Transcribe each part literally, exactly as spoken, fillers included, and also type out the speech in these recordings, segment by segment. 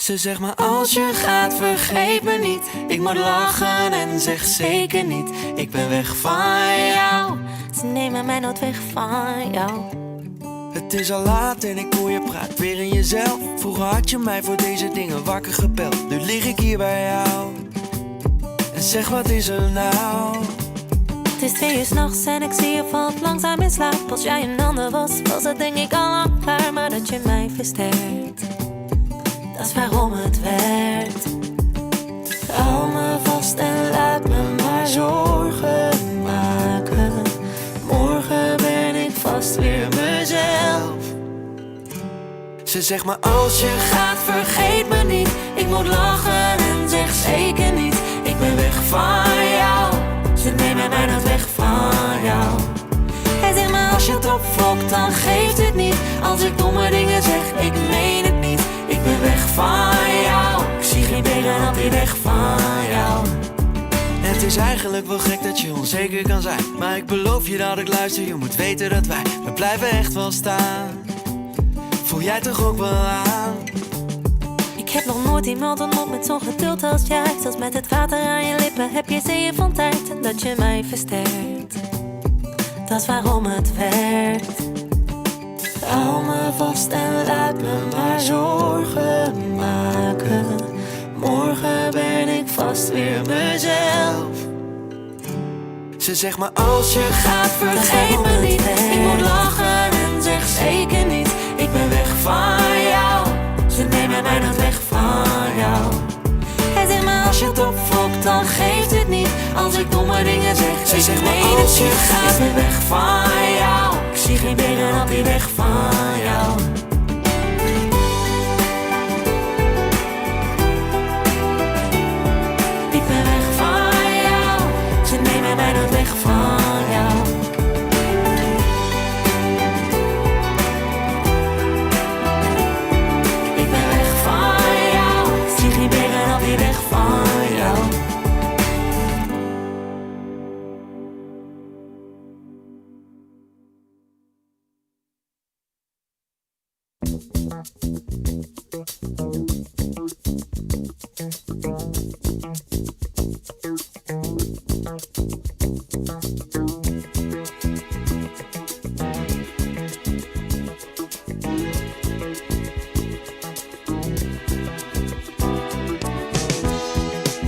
Ze zegt maar: als je gaat, vergeet me niet. Ik moet lachen en zeg zeker niet: ik ben weg van jou. Ze nemen mij nooit weg van jou. Het is al laat en ik hoor je praat weer in jezelf. Vroeger had je mij voor deze dingen wakker gebeld. Nu lig ik hier bij jou. En zeg, wat is er nou? Het is twee uur 's nachts en ik zie je valt langzaam in slaap. Als jij een ander was, was het denk ik al lang klaar. Maar dat je mij versterkt, dat is waarom het werkt. Hou me vast en laat me maar zorgen maken. Morgen ben ik vast weer mezelf. Ze zegt maar: als je gaat, vergeet me niet. Ik moet lachen en zeg zeker niet: ik ben weg van jou. Ze nemen mij nooit weg van jou. Hij zegt maar: als je het opfokt, dan geeft het niet. Als ik domme dingen zeg, ik meen het niet. Ik ben weg van jou. Ik zie geen berg op die weg van jou. Het is eigenlijk wel gek dat je onzeker kan zijn, maar ik beloof je dat ik luister. Je moet weten dat wij, we blijven echt wel staan. Voel jij toch ook wel aan? Ik heb nog nooit iemand ontmoet met zo'n geduld als jij. Zelfs met het water aan je lippen heb je zeeën van tijd. En dat je mij versterkt, dat is waarom het werkt. Hou me vast en laat me maar zorgen maken. Morgen ben ik vast weer mezelf. Ze zegt maar: als je gaat, vergeet me niet. Ik moet lachen en zeg zeker niet: ik ben weg van jou. Ze nemen mij nooit weg van jou. Hij zegt maar: als je het opfokt, dan geeft het niet. Als ik domme dingen zeg, ze zegt maar: als je gaat, ik ben weg van jou. Ik zie geen berg op die weg van jou. Ik ben weg van jou. Ze nemen mij nooit weg van jou. Ik ben weg van jou. Zie geen berg op die weg van jou.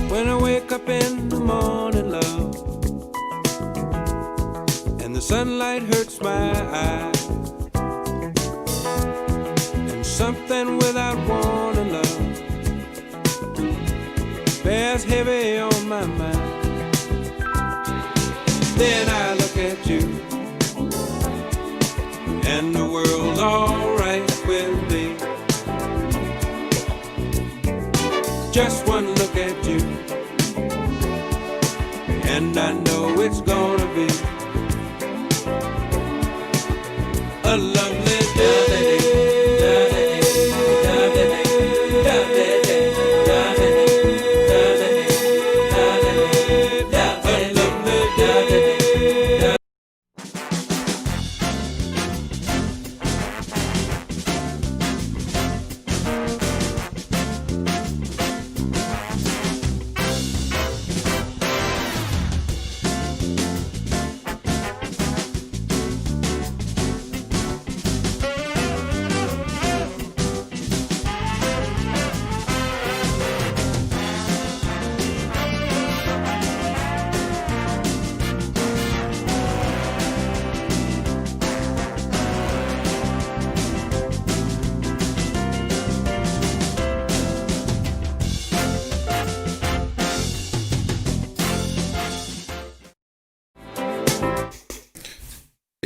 When I wake up in the morning, love, and the sunlight hurts my eyes, and something without warning, love, bears heavy on my mind. Then I look at you, and the world's all right with me. Just one look at you, and I know it's gonna be a lovely day.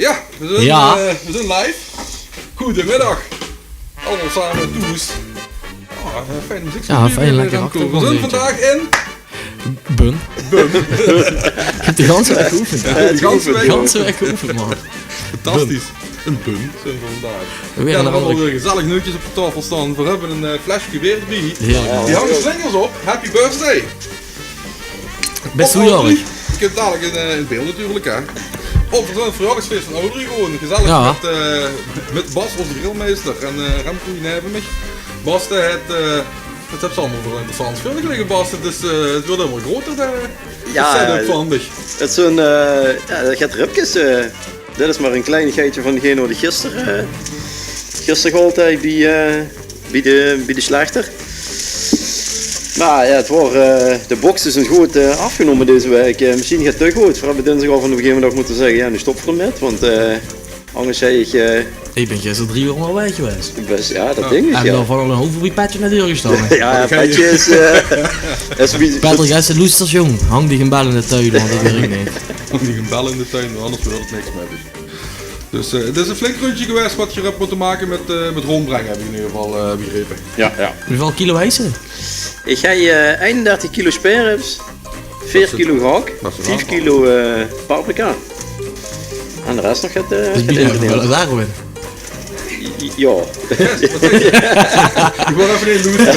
Ja, we zijn, eh, we zijn live. Goedemiddag. Allemaol same thoes. Ah, eh, fijn muziek. Ja, fijn, lekker achtergrondmuziekje. We zijn vandaag in Bun. Bun. Ik heb de ganse waek geoefend, hè? De ganse waek geoefend, man. Fantastisch. In Bun zijn we vandaag. Ja, we hebben alweer gezellig neutjes op de tafel staan. We hebben een, eh, flesje weer erbij. Heerlijk, man. Die hangen slingers op. Happy birthday. Bès jaorig. Ik heb dadelijk in, eh, in beeld natuurlijk, hè. Op het verjaardagsfeest van Audrey gewoon. Gezellig met, eh, met Bas, onze grillmeester. En, eh, Remco hier neve mich. Bas, die het, eh, Wat höbs se allemaol veur interessants veur dich ligke, Bas? 't Is, eh, 't weurt allemaol groter, de, de setup van dich. 't Is zo'n, eh, jao, det geit ribkes, eh, dit is mer ein kleinigheidje van degene waat ich gister, eh, gister gehaold höb bie, eh, bie de, bie de slechter. Mer jao, 't waor, eh, de bokse zeen good, eh, aafgenómme deze waek. Eh, mesjien geit 't toch good. Veer höbbe dinsdig al van op ein gegaeve moment mótte zègke: jao, noe stop v'r d'rmit. Want, eh, Angers zag ich, eh, Ich bön gister drie oer al weg gewaes. Bès, jao, det dink ich, en jao. En dan van ein hoofd bie Petje nao de deur gestande. Jao, jao, Petje is, eh, is wie Patrick, es se loesters, jóng, hang dich ein bel in de tuin, want det wèrk neet. Hang dich ein bel in de tuin, want angers weurt 't niks mit dich. Dus, eh, 't is ein flink rundje gewaes waat geer höb mótte make mit, eh, mit róndjbringe, höb ich in eder geval, eh, begrepe. Jao, jao. Wieväöl kilo weegs se? Ich höb, eh, einendertig kilo spareribs. Veer kilo gehak, vief kilo, eh, paprika. En de res nog get, eh, get ingrediënten. Jao. Ich wou effe ein loester.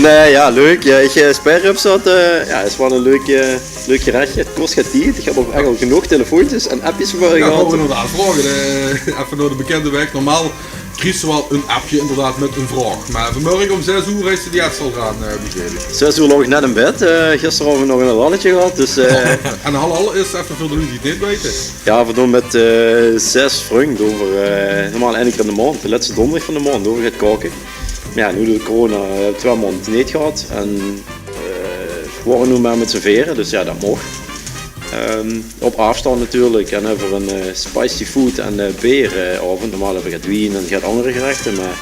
Nae, jao, leuk. Jao, ich, eh, spareribs, det, eh, jao, is waal ein leuk, eh, leuk gerechje. 't Kos get tied. Ich höb ouch eigelik genóg telefoontjes en appjes veur gehad. Jao, wou ich inderdaad vraoge. Eh, effe nao de bekinde waeg. Normaal kriegs se waal ein appje inderdaad mit ein vraog. Mer vanmorge óm zès oer is de ierste al aan, eh, begreep ich. Zès oer loog ich net in bed. Eh, gisteraovend nog ein lalletje gehad, dus, eh. En de lalletje is, effe veur de luuj die 't neet weite. Jao, veer doon mit, eh, zès vrunj, doon veer, eh, normaal eine kier in de maond, de lètste dónderdig van de maond, doon veer get kaoke. Mer jao, noe door de corona, eh, twie maond neet gehad. En, eh, veer waore noe mer mit z'n veere, dus jao, det moch. Ehm, op aafstand natuurlik. En höbbe v'r ein, eh, spicy food en, eh, beer, eh, aovend. Normaal höbbe v'r get wien en get anger gerechte, mer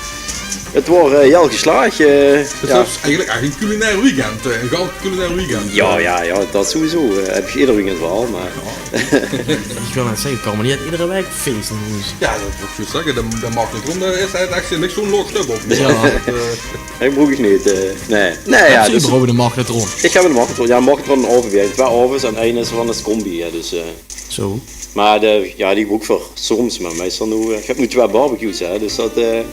't waor, eh, hiel geslaag, eh, jao. 't Is eigelik ech ein culinair weekend, eh, ein gans culinair weekend. Jao, jao, jao, det sowieso. Eh, höb ich eder weekend waal, mer Ich wou net zègke, kan mer neet eder waek fees in hoes. Jao, det wou ich zjuus zègke. De, de magnetron, dao is eigelik ech niks zo'n laog stök op. Jao. Det, eh, Die gebroek ich neet, eh, nae. Nae, jao, höbs se dus überhaupt ein magnetron? Ich höb ein magnetron. Jao, ein magnetron en ein aove. Veer höbbe twie aoves en ein is van de combi, jao, dus, eh. Zo. Mer de, jao, die gebroek ich veur soms, mer meistal noe, eh, ich höb noe twie barbecues, hè, dus det, eh,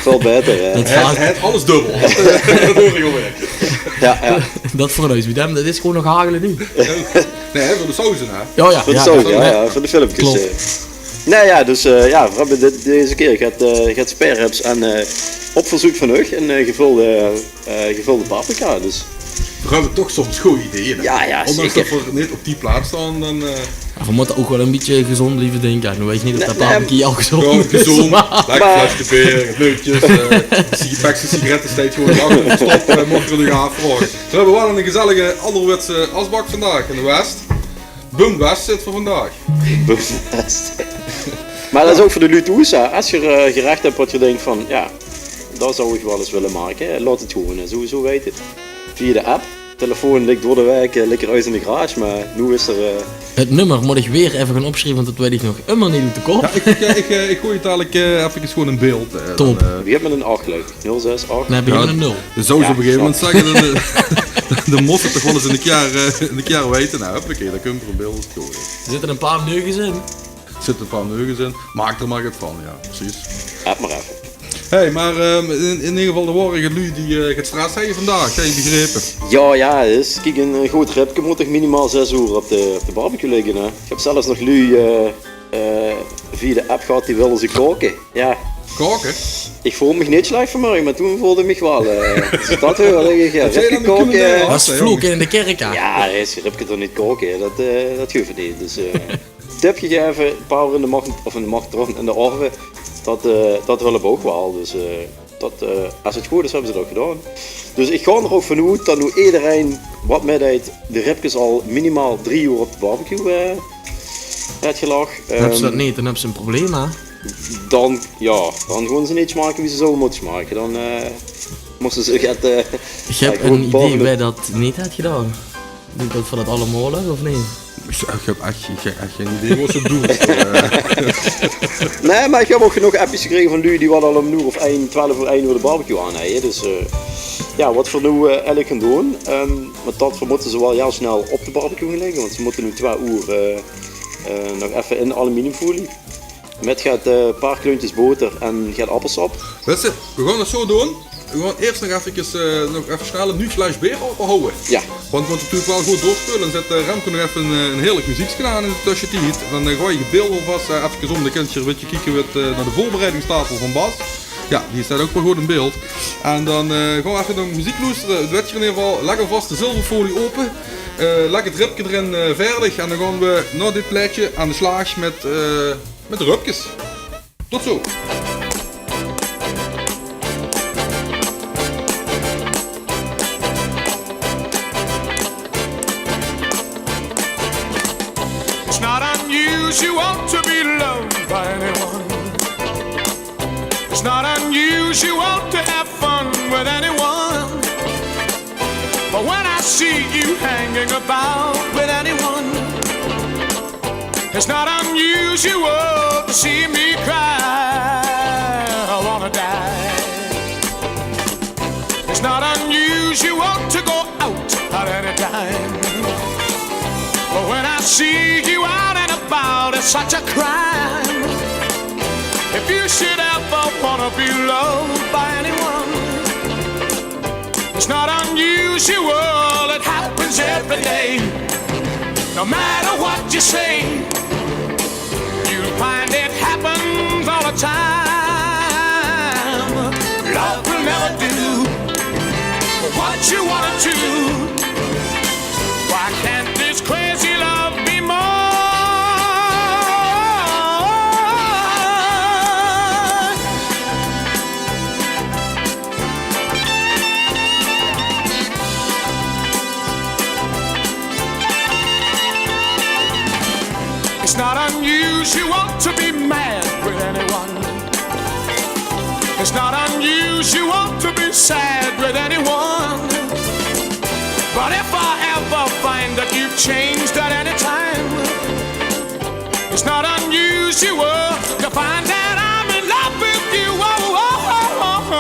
väöl baeter, hè. Det is alles dubbel. Det huuer ich ouch weer. Jao, jao. Det veur huis, wie dan, det is gewoon nog hagele noe. Nae, veur de sauze, hè? Jao, jao. Veur de sauze, jao, jao, veur de filmkes, eh. Klop. Nae, jao, dus, eh, jao, veer höbbe dit, deze kier get, eh, get spareribs en, eh, op verzeuk van uch ein, eh, gevölde, eh, gevölde paprika, dus. Veer höbbe toch soms gooj ideeë, hè? Jao, jao, zeker. Óndanks det veer neet op die plaat staon, dan, eh. Jao, veer mótte ouch waal ein bietje gezónd blieve dinke. Noe weit ich neet of det paprika ouch gezónd is, mer gezónd, lekker flesje beer, neutjes, eh, sig-, pakske sigarette steit gewoon achter de stop, eh, moch ich 't nog aafvraoge. Veer höbbe waal ein gezellige alderwetse asbak vandaag in de West. Bumwest zit veur vandaag. Bumwest. Mer det is ouch veur de luuj thoes, hè. Es geer, eh, gerechte höb waat geer dink van, jao, det zou ich waal ins wille make, laot 't gewoon, eh, sowieso weite. Via de app. Telefoon ligk door de waek, eh, ligk 'r bij us in de garage, mer noe is 'r, eh. 't Nummer mót ich weer effe gaon opsjrieve, want det weit ich nog ummer neet oet de kop. Jao, ich, ich, eh, ich, eh, ich gooi 't dalik, eh, effe gewoon in beeld, eh. Top. Dan, eh. Wie höbbe v'r ein ach, geluif ich? Nul zes ach? Nae, beginne mit ein nul. Jao, det zouw ze op ein gegaeve moment zègke, dan, eh, dan mós se toch waal ins ein kier, eh, ein kier weite. Noe, huppakee, dan kump 'r in beeld. D'r zitte ein paar neuges in. D'r zitte ein paar neuges in. Maak d'r mer get van, jao, precies. Höb mer effe. Hey, mer, ehm, in, in eder geval, d'r waore get luuj die, eh, get stress hawwe vandaag, höb ich begrepe. Jao, jao, dus, kiek, ein, eh, good ribke mót toch minimaal zès oer op de, op de barbecue ligke, hè. Ich höb zelfs nog luuj, eh, eh, via de app gehad, die wille ze kaoke. Jao. Kaoke? Ich veulde mich neet slech vanmorge, mer toen veulde ich mich waal, eh, es ich det huuer, dink ich, jao, det zeen dan de culinaire artse, jónges. Waas vloeke in de kèrk, hè? Jao, is ribke toch neet kaoke, hè? Det, eh, det guf neet. Dus, eh, tip gegaeve, ein paar oer in de magnetron, of in de magnetron, in de aove, det, eh, det hèlp ouch waal. Dus, eh, det, eh, es 't good is, höbbe ze det gedaon. Dus ich gaon d'r ouch van oet det noe ederein waat mitdeit, de ribkes al minimaal drie oer op de barbecue, eh, haet gelag. Höbs se det, ehm, neet, dan höbs se ein probleem, hè? Dan, jao, dan gaon ze neet smake wie ze zouwe mótte smake. Dan, eh, mótte ze get, eh, jao, gewoon ein idee wae det neet haet gedaon. Ich dink det v'r det allemaol höbbe, of neet? Ich, ich höb ech, ich höb ech gein idee waat se bedoels. Nae, mer ich höb ouch genóg appjes gekrege van luuj die waal al óm ein oer of ein, twelf oer, ein oer de barbecue aan hawwe. Dus, eh, jao, waat v'r noe, eh, eigelik gaon doon, ehm, want det, v'r mótte ze waal hiel snel op de barbecue gaon lègke, want ze mótte noe twie oer, eh, eh, nog effe in aluminiumfolie. Mit get, eh, paar kleuntjes boter en get appelsap. Weits se, veer gaon 't zo doon. Veer gaon iers nog effekes, eh, nog effe snel ein nuuj flesje beer aopehawwe. Jao. Want veer mótte natuurlik waal good doorspeule. Dan zèt, eh, Remco nog effe ein, eh, ein heerlik meziekske aan in de tösjetied. Dan, eh, gooi ich 't beeld alvas, eh, effekes óm. Dan kènt geer ein bietje kieke wie 't, eh, nao de veurbereidingstafel van Bas. Ja, die steit ouch weer good in beeld. En dan eh, gaon we effe nao meziek loestere. 't Wèt geer in eder geval, lègk alvas de zilverfolie ope. Eh, lègk 't ribke d'rin, eh, veerdig. En dan gaon we nao dit plaetje aan de slaag mit, eh, mit de ribkes. Tot zo. It's not unusual to be loved by anyone. It's not unusual to have fun with anyone. But when I see you hanging about with anyone, it's not unusual to see me cry. I wanna die. It's not unusual to go out at any time. But when I see you out and about, it's such a crime. If you should ever wanna be loved by anyone, it's not unusual, it happens every day. No matter what you say, you'll find it happens all the time. Love will never do what you wanna do. Why can't this crazy love be mine? It's not unusual to be mad with anyone. It's not unusual to be sad with anyone. But if I ever find that you've changed at any time, it's not unusual to find that I'm in love with you. Whoa, whoa, whoa, whoa.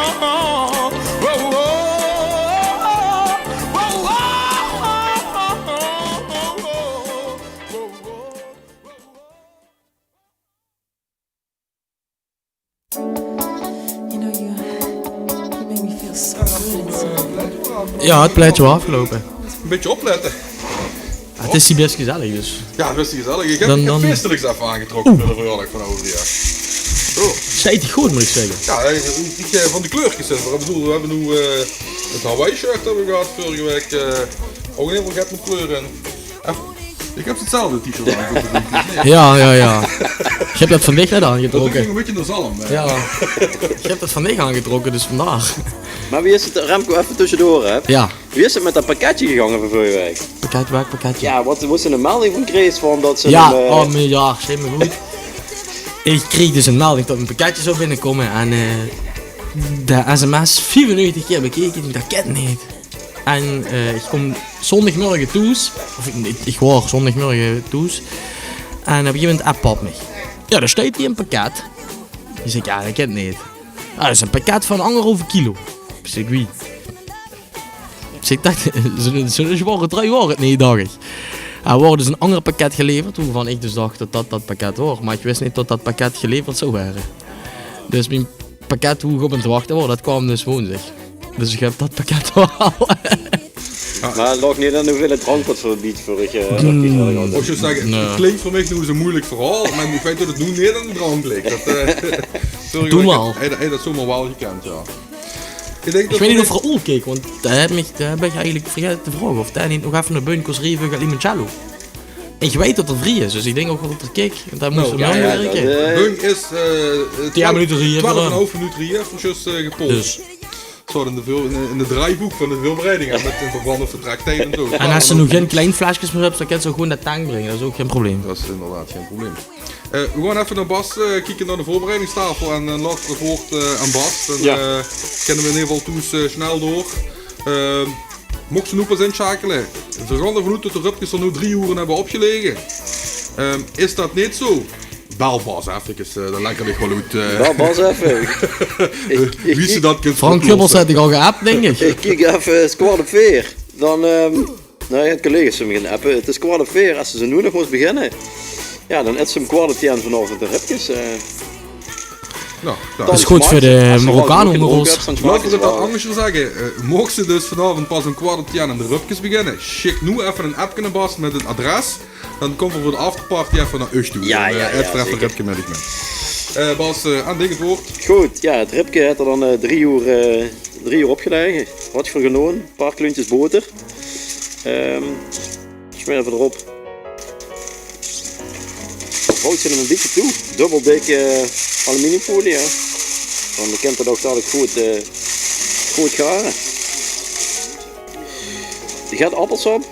You know, you, you make me feel so good inside. Ja, 't plaetje waor aafgeloupe. E bietje oplètte. Ja, 't is hie bès gezellig, dus. Ja, 't is hie gezellig. Ich höb, ich höb feesteliks effe aangetrokke veur de verjaordaag van Aubrey. Zo. Steit 'r good, mót ich zègke. Ja, ich, ich, eh, van de kleurkes, hè. Ich bedoel, we höbbe noe eh, 't Hawaii-shirt höbbe we gehad vörige waek. Eh, ouch hiel väöl get mit kleure in. Effe, ich höb 'tzelfde T-shirt aan, hè? Ja, ja, ja. Ich höb det van dich net aangetrokke. Det is e bietje de zalm, hè? Ja. Ich höb det van dich aangetrokke, dus vandaar. Mer wie is 't, Remco, effe tösjedoor, hè? Ja. Wie is 't mit det pakketje gegange van vörige waek? Pakket, welk pakketje? Ja, wat, wo is 'n melding van Chris van det ze... Ja, eh, oh, mien, ja, steit mich good. Ich kreeg dus 'n melding det 'n pakketje zou binnekómme en eh, de sms viefennegentig kier bekeke, ich dink, det kènt neet. En eh, ich kóm zóndigmörge thoes, of ich, ich waor zóndigmörge thoes. En op e gegaeve moment app pap mich: "Ja, dao steit hie e pakket." Ich zèk: "Ja, det kènt neet." "Ah, det is e pakket van angerhauve kilo." Ich zèk: "Wie?" Ich zèk: "Det, zoe'n, zoe'n zwaor trui waor 't neet, dach ich." D'r waor dus 'n anger pakket geleverd, wovan ich dus dach det det det pakket waor. Mer ich wis neet det det pakket geleverd zou waere. Dus mien pakket, wo ich op aan 't wachte waor, det kwaam dus woonsdig. Dus ich höb det pakket waal. Mer 't laog neet aan de hoeveelheid drank wat veur 't biedt veur ich, eh, dat... Mót ich zègke, 't klink veur mich noe es e meujelik verhaol, mer ich weit det 't noe neet aan de drank ligk. Det, eh, toen waal. Hae, hae haw det zomer waal gekènd, ja. Ich weit neet of Raoul keek, want det höb ich, det höb ich eigelik vergaete te vraoge, of dae neet nog effe nao Beun kós rieje veur Limoncello. Ich weit det 'r vrie is, dus ich dink ouch waal det 'r keek. Dao mós 'r nao wirke. Beun is eh, tien minute rieje, twelf en 'n haaf minute rieje, effe zjus eh, gepost. Dus. Zo, in de, in de, in 't draaibook van de veurbereiding, hè, mit in verband mit vertrektied en zo. En es ze noe gein klein fleskes mieë höbbe, dan kins ze ouch gewoon det tang bringe. Det is ouch gein probleem. Det is inderdaad gein probleem. Eh, we gaon effe nao Bas, eh, kieke nao de veurbereidingstafel en eh, laote v'r 't waord eh, aan Bas. Dan eh, kinne we in eder geval thoes eh, snel door. Eh, Mochs se noe pas insjakele, veer gaon d'rvan oet det de ribkes d'r noe drie oere höbbe opgelege. Eh, is det neet zo? Bel Bas effe, eh, dan lègk ich waal oet eh. Bel Bas effe. Wie se det kins oplosse. Frank Gubbels haet dich al geapp, dink ich. Ich kiek effe, 't is kwart op veer. Dan eh, noe ja, de collega's zölle mich gaon appe. 't Is kwart op veer, es se noe nog mós beginne. Ja, dan ets se um kwart op tien vanaovend de ribkes eh. Det is good veur de Marokkaan ónger ós. Laot ich 't angers zègke. Eh, mochs se dus vanaovend pas um kwart op tien de ribkes beginne, sjik noe effe 'n appke nao Bas mit 't adres. Dan kómme v'r veur de afterparty effe nao uch toe. Ja, ja, zeker. Dan eh, ets v'r effe 'n ribke mit uch mit. Eh, Bas, eh, aan dich 't woord. Good, jao, 't ribke haet 'r dan, eh, drie oer, eh, drie oer opgelaege. Wat veur gedoon, paar kluntjes boter. Ehm Smeer v'r d'rop. Vouwt ze 'm e bietje toe. Dubbel dik, eh, aluminiumfolie, hè. Dan kint 't ouch dalik good, eh, good gare. Get appelsap.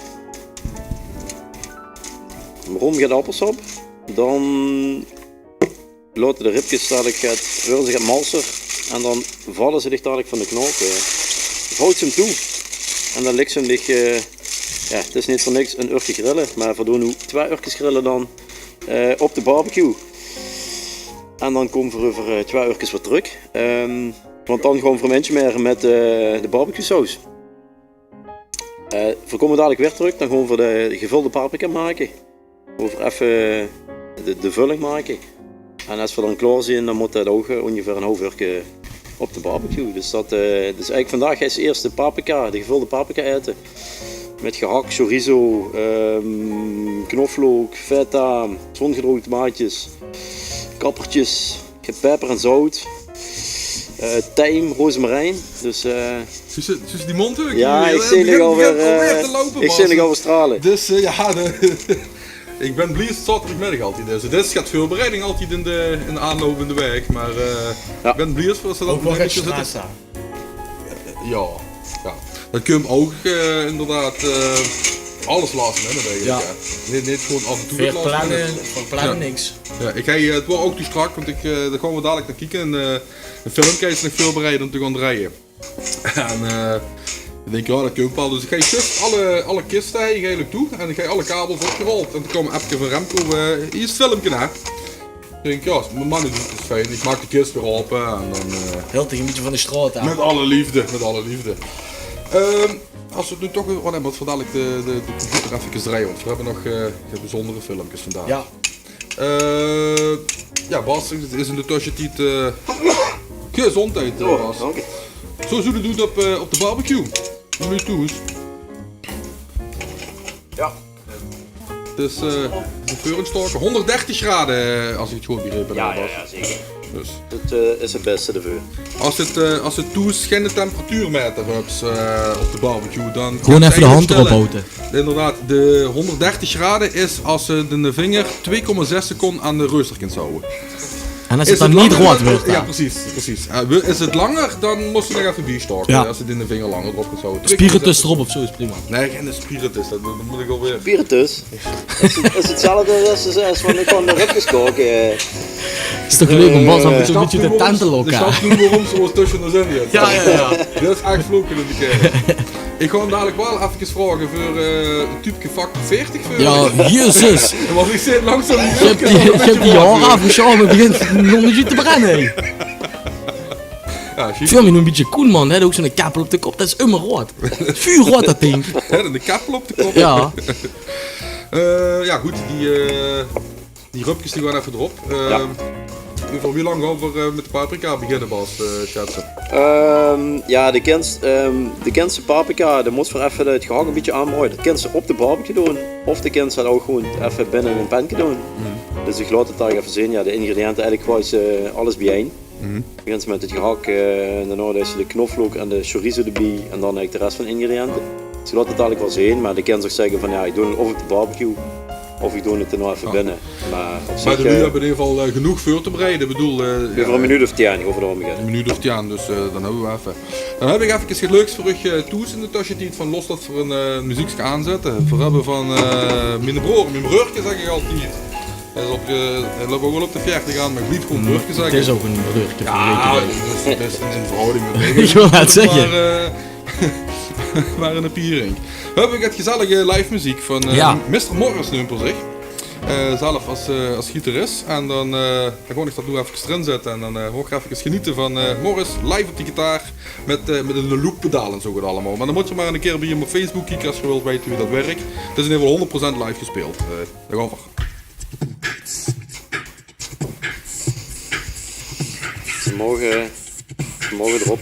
Rom get appelsap. Dan laote de ribkes dalik get, weure ze get malser. En dan valle ze dich dalik van de knoke. Vouwt ze 'm toe. En dan ligk ze dich, eh, jao, 't is neet veur niks 'n uurke grille, mer v'r doon noe twie uurkes grille dan, eh, op de barbecue. En dan kómme v'r euver, eh, twie uurkes weer trök. Ehm, want dan gaon v'r 'm insmere mit, eh, de barbecuesaus. Eh, v'r kómme dalik weer trök, dan gaon v'r de gevölde paprika make. Gaon v'r effe de, de völling make. En es v'r dan klaor zeen, dan mót det ouch, eh, óngeveer 'n haof uurke op de barbecue. Dus det, eh, dus eigelik vandaag is 't ieërs de paprika, de gevölde paprika aete. Mit gehak chorizo, ehm, knoflook, feta, zóngedroogde tomaatjes, kappertjes, peper en zout, eh, tijm, rozemarijn. Dus, eh, Zuus se, zuus se die mónd ouch? Jao, ich zeen dich alweer, eh, ich zeen dich alweer strale. Dus, eh, jao, de, ich bön blie es 't zaoterdigmiddig altied is. Dus 't is get veurbereiding altied in de, in de aanloup in de waek. Mer, eh, ich bön blie es v'r det dan ouch nog get stress höbbe. Jao, jao. Det kump ouch, eh, inderdaad, eh, alles last minute eigelik, hè. Neet, neet gewoon aaf en toe get last minute. Veer planne, veer planne niks. Jao, ich, eh, 't waor ouch te strak, want ich, eh, dao gaon v'r dalik nao kieke. En, eh, e filmke is nog veurbereid óm te gaon drejje. En, eh, ich dink, jao, det kump waal. Dus ich höb zjus alle, alle kiste höb ich eigelik toe. En ich höb alle kabels opgerold. En toen kaom Epke van Remco, eh, hie is 't filmke, hè. Ich dink, jao, mien man, det is fijn. Ich maak de kis weer aope en dan, eh, Hilt dich e bietje van de straot aaf. Mit alle leefde, mit alle leefde. Ehm, es v'r 't noe toch, oh nae, mótte v'r dalik de, de, de computer effe drejje, want v'r höbbe nog, eh, get bezunjere filmkes vandaag. Jao. Eh, jao, Bas, is in de tössetied, eh, gezóndheid, eh, Bas. Zo zólle v'r 't doon op, eh, op de barbecue. Noe thoes. Jao. Dus, eh, de veur in staoke. Hónderddertig grade, eh, es ich 't good begrepe höb, Bas. Jao, jao, zeker. Dus. Det, eh, is 't bèste d'rveur. Es 't, eh, es 't thoes geine temperatuurmeter höbs, eh, op de barbecue, dan kins se eigelik stèlle. Gewoon effe de hand d'rop haoje. Inderdaad, de hónderddertig grade is es se de vinger twee komma zes seconde aan de reuster kins haoje. En es 't dan neet roead wuuert, jao, precies, precies. Eh, is 't langer, dan mós se nog effe biestaoke, es se de vinger langer d'rop kins haoje. Spiritus d'rop of zo is prima. Nae, geine spiritus, det, det mót ich alweer. Spiritus? Is 't, is 't 'tzelfde es, es, es van de, van de ribkes kaoke, eh. Is toch leuk óm Bas aaf en toe e bietje te tentelokke. Snap noe waorom ze waal tösse ós in zeen. Jao, jao, jao. Det is ech vloeke in de kerk. Ich gaon dalik waal effe vraoge veur, eh, e tubeke Factor veertig veur. Jao, jezus. Want ich zit langzaam die... Ich höb die, ich höb die haore aafgesjaof, 't begint nog e bietje te brenne, hè. Jao, sjiek. Veur mich noe e bietje cool, man. Haet ouch zoe'n keppel op de kop. Det is ummer roead. Vuurroead, det dink. Haet 'ne keppel op de kop. Jao. Eh, jao, good, die, eh, die ribkes die gaon effe d'rop. Jao. Ehm, euver wie lang gaon v'r, eh, mit de paprika beginne, Bas, eh, sjatse? Ehm, jao, de kins, ehm, de kins de paprika, de mós veur effe 't gehak e bietje aanbraoje. Det kins se op de barbecue doon, of de kins 't ouch gewoon effe binne in e penke doon. Mhm. Dus ich laot 't dalik effe zeen. Jao, de ingrediënte, eigelik goeis se alles biejein. Mhm. Begins mit 't gehak, eh, en daonao deis se de knoflook en de chorizo d'rbie en dan eigelik de res van de ingrediënte. Dus ich laot 't dalik waal zeen, mer de kins ouch zègke van, jao, ich doon 't of op de barbecue, of ich doon 't d'r nog effe binne. Mer op zich, mer de luuj, eh, höbbe in eder geval, eh, genóg veur te bereide. Ich bedoel, eh, euver ein minuut of tien, ich gaon d'rvan oet. Ein minuut of tien, dus, eh, dan höbbe v'r effe. Dan höb ich effe get leuks veur uch, eh, thoes in de tössetied, van los det v'r ein, eh, meziekske aanzètte. V'r höbbe van, eh, miene broor, mien breurke zègk ich altied. Hae is op, eh, hae löp ouch waal op de veertig aan, mer ich blief gewoon breurke zègke. 't Is ouch ein breurke van... Jao, det is, det is ein, ein verhouwing mit mich. Ich wól net zègke. Mer, eh, mer ein Pierink. V'r höbbe get gezellige live meziek van, eh, jao, mister Morris neump 'r zich. Eh, zelf es, eh, es gitaris. En dan, eh, dan gaon ich det noe effe d'rin zètte. En dan, eh, gaon v'r effe genete van, eh, Morris live op de gitaar. Mit, eh, mit ein looppedaal en zo get allemaol. Mer dan mót geer mer ein kier bie 'm op Facebook kieke es geer wilt weite wie det wirk. 't Is in eder geval hónderd procent live gespeeld. Eh, dao gaon v'r. Ze moge, ze moge d'rop.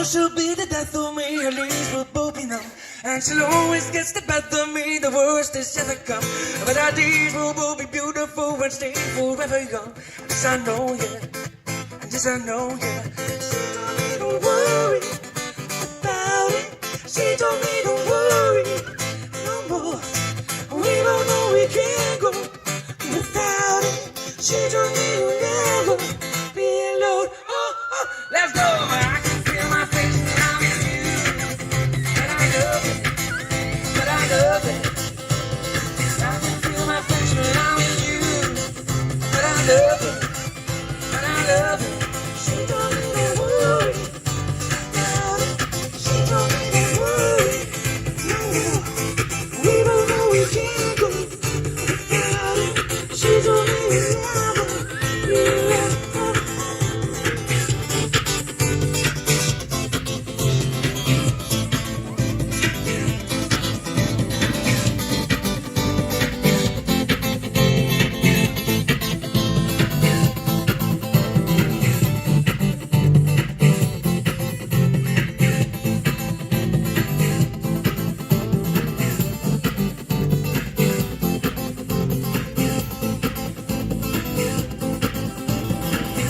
She'll be the death of me, at least we'll both be numb. And she'll always get the best of me, the worst is yet to come. But our days will both be beautiful and stay forever young. This I know, yeah. And this I know, yeah. She told me don't worry about it. She told me don't worry no more. We both know we can't go without it. She told me you'll never be alone. Oh, oh, let's go. I can feel my face when I'm with you. But I love it. But I love it. I can feel my face when I'm with you. But I love it. But I love it. She told me don't worry. She told me don't worry. No, we both know we can't go. She told me we never be alone.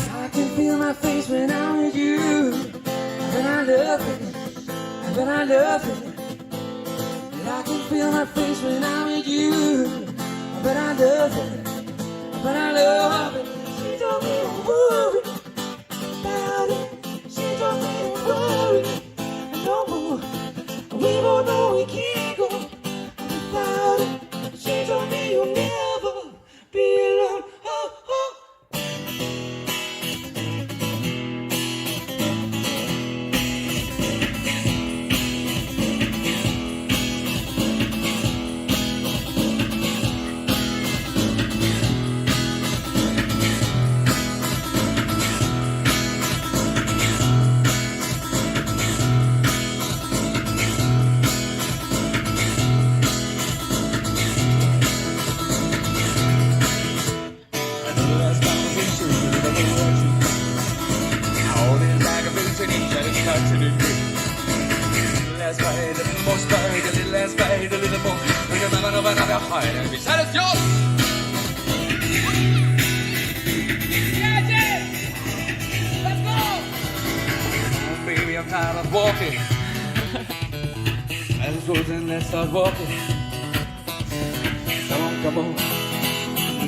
I can feel my face when I'm with you. But I love it. But I love it. And I can feel my face when I'm with you. But I love it. But I love it. She told me don't worry about it. She told me don't worry no more. We both know we can't go without it. She told me you'll never be alone. Oh, oh. Last fight, a little more, fight a little more. Bring it down, down, down, down, high, and be satisfied. Yeah, Jay! Let's go! Oh, baby, I'm tired of walking. Let's go, then let's start walking. Come on, come on.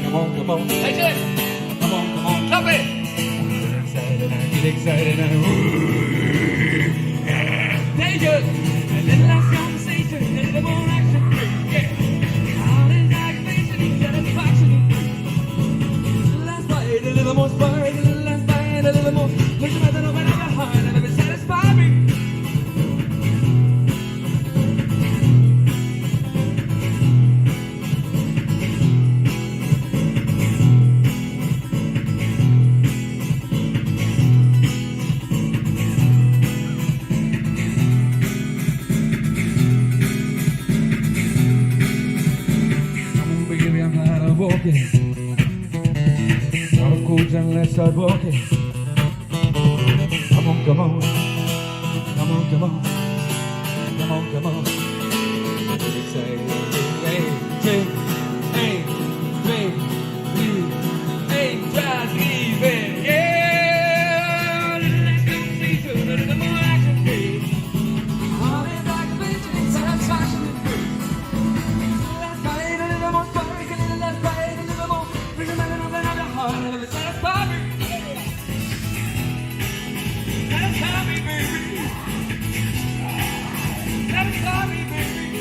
Come on, come on. Hey, Jim. Come on, come on. Clap it. Get excited and get excited and ooh. Stay good. A little less conversation, a little more action. Yeah. All this aggravation and satisfaction. Last fight, a little more spark, a little less fight, a little more. Push your mouth and open up your heart and let me satisfy me. Come on, baby, I'm tired of walking. Gotta go, John, let's start walking. Come on, come on. Come on, come on. Come on, come on. Say, hey, hey, hey, hey, hey, just leave it. Yeah. Let's go, see, do, do, do, do, more action, please. All this aggravation and satisfaction is free. Let's fight a little more, fight a little less, fight a little more. Bring a little bit of the heart, a little satisfaction. Satisfy me, baby. Satisfy me, baby.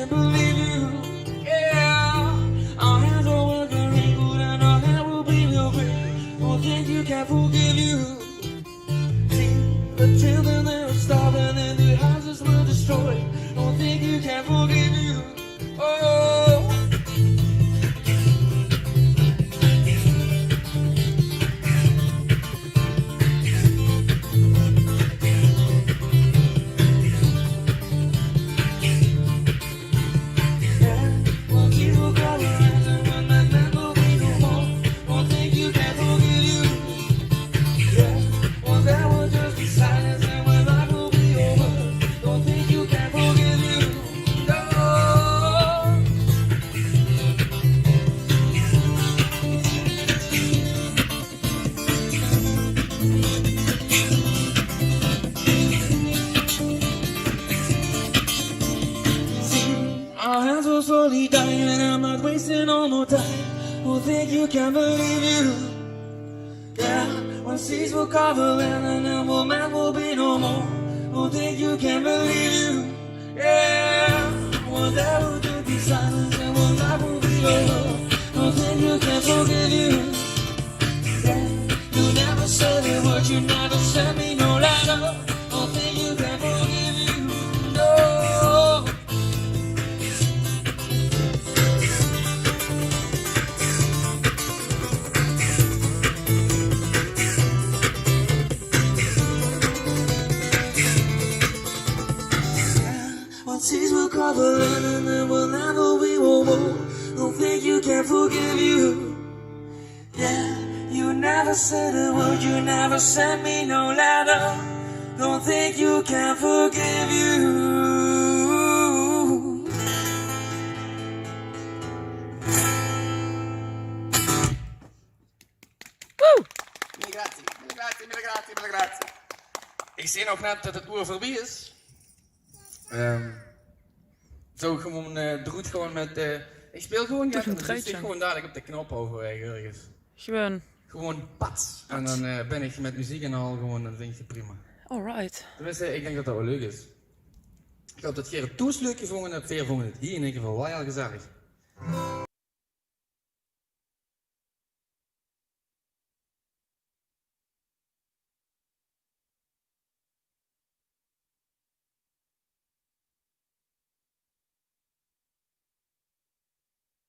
Believe you, yeah. Our hands are working good and our hair will be real quick. Don't think you can forgive you. See, the children are starving and the houses were destroyed. Don't think you can forgive you. Oh. Our hands will slowly die and I'm not wasting no more time. Don't think you can believe you. Yeah, when seas will cover land and then more man will be no more. Don't think you can believe you. Yeah, whatever to be silence and we'll never be alone. Don't think you can forgive you. Yeah, you never said a word, you never sent me no letter. Don't think you can forgive you. No. What seas will cover land and then we'll never be one more. Don't think you can forgive you. Yeah, you never said a word, you never sent me no letter. Don't think you can forgive you. Mille grazie, mille grazie, mille grazie, mille grazie. Ich zeen ouch net det 't oer veurbie is. Ehm, zou ich gewoon, eh, d'roet gaon mit, eh, ich speel gewoon, ja, dan zit ich gewoon dalik op de knop hauwe, eh, örges. Gewoon. Gewoon pats. En dan, eh, bin ich mit meziek en al gewoon, dan vinj ich 't prima. Alright. Tenminste, ich dink det det waal leuk is. Ich haop det geer 't thoes leuk gevónje höb. Veer vónje 't hie in eder geval waal gezellig.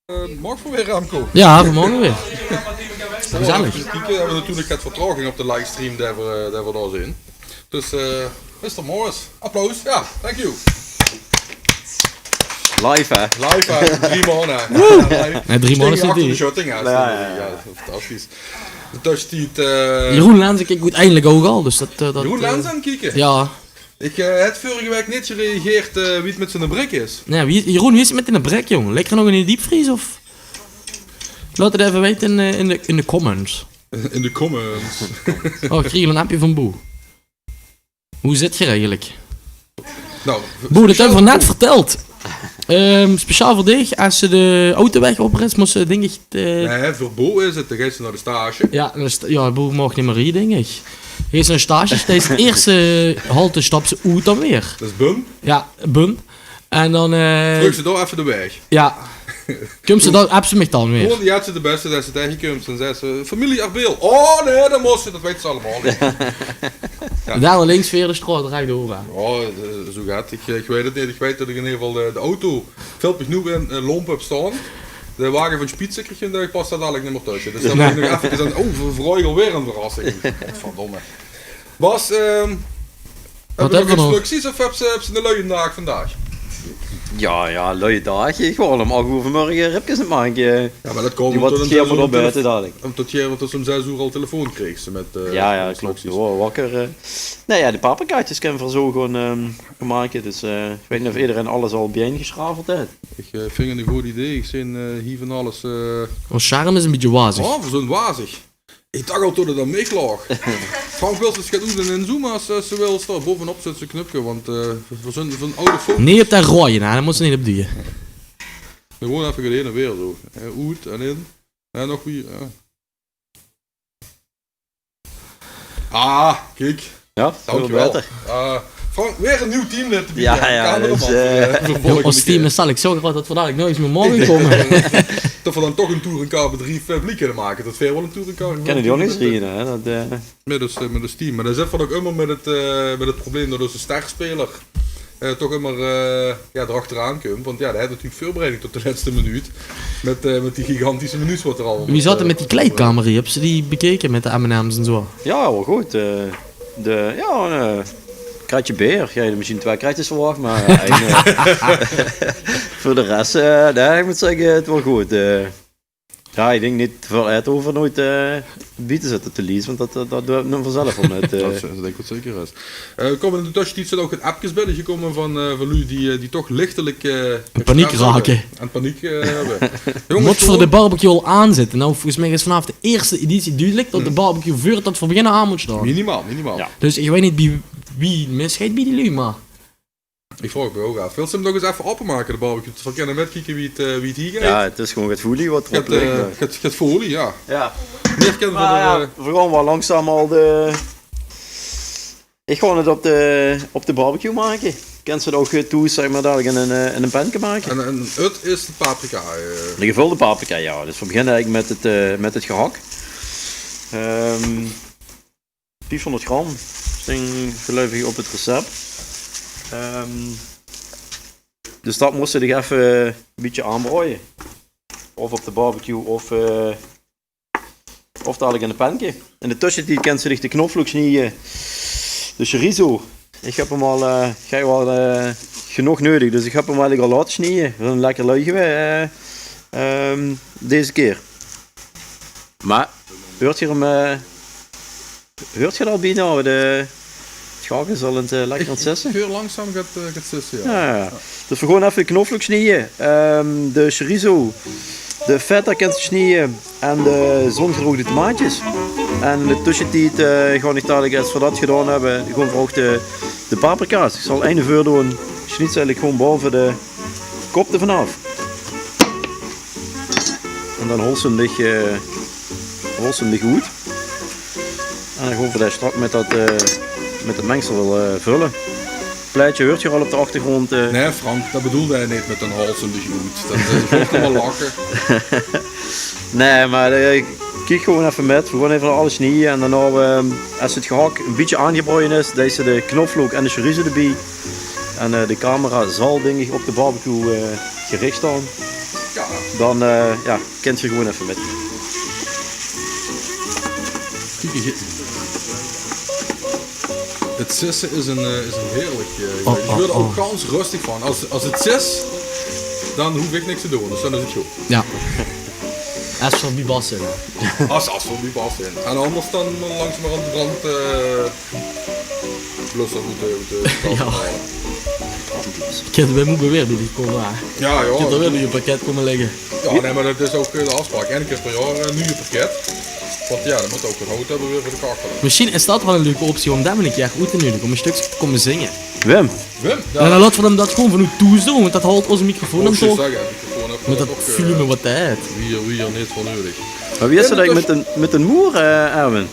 Eh, maag v'r weer, Remco? Ja, v'r moge weer. Gezellig. Kieke, v'r höbbe natuurlik get vertraoging op de livestream die v'r, eh, die v'r dao zeen. Dus, eh, mister Morris, applaus. Ja, thank you. Live, hè? Live, hè? Drie man, hè? Ja, live. Nae, drie man is neet achter de die. Shutting, hè? Ja, ja, ja. Ja, fantastisch. De tössetied, eh, Jeroen Lenzen kiek oeteindelik ouch al, dus det, eh, det, Jeroen Lenzen aan 't kieke? Ja. Ich, eh, haw veurige waek neet gereageerd, eh, wie 't mit ziene brik is. Nae, wie, Jeroen, wie is 't mit diene brik, jóng? Ligk 'r nog in de diepvries, of? Laot 't effe weite in, eh, in de, in de comments. In de comments. Oh, ich krieg ein appje van Boe. Hoe zit geer eigelik? Nou, Boe, det höbbe v'r net vertèld. Ehm, speciaal veur dich, es se de autoweg oprits, mós se, dink ich, de... Nae, veur Boe is 't, dan geis se nao de stage. Ja, dan is 't, ja, Boe maag neet mie rieje, dink ich. Geis se nao de stage, steis de ierste halte, staps se oet dan weer. Det is bump. Ja, bump. En dan, eh, vrugs se dao effe de waeg. Ja. Kums se dan, höbs se mich dan weer. Gewoon, ja, 't is 't bèste det se taengekums en zaes se: "Femilie Arbeel." "Oh nae, det mós neet, det weite ze allemaol neet." Ja. Dao links weer de straot, rechdoor, hè. Oh, eh, zoe geit 't. Ich, eh, ich weit 't neet. Ich weit det ich in eder geval de, de auto, vilt mich noe in, eh, lómp höb staon. De wage van Spitze krieg ich, dao pas ich dalik neet mie tösse. Dus dan mót ich nog effe zeen. Oh, veur, veur uch alweer ein verrassing. Godverdomme. Bas, ehm, höbs se nog instructies of höbs se, höbs se eine luie daag vandaag? Ja, ja, luie daag. Ich waor al óm ach oer vanmorge ribkes aan 't make. Ja, mer det kump ómdet se zoe'n tele-, ómdet se óm zès oer al telefoon kreegs mit, eh, instructies. Ja, ja, klop. Ich waor wakker, eh. Nae, ja, de paprikaatjes kinne v'r zo gewoon, ehm, make. Dus, eh, ich weit neet of ederein alles al biejein-gesjraveld haet. Ich, eh, vinj 't ein good idee. Ich zeen, eh, hie van alles, eh. Ós sjerm is ein bietje wazig. Oh, v'r zeen wazig. Ich dach al det 't aan mich laog. Frank, wils se 't gaon doon in Zoom es, es se wils? Dao bovenop zit zoe'n knupke, want, eh, v'r zeen, v'r zeen oud focus. Neet op det roeje, hè, dao mós se neet op duuje. Gewoon effe heen en weer zo. Hè, oet en in. En nog weer, ja. Ah, kiek. Ja, dankjewel. Väöl baeter. Ah, Frank, weer ein nuuj teamlid d'rbie. Ja, ja, cameraman, dus, eh, eh, veur, veur volgende keer. Ós team is, zal ich zörge det v'r dalik noeats mieë moge kómme. Det v'r dan toch ein tour in K B drie, eh, publiek kinne make. Det v'r waal ein tour in K B drie kinne doon, hè? Det, eh, mit ós, eh, mit ós team. Mer dan zitte v'r ouch ummer mit 't, eh, mit 't probleem det ózze sterspeler, eh, toch ummer, eh, ja, d'r achteraan kump. Want ja, dae haet natuurlik veurbereiding tot de lètste minuut. Mit, eh, mit die gigantische menu's waat d'r allemaol... Wie zaot 't mit die kleidkamer hie? Höbs se die bekeke mit de M en M's en zo? Ja, waal good. Eh, de, ja, eh, krètsje beer. Ja, mesjien twee krètsjes verwach, mer, eh, ein, eh, veur de res, eh, nae, ich mót zègke, 't waor good. Eh, ja, ich dink neet veur Ed hove v'r noeats, eh, bie te zitte, Lies, want det, det, det doon v'r vanzelf waal mit, eh. Det is, det dink ich waat zeker is. Eh, kómme in de tössetied zeen ouch get appkes binnegekómme van, eh, van luuj die, eh, die toch lichtelik, eh, in paniek rake. Aan paniek, eh, höbbe. Jónges, mót veur de barbecue al aan zitte. Nou, volges mich is vanaaf de ierste editie dudelik det de barbecue, veurdet v'r beginne, aan mót staon. Minimaal, minimaal. Ja. Dus ich weit neet bie wie 't misgeit bie die luuj, mer ich vraog mich ouch aaf. Wils se 'm nog ins effe aopemake, de barbecue? Det v'r kinne mitkieke wie 't, eh, wie 't hie geit. Ja, 't is gewoon get folie waat d'rop ligk, eh, get, get folie, ja. Ja. Mieë kinne v'r... Mer ja, eh, v'r gaon waal langzaam al de, ich gaon 't op de, op de barbecue make. Kins se 't ouch, eh, thoes, zègk mer, dalik in ein, eh, in ein penke make. En, en 't is de paprika, eh. De gevölde paprika, ja. Dus v'r beginne eigelik mit 't, eh, mit 't gehak. Ehm, viefhóngerd gram sting, geluif ich, op 't recept. Ehm, dus det mós se dich effe ein bietje aanbraoje. Of op de barbecue, of, eh, of dalik in de penke. In de tössetied kins se dich de knoflook snieje, de chorizo. Ich höb 'm al, eh, ich höb waal, eh, genóg neudig, dus ich höb 'm eigelik al laote snieje. V'r zeen lekker lui gewaes, eh, ehm, deze kier. Mer heurt geer 'm, eh, heurt geer det al bienao? De, 't gehak is al aan 't, eh, lekker aan 't sisse. Ich heur langzaam get, eh, get sisse, ja. Ja, ja. Dus v'r gaon effe de knoflook snieje, ehm, de chorizo, de feta kins se snieje en de zóngerookde tomaatjes. En in de tössetied, eh, gaon ich dalik, es v'r det gedaon höbbe, gaon v'r ouch de, de paprika's. Ich zal eine veurdoon, snieje ze eigelik gewoon baove de kop d'rvanaaf. En dan haols se 'm dich, eh, haols se 'm dich good. En dan gaon v'r det straks mit det, eh, mit 't mengsel, eh, völle. Plaetje heurt geer al op de achtergróndj, eh. Nae, Frank, det bedoelde hae neet mit 'n haols se 'm dich good. Det, eh, det vónj ich waal lache. Nae, mer, eh, kiek gewoon effe mit. V'r gaon effe alles snieje en daonao, eh, es 't gehak ein bietje aangebraoje is, deis se de knoflook en de chorizo d'rbie. En, eh, de camera zal, dink ich, op de barbecue, eh, gerich staon. Ja. Dan, eh, ja, kins se gewoon effe mit. Kiek, ich, 't sisse is ein, eh, is ein heerlik, eh, ich waer d'r ouch gans röstig van. Es, es 't sis, dan hoof ich niks te doon, dus dan is 't good. Ja. Es v'r bie Bas zeen. Es, es v'r bie Bas zeen. En angers dan langzamerhand de brand, eh, blus oet de, oet de... Ja. Ich höb 't weer mót beweer bie dich kómme, hè. Ja, ja. Ich höb d'r weer ein pakket kómme ligke. Ja, nae, mer det is ouch, eh, de aafspraok. Eine kier per jaor, eh, ein nuuj pakket. Want ja, dan mót ouch get hout höbbe weer veur de kachel. Mesjien is det waal ein leuke optie óm dae ein kier oet te nudige, óm ein stökske te kómme zinge. Wim. Wim, ja. Ja, dan laote v'r 'm det gewoon vanoet thoes doon, want det haolt ózze microfoon dan toch. Mit det volume waat hae haet. Wie, wie neet van neudig. Mer wie is 't eigelik mit de, mit de moer, eh, Erwin?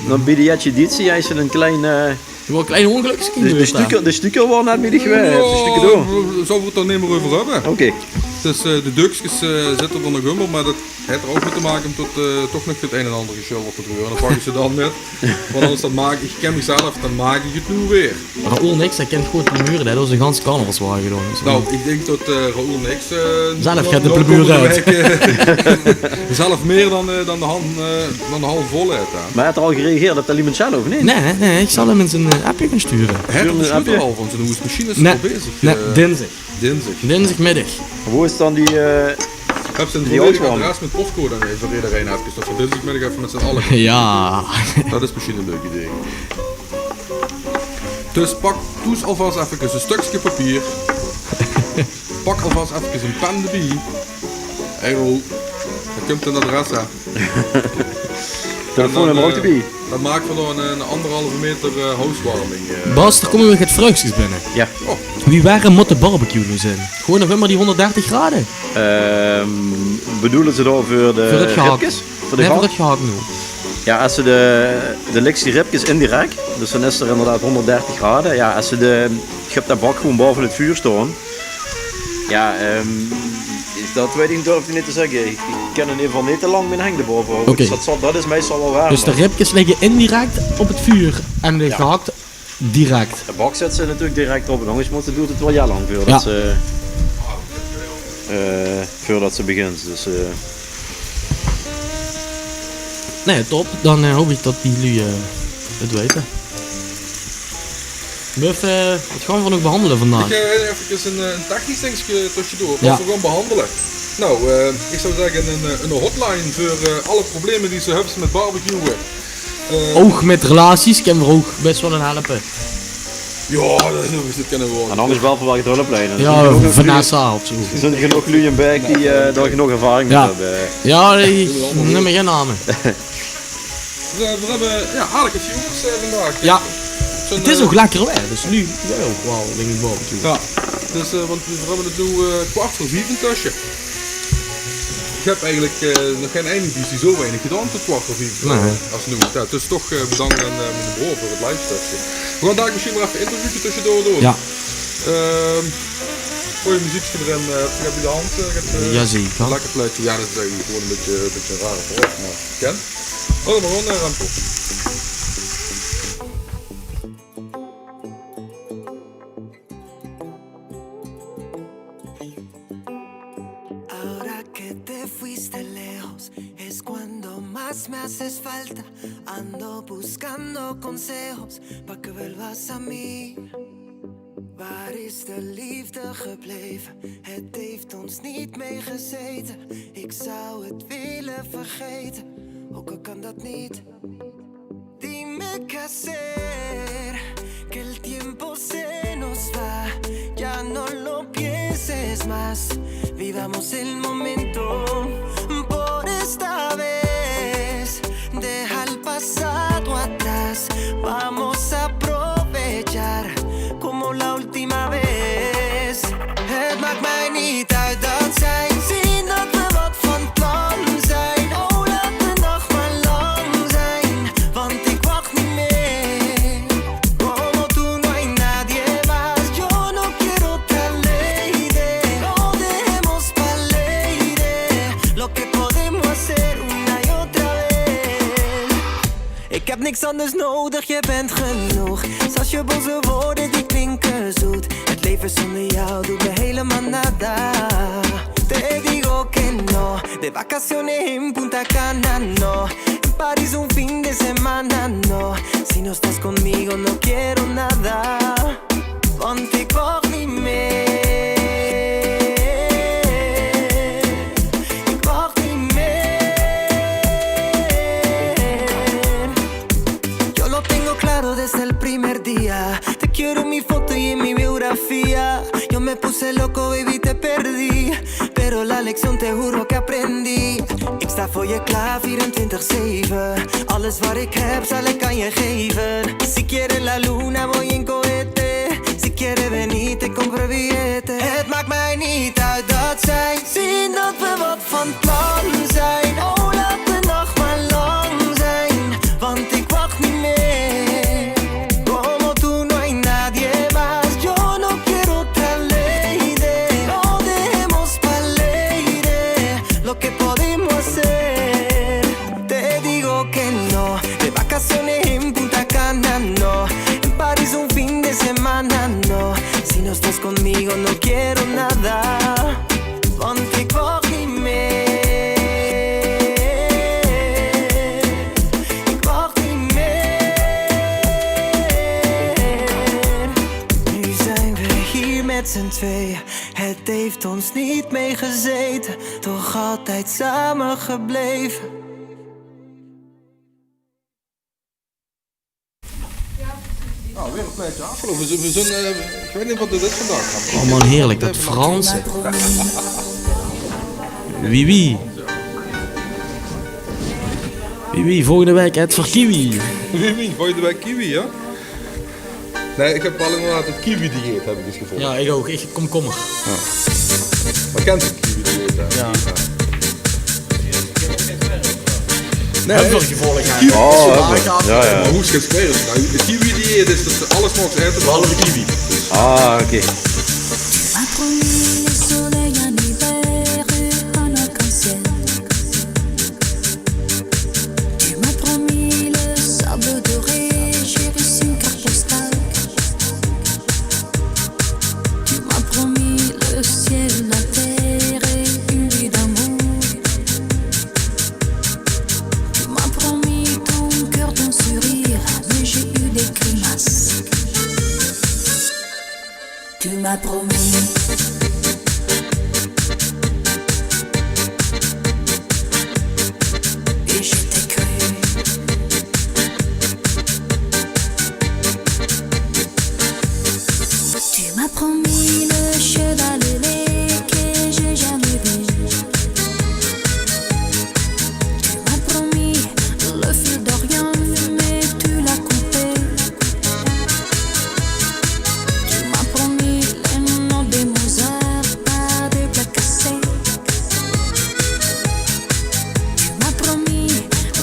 Dan bie de ierste editie is 't ein klein, eh, waal ein klein óngelökske gebeurd, hè? De stuker, de stuker waor net bie dich gewaes. De stukadoor. Zólle v'r 't d'r neet mieë euver höbbe. Oké. 't Is, eh, de dökskes, eh, zitte d'r nog ummer, mer det haet d'r ouch mit te make ómdet, eh, toch nog 't ein en anger gesjölderd mót waere. Dan pak ich ze dan mit. Want angers dan maak ich, ich kin mich zelf, dan maak ich 't noe weer. Raoul Nix, dae kint good plemure, dae haet ós ganse carnavalswage gedaon. Nou, ich dink det, eh, Raoul Nix, eh, zelf nog, get de nog plemure kómmende waek, eh, zelf mieë dan, eh, dan de han-, eh, dan de hals vol haet, hè. Mer haet 'r al gereageerd op de limoncello, of neet? Nae, nae, ich zal 'm ins ein, eh, appje gaon sture. Haet 'r besjtend al van zien hoes. Mesjien is 'r al bezig, nae, eh, dinsdig. Dinsdig. Dinsdigmiddig. Wo is dan die, eh, höbs se ein volledige adres mit postcode dan effe veur ederein, effe, det v'r dinsdigmiddig effe mit zien alle... Ja. Det is mesjien ein leuk idee. Dus pak thoes alvas effe ein stökske papier. Pak alvas effe ein pen d'rbie. Hey, Roel, d'r kump ein adres, hè. Telefoonnummer ouch d'rbie. Dan, eh, dan make v'r dao ein, ein anderhalve meter, eh, houtwerming, eh. Bas, d'r kómme weer get vraogskes binne. Ja. Oh. Wie werm mót de barbecue noe zeen? Gewoon nog ummer die hónderddertig grade? Ehm, bedoele ze dao veur de ribkes? Veur 't gehak. Veur 't gehak noe. Jao, es ze de, de liks die ribkes indirek, dus dan is 'r inderdaad hónderddertig grade. Jao, es ze de, ich höb de bak gewoen baove 't vuur staon. Jao, ehm, dat weit ich, durf ich neet te zègke. Ich, ich kin in eder geval neet te lang mien henj d'rbaove hawwe. Oké. Dus dat zal, dat is meistal waal werm. Dus de ribkes ligke indirek op 't vuur en de gehakt direk. De bak zèt ze natuurlik direk d'rop. En angers mót, doert 't waal hiel lang veurdat ze, eh, veurdat ze begint. Dus, eh. Nae, top. Dan, eh, haop ich dat die luuj, eh, 't weite. Muf, eh, wat gaon v'r nog behandele vandaag? Ich, eh, efkes ein, eh, ein technisch dingske tösjedoor. Jao. Wat v'r gaon behandele. Nou, eh, ich zou zègke ein, eh, ein hotline veur, eh, alle probleme die se höbs mit barbecue. Eh, ouch mit relaties kinne v'r ouch bès waal in helpe. Jao, dat, dat kinne v'r waal. En angers bel v'r waal de hulplijn. Jao, Vanessa of zoe. D'r zeen genóg luuj in Baek die, eh, dao genóg ervaring mit höbbe. Jao, ich neum gein name. V'r, v'r höbbe, jao, aardig get views, eh, vandaag. Jao. 't Is ouch lekker waer, dus noe, jao, ouch waal, dink ich, barbecue. Jao, dus, eh, want v'r höbbe 't noe, eh, kwart veur vief intösse. Ich höb eigelik, eh, nog gein eine editie zoe weinig gedaon tot kwart veur vief, eh, es noe. Jao, dus toch, eh, bedank aan, eh, miene broor veur 't live tösse. V'r gaon dalik mesjien mer effe 'n interviewke tösjedoor doon. Jao. Ehm, gooi e meziekske d'rin, eh, ich höb bie de hand, eh, ich höb, eh, lekker plaetje. Jao, dat is eigelik gewoen e bietje, e bietje 'n rare vraog, mer kin. Oh, mer gewoen, eh, Remco. Ahora que te fuiste lejos, es cuando más me haces falta. Ando buscando consejos pa' que vuelvas a mí. Waar is de liefde gebleven? Het heeft ons niet meegezeten. Ik zou het willen vergeten, ook al kan dat niet. Dime qué hacer, que el tiempo se nos va. Ya no lo pienses más. Vivamos el momento por esta vez. Deja el pasado atrás. Vamos a aprovechar como la última vez. Het maakt mij niet uit dat zij zien dat we wat van plan zijn. Oh, laat de nacht maar lang zijn, want ik wacht niet meer. Como tú no hay nadie más, yo no quiero otra ley de no dejemos pa' ley de lo que podemos hacer una y otra vez. Ik heb niks anders nodig, je bent genoeg. Zelfs je boze woorden die klinken zoet. Het leven zonder jou doet me helemaal nada. Te digo que no. De vacaciones en Punta Cana no. En París un fin de semana no. Si no estás conmigo no quiero nada. Want ik wacht niet meer. Ik wacht niet meer. Yo lo tengo claro desde el primer día. Te quiero en mi foto y en mi biografía. Yo me puse loco, baby, te perdí. Pero la lección te juro que aprendí. Ik sta voor je klaar, vierentwintig zeven. Alles wat ik heb, zal ik aan je geven. Si quiere la luna, voy en cohete. Si quiere venir, te compro billete. Het maakt mij niet uit dat zij zien dat we wat van plan zijn. Oh, laat de nacht maar lang zijn, want ik wacht niet meer. Como tú no hay nadie más, yo no quiero otra ley de no dejemos pa' ley de lo que podemos hacer. Te digo que no, de vacaciones en Punta Cana no, en París un fin de semana no. Si no estás conmigo no quiero nada, want ik wacht niet meer. Ik wacht niet meer. Nu zijn we hier met z'n tweeën. Het heeft ons niet meegezeten, toch altijd samen gebleven. Nou, weer ein plaetje aafgeloupe. V'r zeen, v'r zeen, eh, ich weit neet wat v'r dit vandaag gaon doon. Oh man, heerlijk, dat Franse. Oui, oui. Oui, oui, volgende week het veur kiwi. Oui, oui, volgende week kiwi, ja. Nae, ich höb waal inderdaad 't kiwi-dieet, höb ich ins gevónje. Ja, ich ouch. Ich, komkommer. Ja. Mer kins se 't kiwi-dieet, hè? Ja. Ja. Nae, höbbe v'r gevolg, hè? Kiwi. Oh, höbbe v'r. Jao, jao. Mer wie is 't gespierd? Noe, de kiwi die is, dus alles maag ze aete, behalve de kiwi. Ah, oké. Tu m'as promis le soleil en hiver et en arc-en-ciel. Tu m'as promis le sable doré, j'ai reçu une carte postale. Tu m'as promis le ciel, la terre et une vie d'amour. Tu m'as promis ton cœur, ton sourire, mais j'ai eu des grimaces. Tu m'as promis. Et je t'ai cru. Tu m'as promis le cheval ailé que j'ai jamais vu. Tu m'as promis le fil d'Orient, mais tu l'as coupé. Tu m'as promis les notes de Mozart par des plats cassés. Tu m'as promis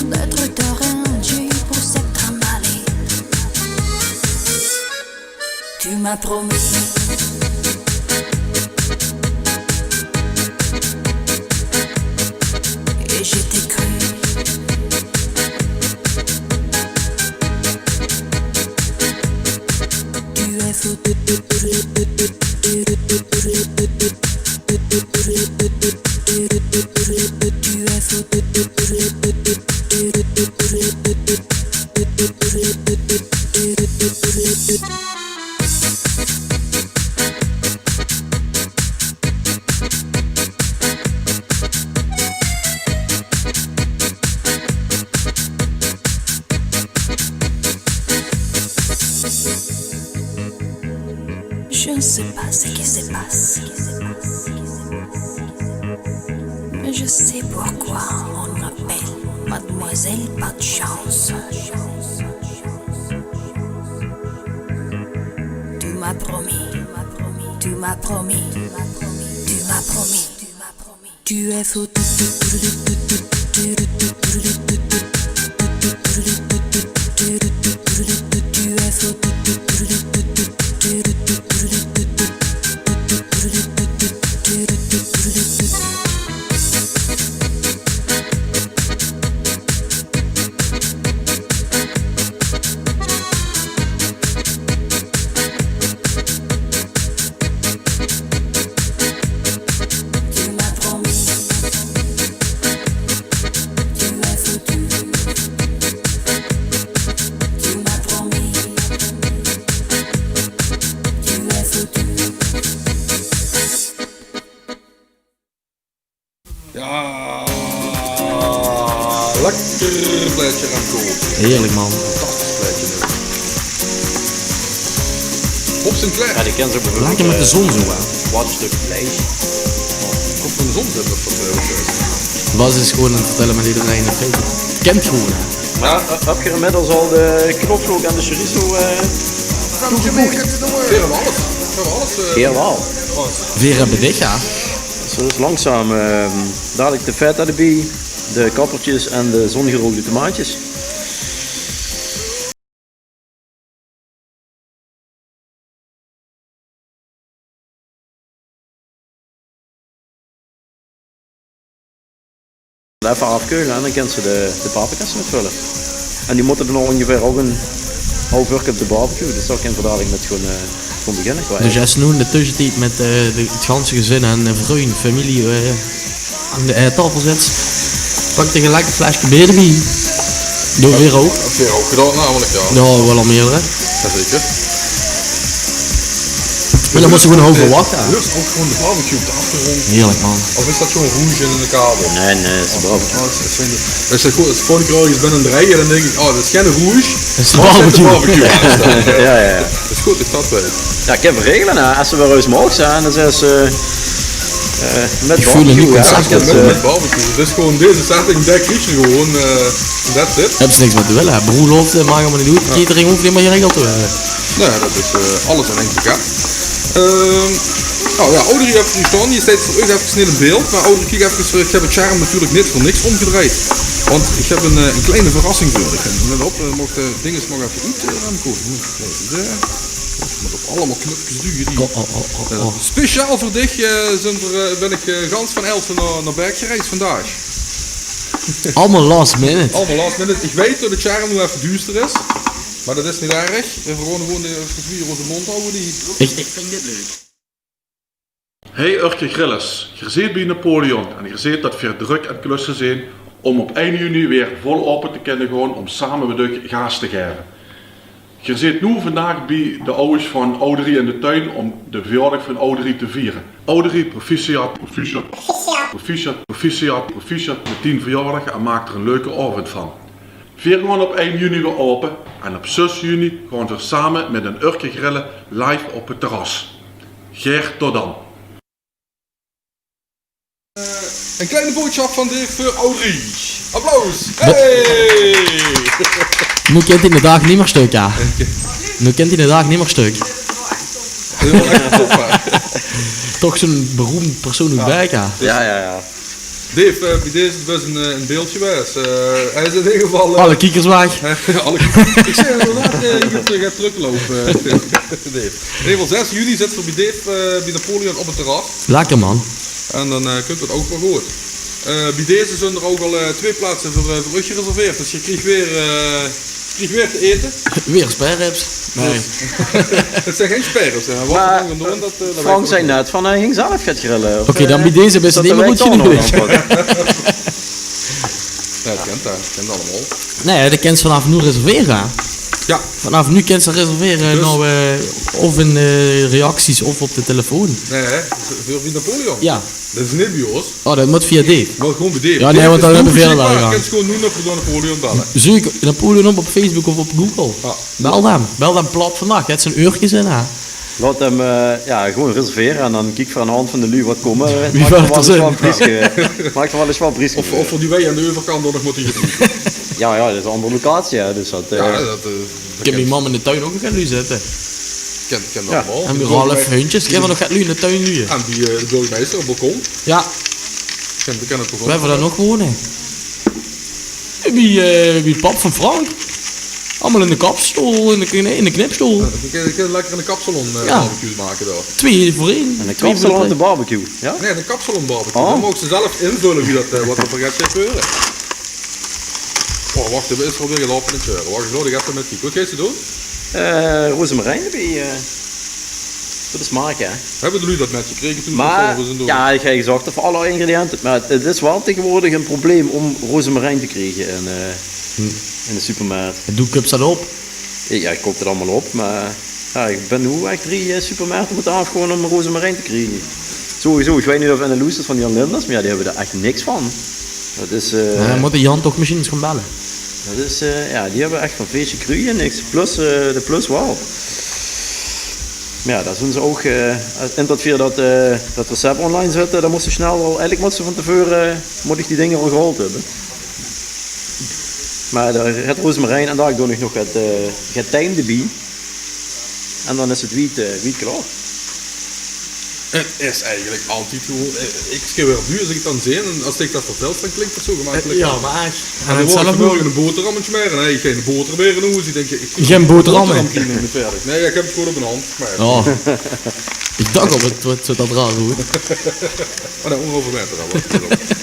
d'être ta reine, j'ai eu pour cette trimballer. Tu m'as promis. Et je t'ai cru. Tu es fou. Tu es fou. Je ne sais pas ce qui se passe, mais je sais pourquoi on m'appelle Mademoiselle Pas de chance. Tu m'as promis, tu m'as promis, tu m'as promis, tu m'as promis. Tu es fou. Tu es fou. Tu m'as promis. Tu es foutu. Tu m'as promis. Tu es foutu. Jao, lekker plaetje, Remco. Heerlijk, man. Fantastisch plaetje, hè. Bob Sinclair. Jao, die kins se ouch bieveurbeeld, lekker mit de zon zo, hè. Wat e stök vleis. Kómp van de zon zitte op dat, eh, Bas is gewoon aan 't vertèlle mit ederein in feite. Kènt gewoon, hè. Mer, eh, höb geer inmiddels al de knoflook en de chorizo, eh, toegevoeg? Veer höbbe alles. Veer höbbe alles, eh. Veer waal. Veer höbbe dich, jao. Zo, dus langzaam, eh, dalik de feta d'rbie, de kappertjes en de zóngerookde tomaatjes. Effe aafkeule en dan kins se de, de paprika's mit völle. En die mótte dan óngeveer ouch 'n haaf oor op de barbecue. Dus dao kinne v'r dalik mit gewoon, eh, gewoon beginne. Dus jao, is noe in de tösjetied mit, eh, de, 't ganse gezin en, eh, vrun, femilie, eh, aan de, eh, taofel zits, pak dich e lekker flesje beer d'rbie. Doon veer ouch. Höb veer ouch gedaon, namelik, jao. Jao, waal al mierdere. Jao, zeker. Mer dan mós se gewoon e haaf oor wachte. Lust ouch gewoon de barbecue op de achtergróndj. Heerlijk, man. Of is dat gewoon rouge in de kabel? Nae, nae, is de barbecue. Oh, is, is, is, is good. Es ich volgende kier örges bin in Drieje, dan dink ich, oh, dat is gein rouge. Dat is de barbecue. Jao, jao. Is good, ich dat weit. Jao, kinne v'r regele, hè. Es se weer ins moogs, hè, dan is, eh, eh, mit barbecue, hè. Mit, mit barbecue. Dus gewoon deze setting, dao kriegs se gewoon, eh, that's it. Höbs se niks mie te wille, hè. Broelofte, maak allemaol neet oet. Catering hoof neet mie geregeld te waere. Nae, dat is, eh, alles in ein pakket. Ehm, nou ja, Audrey höb ich hie staon. Die steit veur uch efkes neet in beeld. Mer Audrey, kiek efkes, ich höb 't sjerm natuurlik neet veur niks ómgedrejd. Want ich höb ein, eh, ein klein verrassing veur dich. En let op, eh, moch de dinges nog efkes oet, eh, ruime kome. Kijk, eh, mót op allemaol knupkes duge die. Oh, oh, oh, oh, oh. Speciaal veur dich, eh, zeen v'r, eh, bön ich, eh, gans van Aelse nao, nao Berk gereis vandaag. Allemaol last minute. Allemaol last minute. Ich weit det 't sjerm noe efkes duuster is. Mer det is neet erg. V'r gaon gewoon de, de zwier ós mónd hawwe. Die... Ich, ich vinj dit leuk. Hey Urke Grillers, geer zeet bie Napoleon en geer zeet det veer drök aan 't klusse zeen óm op ein juni weer vol aope te kinne gaon óm same mit uch gaas te gaeve. Geer zeet noe vandaag bie de awwers van Audrey in de tuin óm de verjaordaag van Audrey te viere. Audrey, proficiat, proficiat, proficiat, proficiat, proficiat mit dien verjaordaag en maak d'r ein leuke aovend van. Veer gaon op ein juni weer aope en op zös juni gaon veer same mit ein Urke grille live op 't terras. Gaer tot dan. Eh, ein kleine boodsjap van Dave veur Audrey. Applaus. Hey! Noe kint 'r de daag neet mier stök, ja. Noe kint 'r de daag neet mier stök. Toch zo'n beroemd persoon oet Berk, ja. Ja, ja, ja. Dave, eh, bie deze is bès ein, eh, ein beeldje waes. Eh, hae is in eder geval, eh, alle kiekers weg. Alle, ich zègk inderdaad, eh, ich höb trök, höb trökloupe, eh, Dave. In eder geval, zès juni zitte v'r bie Dave, eh, bie Napoleon op 't terras. Lekker, man. En dan, eh, kump 't ouch waal good. Eh, bie deze zeen d'r ouch al, eh, twee plaatse veur, eh, veur uch gereserveerd. Dus geer kriegt weer, eh, kriegt weer te ete. Weer spareribs. Nae. 't Zeen gein spareribs, hè. Mer Frank zag net van, hae ging zelf get grille. Oké, dan bie deze bès neet mier good genóg. Ja, det kint, det kint allemaol. Nae, de kins vanaaf noe reservere, hè? Ja. Vanaaf noe kins se reservere, dus, nao, eh, of in, eh, reacties of op de telefoon. Nae, hè? Veur, veur Napoleon? Ja. Det is neet bie ós. Oh, det mót via Dave. Mót gewoon bie Dave. Ja, nae, want dan höbbe veer... Kins gewoon noe nog via Napoleon belle. Zeuk Napoleon op, op Facebook of op Google. Ja. Bel dan. Bel dan plat vandaag. Haet zo'n uurke zin, hè? Laot 'm, eh, ja, gewoon reservere en dan kiek v'r aan de hand van de luuj waat kómme. Wie väöl d'r zin. Maak v'r waal ins waal 'n prieske. Of, of v'r die wei aan de euverkant dan nog mótte... Ja, ja, det is ein anger locatie, hè, dus det, eh, ja, det, eh, Kin bie mam in de tuin ouch nog get luuj zitte. Kin, kin allemaol. En bie Ralf Heuntjes kin v'r nog get luuj in de tuin luuje. En bie, eh, de burgemeister op 't balkon. Ja. Kin, kin 't balkon. Wee v'r dan nog wone? Bie, eh, bie pap van Frank. Allemaol in de kapsel, in de kni-, in de knipsel. Ja, dan kin, kin lekker in de kapsalon, eh, ja, barbecue make dao. Twee veur ein. In de kapsalon de barbecue, ja? Nae, in de kapsalon barbecue. Oh. Dan moge ze zelf invölle wie det, eh, waat d'r veur get zit te gebeure. Oh, wach, d'r is alweer get aope in 't sjeure. Wach, ich laot dich effe mit kieke. Waat geis se doon? Eh, rozemarijn d'rbie, eh, det is marke, hè? Höbbe de luuj det mitgekrege toen ze... Mer, ja, ich höb gezag det v'r alle ingrediënte, mer 't is waal taegewoordig ein probleem óm rozemarijn te kriege in, eh, in de supermarkt. En doe koups det op? Ja, ich koup 't allemaol op, mer ja, ich bön noe ech drie, eh, supermarkte mótte aafgaon óm rozemarijn te kriege. Sowieso, ich weit neet of in de loesters van Jan Linders, mer ja, die höbbe d'r ech niks van. Det is, eh, ja, mót de Jan toch mesjiens ins gaon belle. Det is, eh, ja, die höbbe ech van veesje kruuj niks. Plus, eh, de plus waal. Mer ja, det zeen ze ouch, eh, es, en det veer det, eh, det recept online zitte, dan mós se snel al, eigelik mós se van te veure, eh, mót ich die dinger al gehaold höbbe. Mer dao haet rozemarijn en dao doon ich nog get, eh, get tijm d'rbie. En dan is 't wiet, eh, wiet klaor. 't Is eigelik altied gewoon, eh, ich sjeer weer op uur es ich 't dan zeen. En es ich det vertèl, dan klink 't zo gemakkelik. Ja, mer ech. En dan waor ich vanmorge ein boteram aan 't smere. Nae, gein boter mieë in hoes. Ich dink, ich... Gein boteram mieë. Boteram kriege v'r neet mieë. Nae, ja, ich höb 't gewoon op ein hand gesmeerd. Ja. Ich dach al, waat, waat, waat det raar, hoor. Oh, nae, óngeveer weit 'r al waat.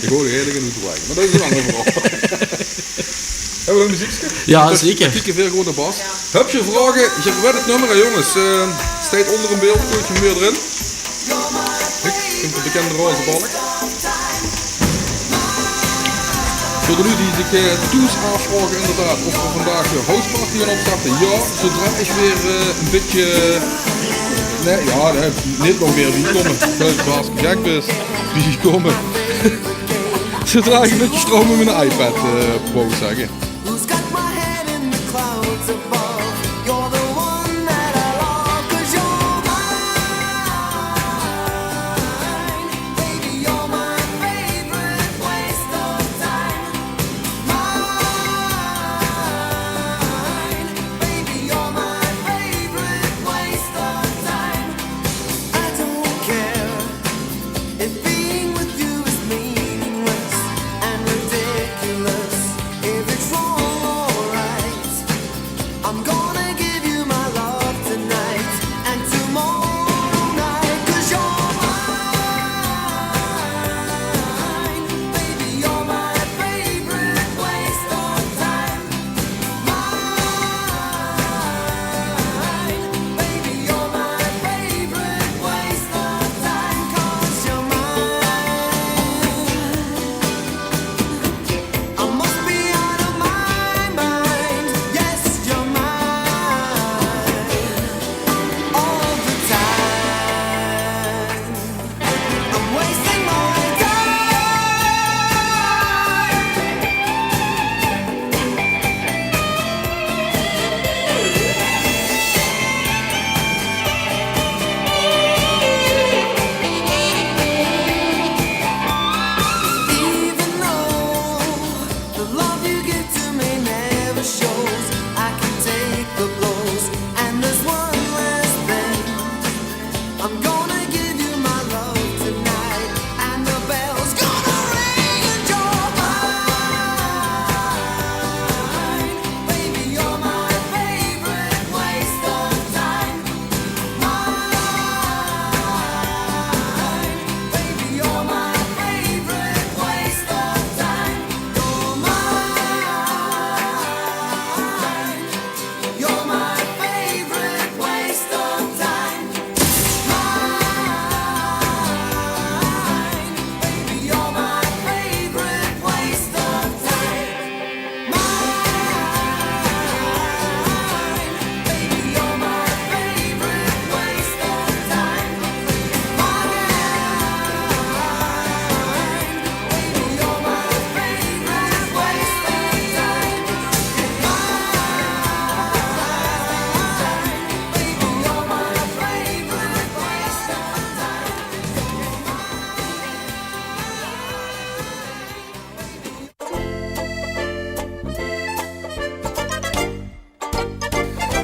Ich hoor de hiele ding oet de wagen. Mer det is ein anger verhaol. Höbbe v'r nog ein meziekske? Ja, zeker. Kieke veer gewoon de bas. Höb geer vraoge? Geer weit 't nummer, hè, jónges. Eh, steit ónger in beeld, gooi ich 'm weer d'rin. Kiek, kump de bekende roze balk. Veur de luuj die zich, eh, thoes aafvraoge inderdaad of v'r vandaag weer houseparty gaon opstarte. Ja, zodra ich weer, eh, ein bietje, eh, nae, ja, nae, neet nog mieë wiet kómme. Zodra ich ein bietje stroum in mien iPad, eh, wou ich zègke. Who's got my head in the clouds above? You're the one that I love, 'cause you're mine. Baby, you're my favorite waste of time. Mine. Baby, you're my favorite waste of time.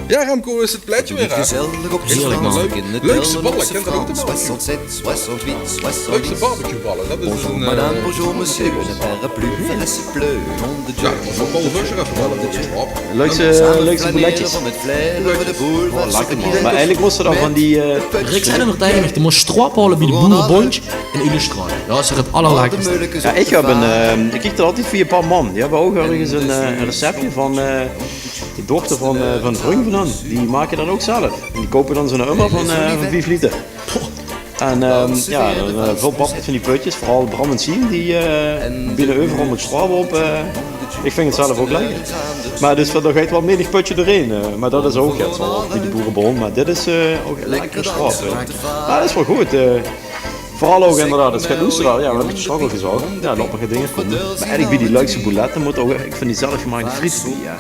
Ja, Remco, is 't plaetje weer, hè? Gezellig op z'n Leuk, leukste ballen, kent dat ook nog? Soixante-sept, soixante-huit, soixante-dix. Leukste barbecueballen, dat is dus een, eh, Madame, bonjour, monsieur, je n'ai pas plus, reste plus, nom de Dieu. Ja, dat is wel cool, Vosje, even wel een beetje op. Leukste, leukste bouletjes. Oh, lekker, man. Maar eigenlijk moesten dan van die, eh, Rick zei nog tegen mich, de mós stroop halen bij de boerenbondje in Illustratie. Dat is het allerlekkerste. Ja, ik heb een, eh, ik kreeg dat altijd via pap en mam. Die hebben ook ergens een, eh, een receptje van, eh, de dochter van, eh, van een vriend van hen, die maken dat ook zelf. En die kopen dan zo'n ummer van, eh, van vijf liter. En, ehm, ja, dan, eh, vult pap van die putjes, vooral Bram en Siem, die, eh, binnen overal met stroop op. Eh, ik vind het zelf ook lekker. Maar dus, daar gaat wel menig putje doorheen. Eh, maar dat is ook het, zoals bij de boerenbond. Maar dit is, eh, ook lekker stroop, eh. Maar dat is wel goed, eh. Vooral ook inderdaad, het gaat oesteren. Ja, we hebben het straks al gezag. Ja, dat er dingen komen. Maar eigenlijk bij die leukste bouletten moet ook, ik vind die zelfgemaakte frieten, ja.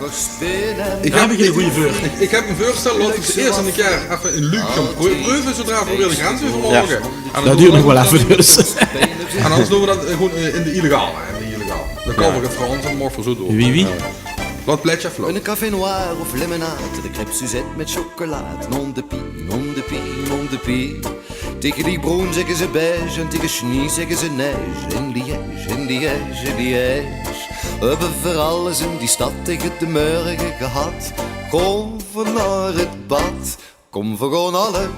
Daar heb ik een goede veur. Ik, ik heb een voorstel, laten we eerst een keer even in Luuk gaan preu- preuven, zodra we weer de grens over mogen. Ja. En dan doen we nog wel even dus. En anders doen we dat, eh, gewoon, eh, in de illegaal, hè, in de illegaal. Dan komen we Frans en morgen zo door. Wie, wie? Laat plaatje vlot. Een café noir of limonade, de crêpe Suzette met chocola. Non de pie, non de pie, non de pie. Tegen die broen zeggen ze beige en tegen snie zeggen ze neige. In Liège, in Liège, in Liège. We hebben voor alles in die stad tegen de morgen gehad. Kom van naar het bad, kom we gaan alle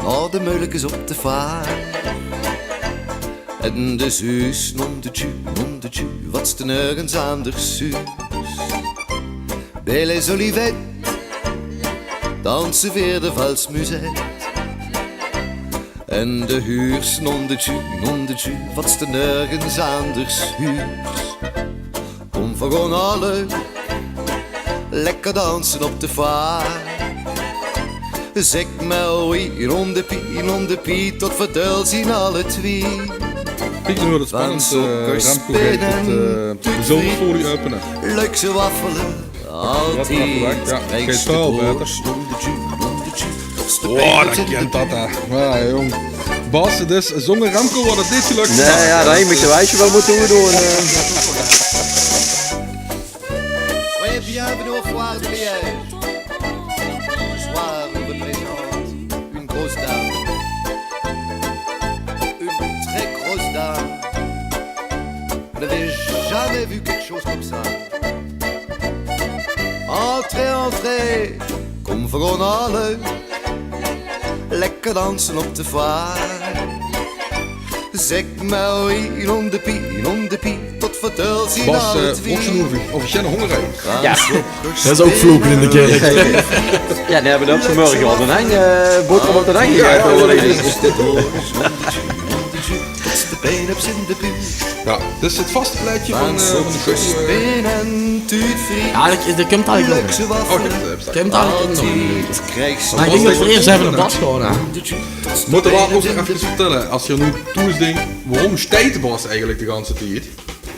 naar de meulekes op de vaart. En de zuus, non de tju, non de tju, wat ste nergens anders zuus. Bij les Olivettes dansen weer de valse musette. En de huurs, non de tju, non de tju, wat ste nergens anders huurs. Kom, we gaan alle lekker dansen op de vaart. Zeg maar oui, non de pie, non de pie, tot we dol zien alle twee. Ik vind het spannend, eh, Remco gaat het, eh, de zomerfolie openen. Leuk ze waffelen. Altijd. Ja, geen taal, beter. Wow, dat kent dat, hè. Ja, jong. Bas, dus zonder Remco wordt het niet gelukt. Nee, ja, dan moet je wijsje wel moeten doen, eh. Soyez bienvenue au foire de Liège. Ce soir, on vous présente une grosse dame. Une très grosse dame. Vous n'avez jamais vu quelque chose comme ça. Entrez, entrez. Kom, we gaan alle lekker dansen op de vaart. Zeg maar oui, non de pie, non de pie, tot we dol zien alle twee. Bas, eh, vroeg ze nog of, of je honger hebt. Ja, dat is ook vloeken in de kerk. Ja, die hebben op vanmorgen al een hang, eh, boterham op de hang gegeten. Ja, ja, ja. Tot de pijn op zin de pie. Ja, dit is het vaste plaatje van, eh, van de show, eh. Ja, dat, dat komt eigenlijk nog. Oh, ik heb het. Komt eigenlijk ook nog. Maar ik denk dat we eerst even een Bas gaan, hè. Moeten we ook even iets vertellen? Als je nu thuis denkt, waarom stijt Bas eigenlijk de ganse tijd?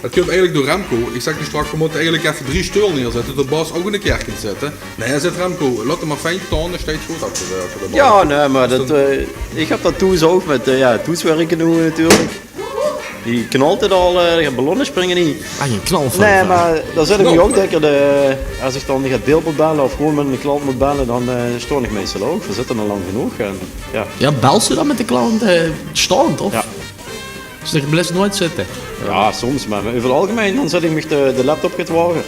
Dat komt eigenlijk door Remco. Ik zeg dus straks, we moeten eigenlijk even drie stoelen neerzetten, dat Bas ook in de kerk kan zitten. Nee, hij zit Remco, laat hem maar fijn staan, dan stijt goed achter de, achter de Bas. Ja, nee, maar dat, eh, ik heb dat thuis ook met, eh, ja, thuiswerken nu natuurlijk. Die knalt het al, eh, die ballonnen springen niet. Ah, geen knal van. Nee, maar dan zet ik nu ook lekker de, als ik dan ga deel moet bellen of gewoon met een klant moet bellen, dan, eh, stoor ik meestal ook. We zitten al lang genoeg. En, ja. Ja, bels ze dan met de klant, eh, staand, of? Ja. Dus dat blijft nooit zitten. Ja, soms, maar over het algemeen dan zet ik mich de, de laptop get wager.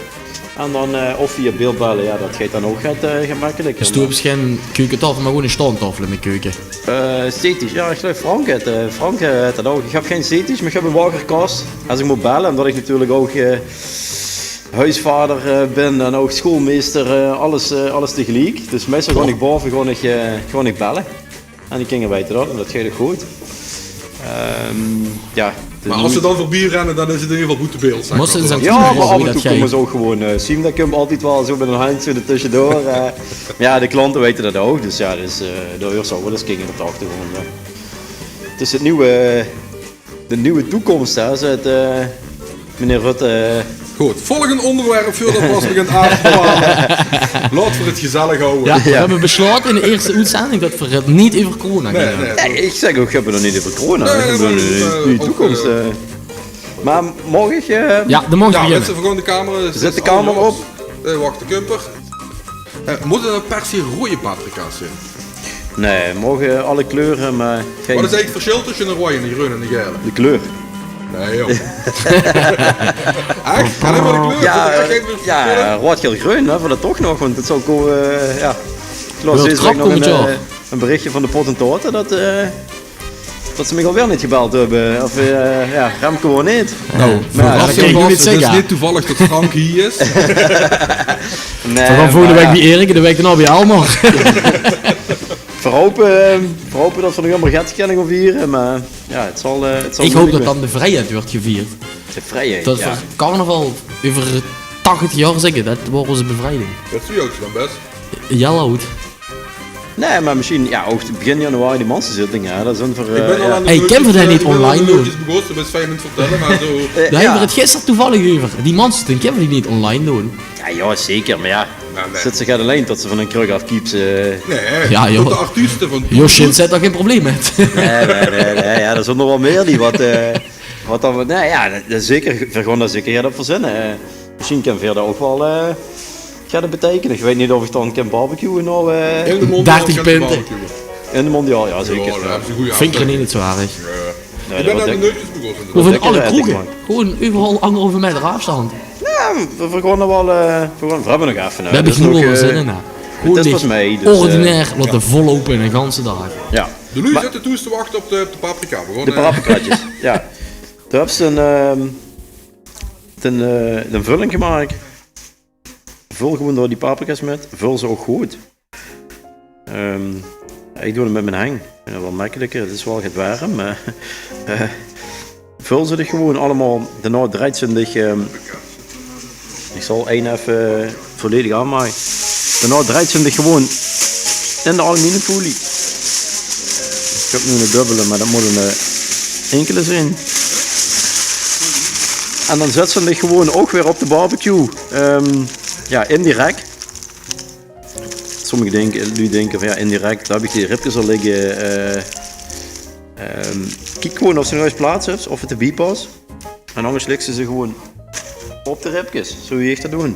En dan, eh, of via beeld bellen, ja, dat gaat dan ook get, eh, gemakkelijker. Dus doe hebt geen keukentafel, maar gewoon een staandtafel in de keuken? Eh, zetisch, ja, ik geloof Frank het, eh, Frank, eh, het dat ook. Ik heb geen zetisch, maar ik heb een wagerkast. Als ik moet bellen, omdat ik natuurlijk ook, eh, huisvader, eh, ben en ook schoolmeester, eh, alles, eh, alles tegelijk. Dus meestal gewoon ik boven, gewoon ik, eh, gewoon ik bellen. En die kinderen weten dat en dat gaat ook goed. Ehm, ja, maar als ze dan voorbij rennen, dan is het in ieder geval goed te beeld, zeg maar. Ja, maar af en toe komen ze ook gewoon, eh, Siem, dat komt altijd wel zo met een handje er tussendoor. Eh. Maar ja, de klanten weten dat ook. Dus ja, dus, eh, daar huurt ze ook wel eens kinderen op de achtergrond. Eh. Het is het nieuwe, de nieuwe toekomst, hè. Ze het, eh, Meneer Rutte, eh. Goed, volgend onderwerp voordat we ons beginnen aan te kwamen. Laten we het gezellig houden. Ja, we hebben besloten in de eerste uitzending dat we het niet over corona gaan hebben. Nee, ik zeg ook, we hebben het nog niet over corona. Nee, we hebben het, eh, nu toekomst, eh. Maar mag ik, eh. Ja, dan mag je beginnen. Mensen, we gaan de camera. Zet de camera op. Eh, wacht, de kumper. Eh, mót 't dan per se roeje paprika's zeen? Nae, moge alle kleure, mer gein... Wat is eigelik 't versjil tösse 'ne roeje, 'ne greune en 'ne gaele? De kleur. Nae, joh. Ech? Allein mer de kleur? Zit d'r ech gein versjil in? Jao, roead, gael, greun, hè, veur de toch nog, want 't zal kómme, eh, jao. Ich laos dees waek nog ein, eh, ein berichje van de Pottentote det, eh, det ze mich alweer neet gebeld höbbe. Of, eh, jao, Remco waor neet. Noe, mer jao, det kan ich noe neet zègke. 't Is neet toevallig det Frank hie is. Nae, veer gaon volgende waek bie Erik en de waek daonao bie Elmar. Veer hope, eh, veer hope det veer nog ummer Getskenning gaon viere, mer jao, 't zal, eh, 't zal... Ich hoop det dan de vrijheid wuuert gevierd. De vrijheid, jao. Det veer carnaval euver tachtig jaor zègke, det waor ós bevrijding. Det is ouch dan bès. Jao, good. Nae, mer mesjien, jao, ouch begin januari die manszitting, jao, det is dan veur, eh, jao. Hey, kinne veer det neet online doon? Begós, det is fijn óm te vertèlle, mer zo. Eh, jao, veer höbbe 't gister toevallig euver. Die manszitting, kinne veer die neet online doon? Jao, jao, zeker, mer jao. Nae, nae. Zits se get allein det se van ein kruk aafkieps, eh. Nae, jao, joh. Tot de artieste van... Josjin zit dao gein probleem mit. Nae, nae, nae, nae, jao, d'r zeen nog waal mier die waat, eh, waat dan, nae, jao, det, det is zeker, veer gaon dao zeker get op verzinne. Eh, mesjien kinne veer dao ouch waal, eh, get beteikene. Ich weit neet of ich dan kin barbecuen nao, eh, dertig punte. In de Mondial, jao, zeker. Jao, dao höbbe ze gooj aafstandj. Vin ich neet zo erg. Jao, jao. Nae, ich bön aan de neutjes begós. Of in alle kroege. Gewoon euveral anderhalve maeter aafstandj. Jao, veer, veer gaon d'r waal, eh, veer gaon, veer höbbe nog effe, hè. Dao höb ich noe waal weer zin in, hè. Gewoon dich ordinair laote volloupe eine ganse daag. Jao. De luuj zitte thoes te wachte op de, op de paprika. De paprikaatjes, jao. Dao höbs se ein, ehm, ein, eh, ein vulling gemaak. Vul gewoon dao die paprika's mit. Vul ze ouch good. Ehm, ich doon 't mit mien heng. Jao, waal mekkeliker. 't Is waal get werm, mer, eh, vul ze dich gewoon allemaol. Daonao dreis se dich, ehm, ich zal ein effe volledig aafmake. Daonao dreis se dich gewoon in de aluminiumfolie. Ich höb noe ein dubbele, mer det mót ein, eh, inkele zeen. En dan zèts se dich gewoon ouch weer op de barbecue. Ehm, jao, indirek. Sommige dinke, luuj dinke van, jao, indirek, dao höb ich die ribkes al ligke. Eh, ehm, kiek gewoon of se nog ins plaats höbs, of 't d'rbie pas. En angers liks se ze gewoon op de ribkes, zo wie ich det doon.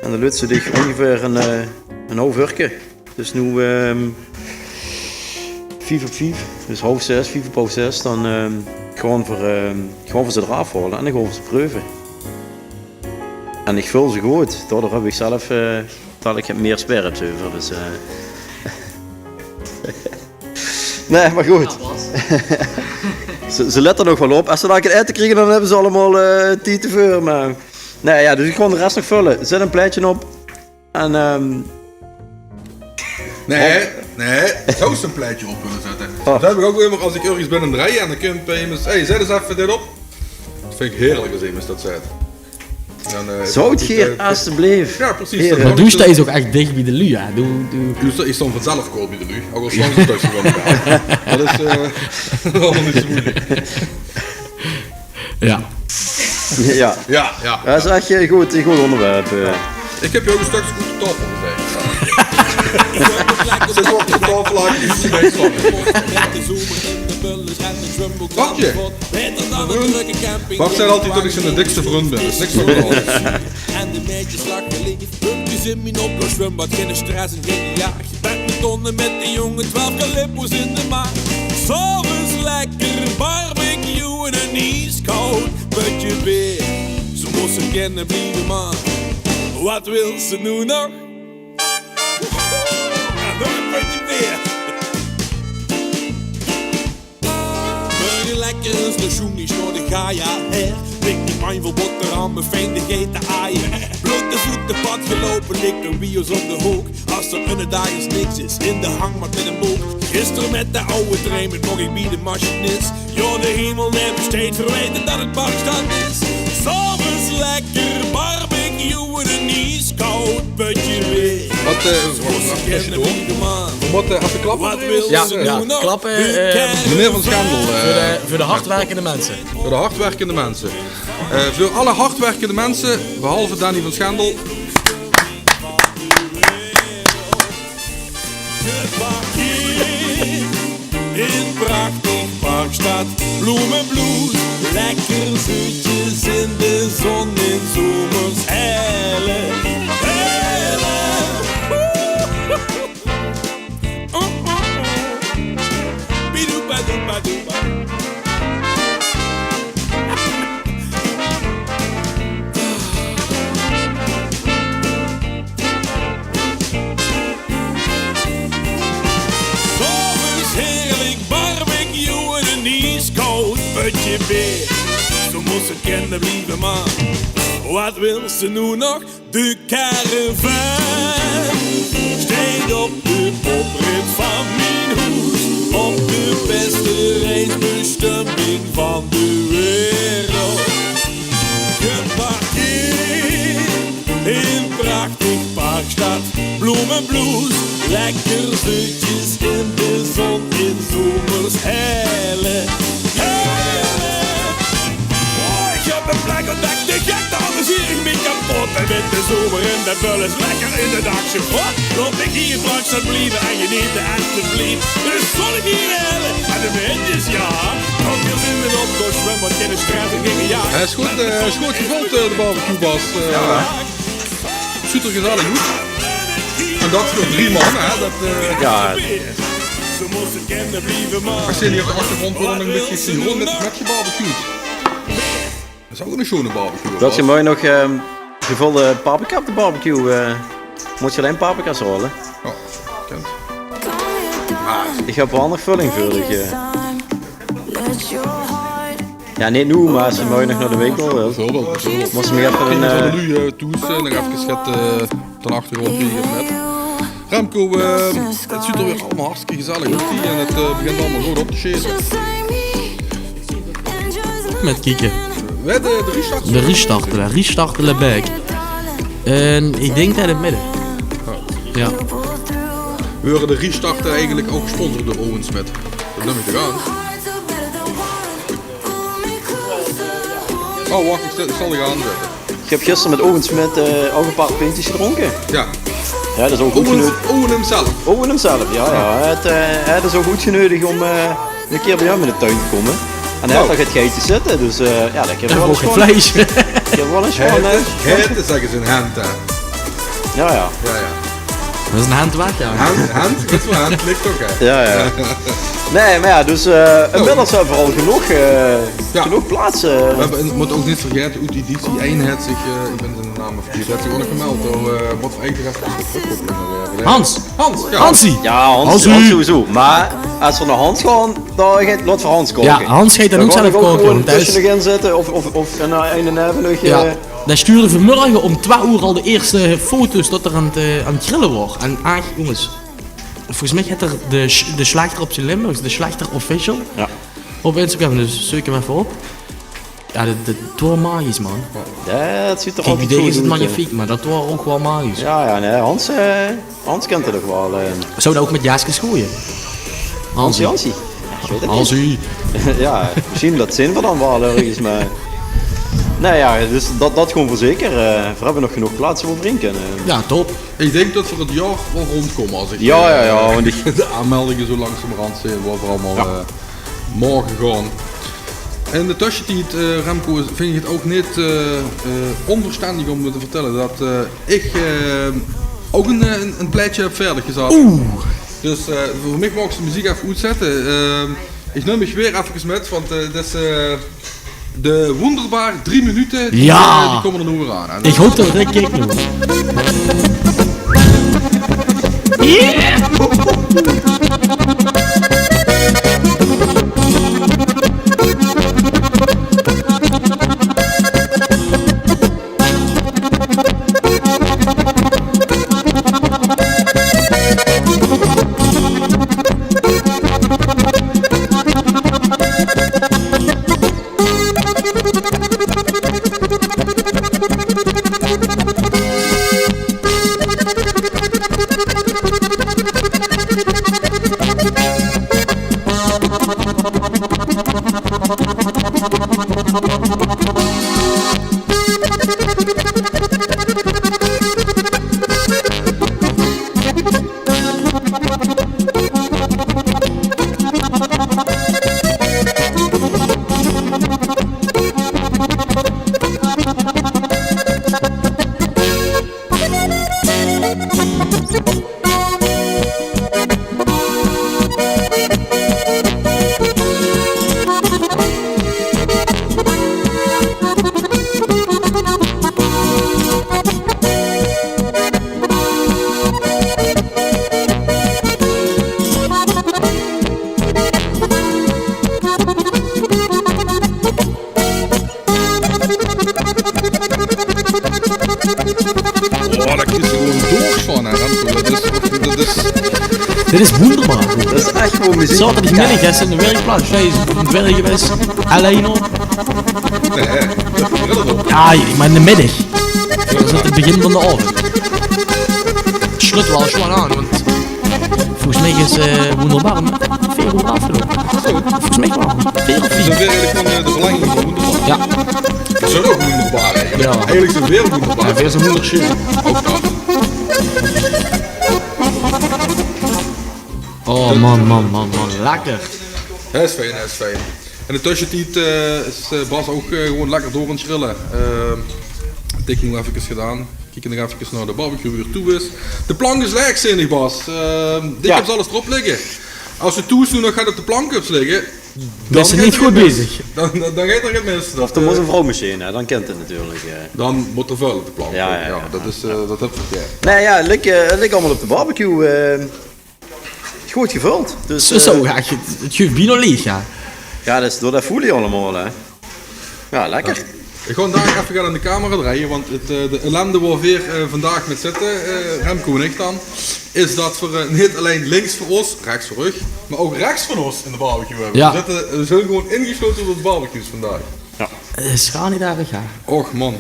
En dan leuts se dich óngeveer ein, eh, ein haof uurke. 't Is noe, ehm, vief op vief, dus haof zès, vief op haof zès, dan, ehm, gaon veer, ehm, gaon veer ze d'raaf haole en dan gaon veer ze preuve. En ich vul ze good, daodoor höb ich zelf, eh, det ich get mier sperps euver, dus, eh. Nae, mer good. Ze, ze lètte nog waal op. Es ze dan get aete kriege, dan höbbe ze allemaol, eh, tied d'rveur, mer nae, jao, dus ich gaon de res nog vulle. Zèt ein plaetje op. En, ehm, nae, nae, ich zou zoe'n plaetje op kinne zètte. Oh. Det höb ich ouch ummer es ich örges bin aan 't drejje en dan kump emes: "Hey, zèt ins effe dit op." Det vinj ich heerlik es emes det zaet. Dan, eh, zouwt geer, eh, asjeblief... Jao, precies. Heren. Mer doe steis ouch ech dich bie de luuj, hè? Doe, doe... Ich stóng vanzelf kort bie de luuj. Ouch al stóng ze thoes gewoon. Det is, eh, allemaol neet zo meujelik. Jao. Jao. Jao, jao. Det is ech, eh, good, ein good óngerwerp, eh. Ich höb hie ouch ein stökske oet de taofel gezaeg. Zit op de taofel aan, die is neet van. Dank je. Bart zaet altied det ich ziene dikste vrund bin. Niks van de hand. En de meidjes lache lief. Pumpjes in mien opblaaszwembad, geine stress en gein gejaag. Badmintonne mit de jónge, twelf Calippo's in de maag. 's Aoves lekker barbecue en ein iesjkaod pötje beer. Ze mós kinne blieve, mer wat wils se noe nog? Jao, nog ein pötje beer. Burger lekker, ein station is veur de Gaia, hè. Dik die man vol boterhamme, fijn de gete aai. Blote voete pad geloupe, lik de wieërs op de hook. Es d'r eine daag ins niks is, in de hangmat mit ein book. Gister mit de aw trein, mit nog ein bie de machinist. Jao, de hemel, dae besteit, verwiete det 't Marktstraat is. 's Aoves lekker barbecue en ein iesjkaod pötje beer. Wat, eh, wat, wat, wat, wat, wat, eh, effe klappe? Wat wils se noe nog? Jao, klappe, eh, meneer Van Schendel, eh, veur de, veur de hardwerkende minse. Veur de hardwerkende minse. Eh, veur alle hardwerkende minse, behalve Danny van Schendel. Geparkeerd in prachtig Parkstad Bloemenbloes. Lekker zoetjes in de zon in zomers. Helle, helle. Zo mós 't kènne blieve, mer wat wils se noe nog? De caravan steit op de oprit van mien hoes, op de bèste reisbestemming van de wereld. Geparkeerd in prachtig Parkstad Bloemenbloes, lekker zutjes in de zon in zomers helle. Helle! Oh, ich höb ein plek ontdekt, de gekte, dao amuseer ich mich kapot. En mit de zomer in de bulle is lekker in de dak sjepot. Laot mich hie in Parkstad blieve en genete, esjeblief. De zon hie helle en de windjes, jao. Kóm, veer zeen in optoch, zwembad, geine stress en gein gejaag. Hae is good, eh, hae is good gevöld, eh, de barbecue, Bas. Eh, jao. Zuut d'r gezellig oet. En dat veur drie man, hè. Dat, eh, jao. Veer zeen hie op de achtergróndj waal ein bietje te rond mit, mit gebarbecued. Dat is ouch ein sjoon barbecue. Wils se waal. Mooi nog, ehm, gevölde paprika op de barbecue, eh, mós se allein paprika's haole. Jao, kènt. Ich höb waal ein anger vulling veur dich, eh. Jao, neet noe, mer es se mooi nog nao de winkel wils. Bieveurbeeld, bieveurbeeld. Mós se mich effe ein, eh, van de luuj, eh, thoes, eh, nog effe get, eh, ten achtergróndj hie mit. Remco, eh, 't zuut d'r weer allemaol hartstikke gezellig oet hie en 't, eh, begint allemaol good op te sjete. Mit kieke. Wae, de, de Riestartele? De Riestartele, Riestartele Baek. En ich dink det in 't midde. Jao. Jao. Waere de Riestartele eigelik ouch gesponsord door Owen Smith? Det num ich toch aan. Oh, wach, ich zal, ich zal die aanzètte. Ich höb gister mit Owen Smith, eh, ouch ein paar pintjes gedrónke. Jao. Jao, det is ouch good geneudig. Owen himself. Owen himself, jao, jao. Hae haet, eh, hae is ouch good geneudig óm, eh, ein kier bie häöm in de tuin te kómme. En hae haet ouch get geite zitte, dus, eh, jao, det kènt waal ins gewoon. En ouch get vleis. Kènt waal ins gewoon, eh, geite, zègke ze in Hent, hè. Jao, jao. Jao, jao. Det is ein Hent waerd, jao. Hent, Hent, det is waal Hent, lik toch, hè? Jao, jao. Nae, mer jao, dus, eh, inmiddels höbbe v'r al genóg, eh, genóg plaats, eh. Veer höbbe, mót ouch neet vergaete, oet die editie ein haet zich, eh, ich bön ziene naam vergaete, haet zich ouch nog gemeld, eh, waat veur eigelik de rest van de terugkoppelinge waere. Hans! Hans, jao. Hansie! Jao, Hans, Hansie! Hans sowieso. Mer es v'r nao Hans gaon, dan geit, laot v'r Hans kaoke. Jao, Hans geit dan ouch zelf kaoke, want det is tösse nog in zitte of, of, of in, eh, ein en aeve nog, eh. Dae stuurde vanmorge óm twieë oer al de ierste foto's det 'r aan 't, eh, aan 't grille waor. En ach, jónges, volges mich haet 'r de, de Slechter op zien Limburgs, de Slechter Official, op Instagram, dus zeuk 'm effe op. Jao, det, det waor magisch, man. Jao, 't zuut d'r altied good oet, hè. Kiek, bie dich is 't magnifiek, mer det waor ouch waal magisch. Jao, jao, nae, Hans, eh, Hans kènt 't nog waal, eh. Zouw dae ouch mit jaskes goeje? Hansie, Hansie. Jao, ich weit 't neet. Hansie. Jao, mesjien det zeen v'r dan waal örges, mer, nae, jao, dus det, det gewoon veurzeker. Eh, veer höbbe nog genóg plaatse wo v'r in kènne. Jao, top. Ich dink det v'r 't jaor waal róndjkómme es ich, jao, jao, jao, eh, want ich de aanmeldinge zo langzamerhand zeen, wo v'r allemaol, jao, eh, mage gaon. In de tössetied, eh, Remco, vinj ich 't ouch neet, eh, eh, ónverstendig óm te vertèlle det, eh, ich, eh, ouch ein, eh, ein, ein plaetje höb veerdig gezat. Oeh. Dus, eh, veur mich maag se de meziek effe oetzètte. Eh, ich num dich weer effe mit, want, eh, det is, eh, de wonderbaar drie minute, die, jao, eh, die kómme d'r noe weer aan. En ich hoop det Rick kiek noe. Dit is wonderbaar. Dat is ech gewoen meziek. Zaoterdigmiddig is in de werkplaats. Sjei is in de werk gewaes. Allein op. Nae, dat is wel op. Jao, mer in de middig. Dat is 't begin van de aovend. 't Slot waal sjoen aan, want volges mich is, eh, wonderbaar óm veer oer aafgeloupe. Volges mich waal. Veer of vief. Zeen veer eigelik gewoon, eh, de verlenging van wonderbaar? Jao. Dat is ouch wonderbaar eigelik. Jao. Eigelik zeen veer wonderbaar. Jao, veer zeen wondersjoen. Ouch dat. Oh, man, man, man, man. Lekker. Hè, is fijn, hè, is fijn. In de tössetied, eh, is, eh, Bas ouch, eh, gewoen lekker door aan 't sjrille. Eh, tik noe efkes gedaon. Kieke nog efkes nao de barbecue wie 'r toe is. De plank is laeg, zeen ich, Bas. Eh, dich höbs alles d'rop ligke. Es se thoes noe nog get op de plank höbs ligke, dan bès se neet good bezig. Dan, dan, dan geit d'r get mis. Of d'r mós 'n vrouw mesjiens, hè, dan kint 't natuurlik, eh. Dan mót d'r väöl op de plank. Jao, jao, jao. Dat is, eh, dat höbs se verkeerd. Nae, jao, 't ligk, eh, 't ligk allemaol op de barbecue, eh. 't Is good gevöld. Dus, eh, zo, jao, 't, 't geuf bienao leech, jao. Jao, dat is door dat folie allemaol, hè. Jao, lekker. Jao. Ich gaon dao effe aan de camera drejje, want 't, eh, de ellende wo veer, eh, vandaag mit zitte, eh, Remco en ich dan, is dat veer, eh, neet allein links van ós, rechs van uch, mer ouch rechs van ós in de barbecue höbbe. Jao. Veer zitte, veer zeen gewoen ingeslote door de barbecues vandaag. Jao. 't Is gaar neet erg, jao. Och, man.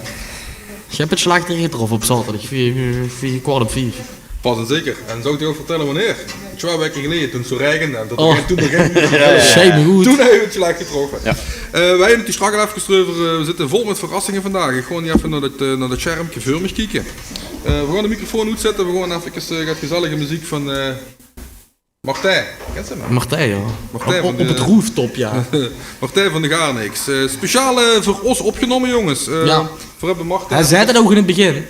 Ich höb 't sjlechtere getroffe op zaoterdig, veer, veer, veer, kwart op vief. Pas en zeker. En zal ich dich ouch vertèlle wanneer? Twieë waeke geleje, toen 't zoe raegende en dat 't toen begin. Jao, jao. Sjei me good. Toen höbbe veer 't sjlech getroffe. Jao. Eh, veer höbbe 't d'r sjtraks al effe euver, eh, veer zitte vol mit verrassinge vandaag. Ich gaon hie effe nao dat, eh, nao dat sjermke veur mich kieke. Eh, veer gaon de microfoon oetzètte, veer gaon effe, eh, get gezellige meziek van, eh, Martijn. Kins se 'm? Martijn, jao. Martijn op, van op de, 't rooftop, jao. Martijn van de Gaarniks. Eh, speciaal, eh, veur ós opgenómme, jónges. Eh, jao. Veer höbbe Martijn. Hae zag 't ouch in 't begin.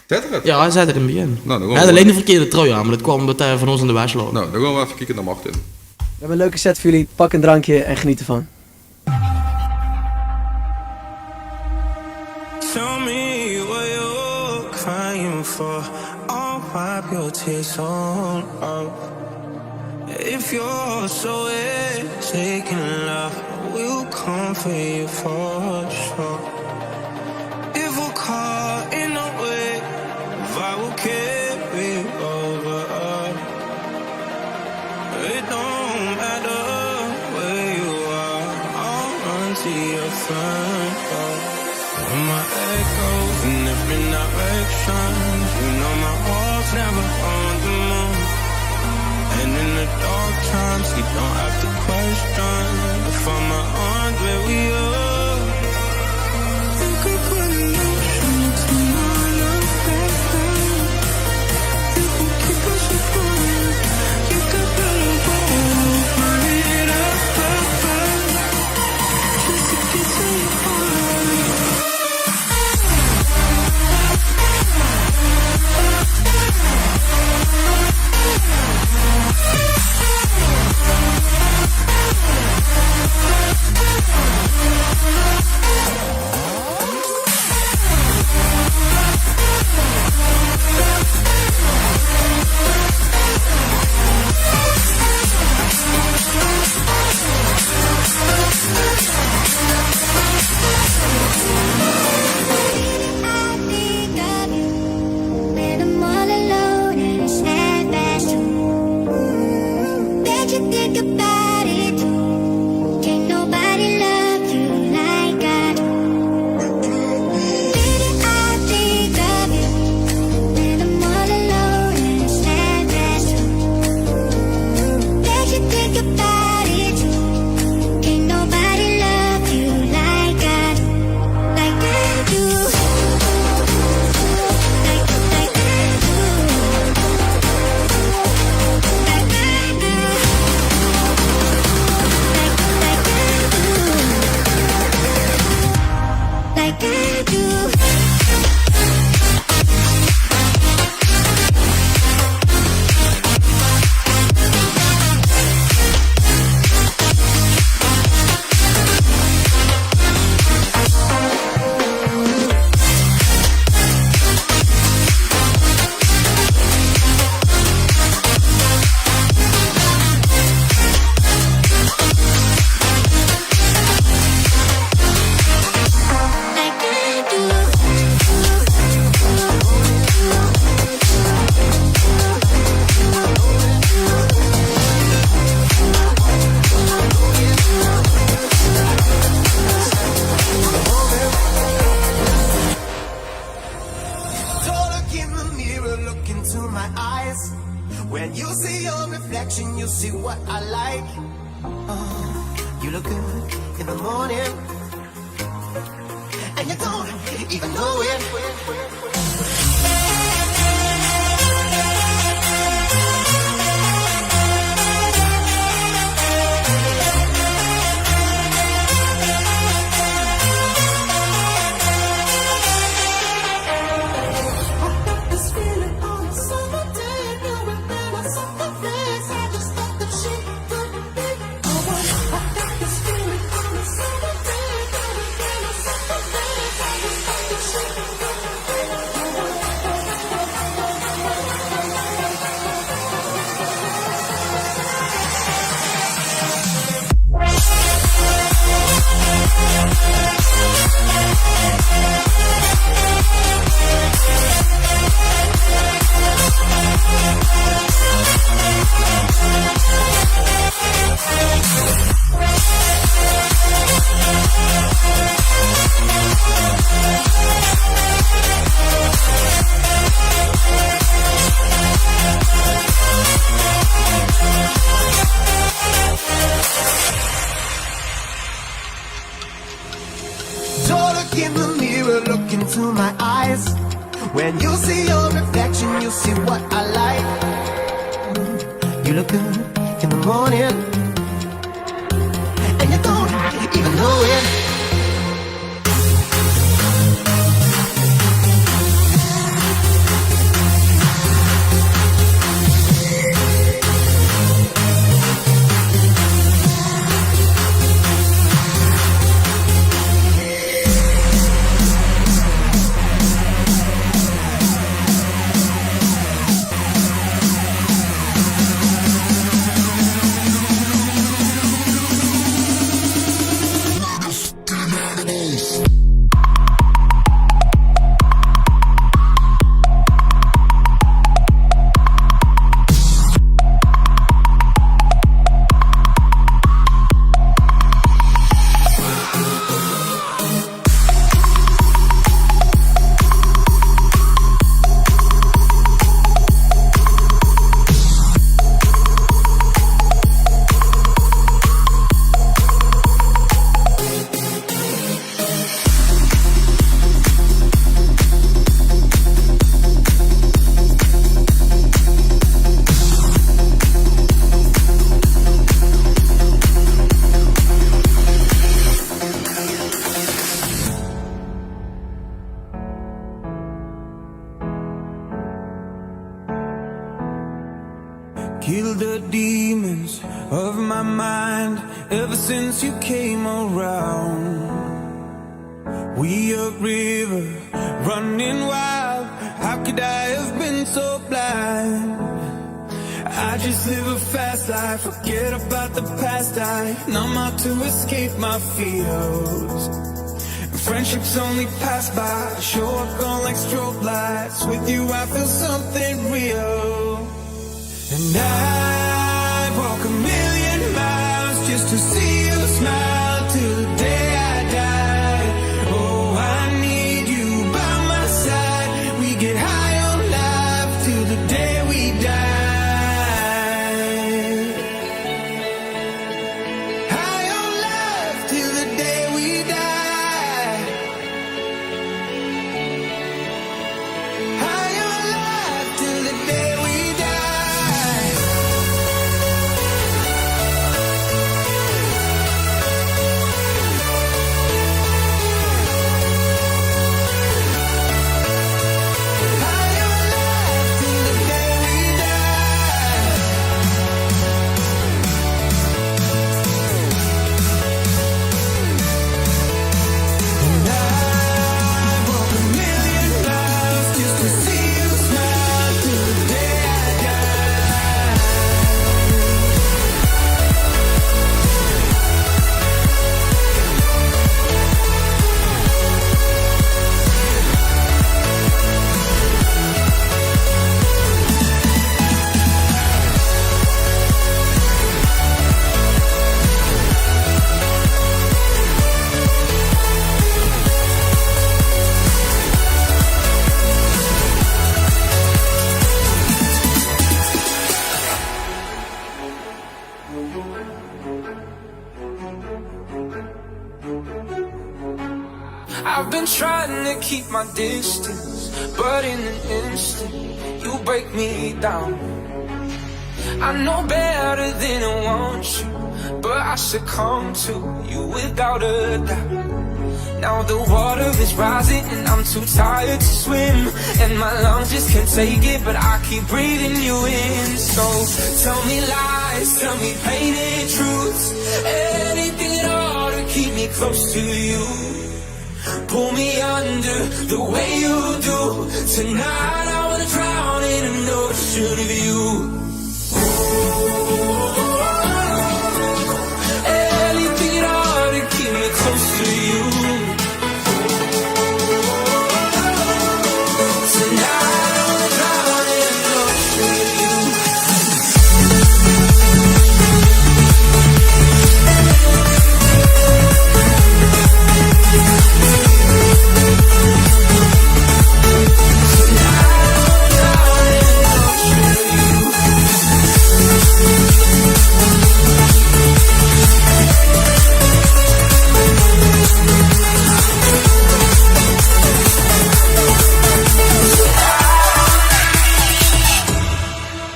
Zag 'r 't? Jao, hae zag 't in 't begin. Noe, dan gaon veer. Hae haw allein de verkeerde trui aan, mer dat kwaam ómdat hae van ós in de waas loog. Noe, dan gaon veer effe kieke nao Martin. We hebben een leuke set voor jullie. Pak een drankje en geniet ervan. Tell me what you're crying for. I'll wipe your tears all up. If you're so sick in love, we'll come for you for sure. If we're caught in a wave, I will carry over us. It don't matter where you are, I'll run to your front door. You're my echo in every direction. You know my walls never on the moon. And in the dark times, you don't have to question if I'm around where we are. You could put an ocean into my love. Reflection, you'll see what I like. Oh, you look good in the morning, and you don't even know it. Don't look in the mirror, look into my eyes. When you see your reflection, you see what I like. You look good in the morning, and you don't even know it. Kill the demons of my mind ever since you came around. We a river running wild. How could I have been so blind? I just live a fast life, forget about the past. I numb out to escape my fears. Friendships only pass by, show up gone like strobe lights. With you, I feel something real. And I walk a million miles just to see you smile till the day I die. Oh, I need you by my side. We get high on life till the day we die. High on life till the day we die. High on life till the day we die. I've been trying to keep my distance, but in an instant, you break me down. I know better than I want you, but I succumb to you without a doubt. Now the water is rising and I'm too tired to swim, and my lungs just can't take it, but I keep breathing you in. So tell me lies, tell me painted truths, anything at all to keep me close to you. Pull me under the way you do. Tonight I wanna drown in an ocean of you. Anything at all to keep me close to you. Tonight I wanna drown in an ocean of you.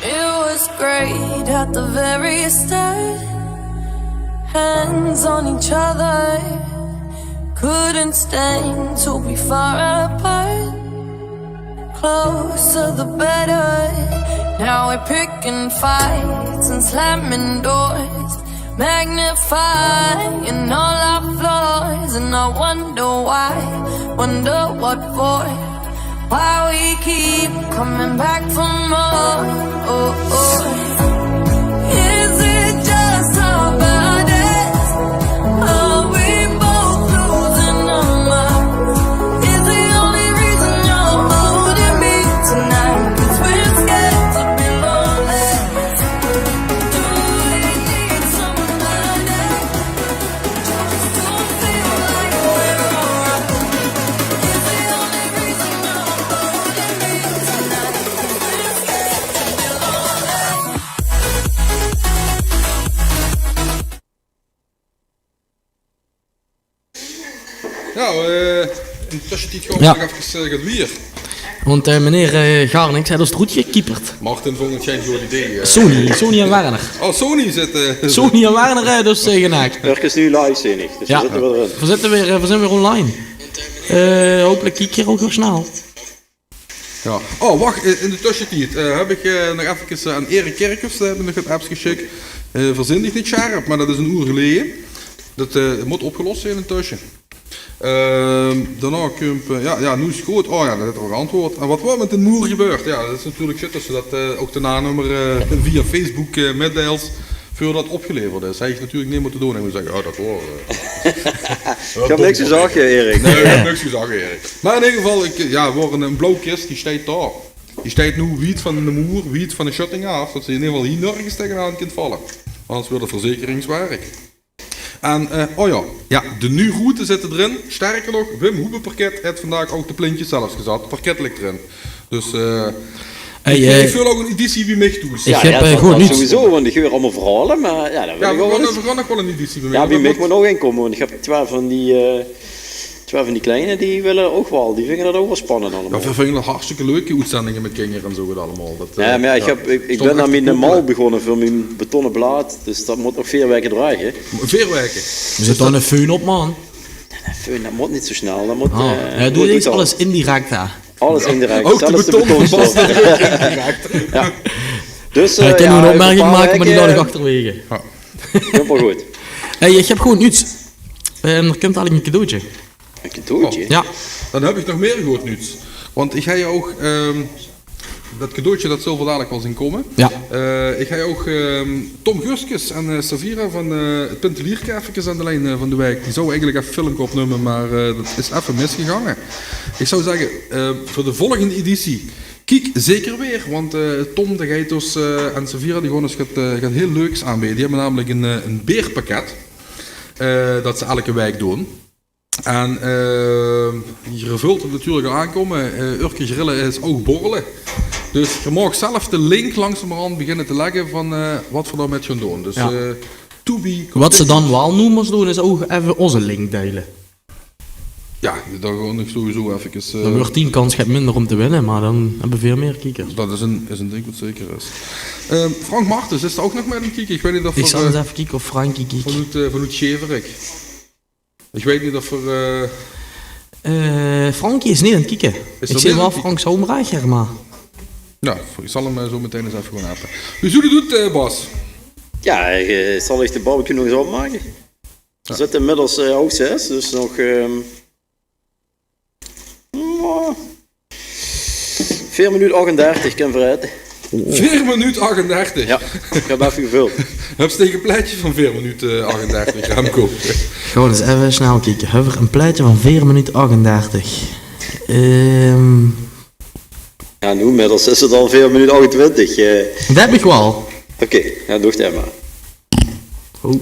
It was great at the very start. Hands on each other. Couldn't stand to be far apart. Closer the better. Now we're picking fights and slamming doors. Magnifying all our flaws. And I wonder why, wonder what for. Why we keep coming back for more? Oh, oh. Is it just our bodies? Are we both losing our minds? Is the only reason you're holding me tonight 'cause we're scared to be lonely? Do we need someone like that? Just don't feel like we're alright. Is the only reason you're holding me tonight 'cause we're scared to be lonely? Jao, eh, in de tössetied gaon v'r nog efkes, eh, get wiejer. Want, eh, meneer, eh, Garnix haet ós d'roet gekieperd. Martin vónj 't gein good idee, eh. Sony, Sony en Werner. Oh, Sony zit, eh, Sony en Werner, eh, dus, eh, genaak. Örkes noe live, zeen ich. Dus v'r zitte weer d'rin. V'r zitte weer, eh, v'r zeen weer online. Eh, hopelik kiek geer ouch weer snel. Jao. Oh, wach, eh, in de tössetied, eh, höb ich, eh, nog efkes, eh, aan Erik Kirkers, eh, höb ich nog get apps gesjik. Eh, verzin dich neet, Sjerp, mer det is ein oer geleje. Det, eh, mót opgelos zeen intösse. Ehm, daonao kump, eh, jao, jao, noe is 't good. Oh jao, det haet 'r ouch geantwoord. En waat waor mit de moer gebeurd? Jao, det is natuurlik shit es se det, eh, ouch de naonummer, eh, via Facebook, eh, mitdeils. Veur det opgeleverd is, haw ich natuurlik neet mótte doon. Ich mót zègke, jao, det waor, eh, ich höb niks gezag, Erik. Nae, ich höb niks gezag, Erik. Mer in eder geval, ich, jao, waor ein, ein blauw kis, die steit dao. Die steit noe wied van de moer, wied van de schutting aaf, det se in eder geval hie nörges taengenaan kins valle. Anders wuuert 't verzekeringswerk. En, eh, o jao, jao, de nuuj roete zitte d'rin. Sterker nog, Wim Hoebe Parket haet vandaag ouch de plintjes zelfs gezat. Parket ligk d'rin. Dus, eh, ich, eh, ich veul ouch ein editie bie mich thoes. Ich höb, eh, good nuuts. Sowieso, want ich huuer allemaol verhaole, mer jao, det wil ich ouch ins. V'r gaon nog waal ein editie bie mich. Jao, bie mich mót nog ein kómme, want ich höb twieë van die, eh, twieë van die kleine, die wille ouch waal, die vinge det ouch waal spannend allemaol. Jao, veer vinge det hartstikke leuk, die oetzendinge mit kinger en zo, det allemaol. Det, eh, jao, mer jao, ich höb, ich, ich bön aan mien mal begós veur mien betonne blaad, dus det mót nog veer waeke drage. Veer waeke? Zèt dao ein föhn op, man. Jao, ein föhn, det mót neet zo snel. Det mót, eh, doe deis alles indirek, hè? Alles indirek. Ouch de beton. Jao. Dus, eh, ich kin nog ein opmerking make, mer die laot ich achterwege. Jao. Kump waal good. Hey, ich höb gewoon nuuts. Ehm, d'r kump eigelik ein cadeautje. Ein cadeautje? Oh, jao. Dan höb ich nog mieë good nuuts. Want ich höb ouch, ehm, det cadeautje, det zölle v'r dalik waal zeen kómme. Jao. Eh, ich höb ouch, ehm, Tom Guskes en, eh, Savira van, eh, 't Pintelierke efkes aan de lien, eh, van de waek. Die zouwe eigelik effe ein filmke opnumme, mer, eh, det is effe misgegange. Ich zou zègke, eh, veur de volgende editie, kiek zeker weer, want, eh, Tom, dae geit ós, eh, en Savira, die gaon ós get, eh, get hiel leuks aanbeje. Die höbbe namelik ein, eh, ein beerpakket, eh, det ze elke waek doon. En, eh, geer veult 't natuurlik al aankómme. Eh, Urke Grille is ouch borrele. Dus geer maag zelf de link langzamerhand beginne te lègke van, eh, wat veer dao mèt goon doon. Dus, eh, to be continued. Wat ze dan waal noe mós doon, is ouch effe ózze link deile. Jao, dao goon iech sowieso effekes, eh, dan weurt dien kans get minder um te winne, meh dan höbbe veer mie kiekers. Dat is e, is e dink wat zeker is. Ehm, Frank Martens, is dao ouch nog mèt aon 't kieke? Iech weit neet of... Iech zal ins effe kieke of Frankie kiek. Vanoet, eh, vanoet Geverik. Iech weit neet of veer, eh, eh, Frankie is neet aon 't kieke. Iech zeen waal Frank Zouwbraeger, meh... Noe, iech zal häöm, eh, zoe metein ins effe goon appe. Wie zuus te 't doon, eh, Bas? Jao, eh, zal iech de barbecue nog ins opmake? Jao. Veer zitte inmiddels, eh, half zès, dus nog, ehm, veer minuut achtendertig kinne veer aete. Veer minuut achtendertig? Jao, iech höb effe gevöld. Höbs te e plaetje vaan veer minuut, eh, achtendertig, Remco? Gewoen ins effe snel kieke. Höbbe veer e plaetje vaan veer minuut achtendertig? Ehm. Jao, noe inmiddels is 't al veer minuut achtentwintig, eh. Dat höb iech waal. Oké, jao, doot 't mer. Oh.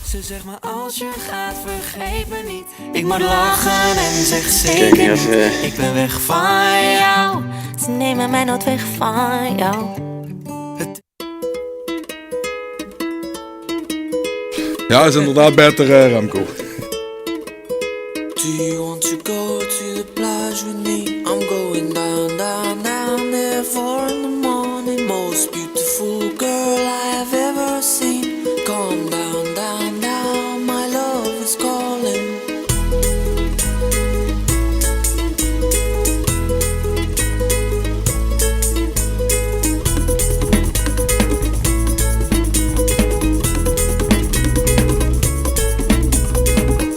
Ze zegt maar: als je gaat, vergeet me niet. Ik moet lachen en zeg: zeker niet. Ik ben weg van jou. Ze nemen mij nooit weg van jou. Jao, is inderdaad beter, eh, Remco. Do you want to go to the plage with me? I'm going down, down, down there, four in the morning. Most beautiful girl I have ever seen. Come down, down, down, my love is calling.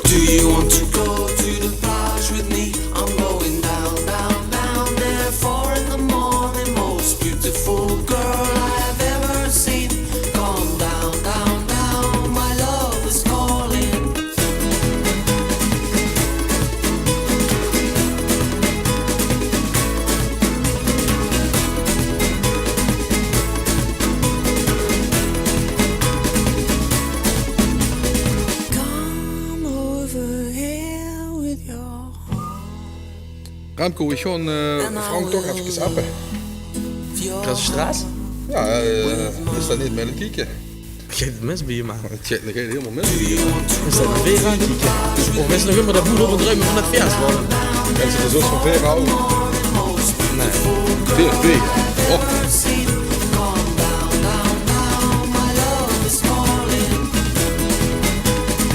Do you want to go to the plage with me? I'm going down, down, down there, four in the morning. Most beautiful girl I have ever seen. Come down, down, down, my love is calling. Come over here with your heart. Remco, iech gaon, eh, Frank toch efkes appe. Krijg je stress? Jao, eh, is dat neet mèt 't kieke? Geit 't mis bij je, man? 't Geit, 't geit hielemaol mis bij je. Is dat nog weer aon 't kieke? Of is nog ummer dat boel op 't ruime vaan 't fies, man? En ze de zus vaan veer hawwe? Nein. Veer, veer. Oh.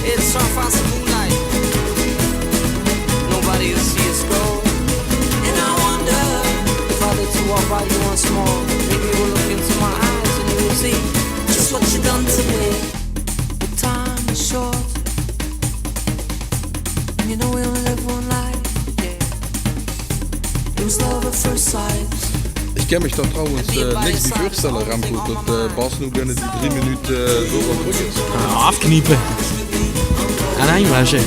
It's so fast moonlight. Nobody will see us go. And I wonder if I were to walk by you once more, maybe you will look into my eyes and you will see just what you done to me. The time is short. You know we only live one life, yeah. It was love at first sight. Iech kin miech dao trouwens, eh, niks bij veurstèlle, Remco, tot, eh, Bas noe binne die drie minute, eh, zoe wel trök is. Jao, aofkniepe. En einwesje.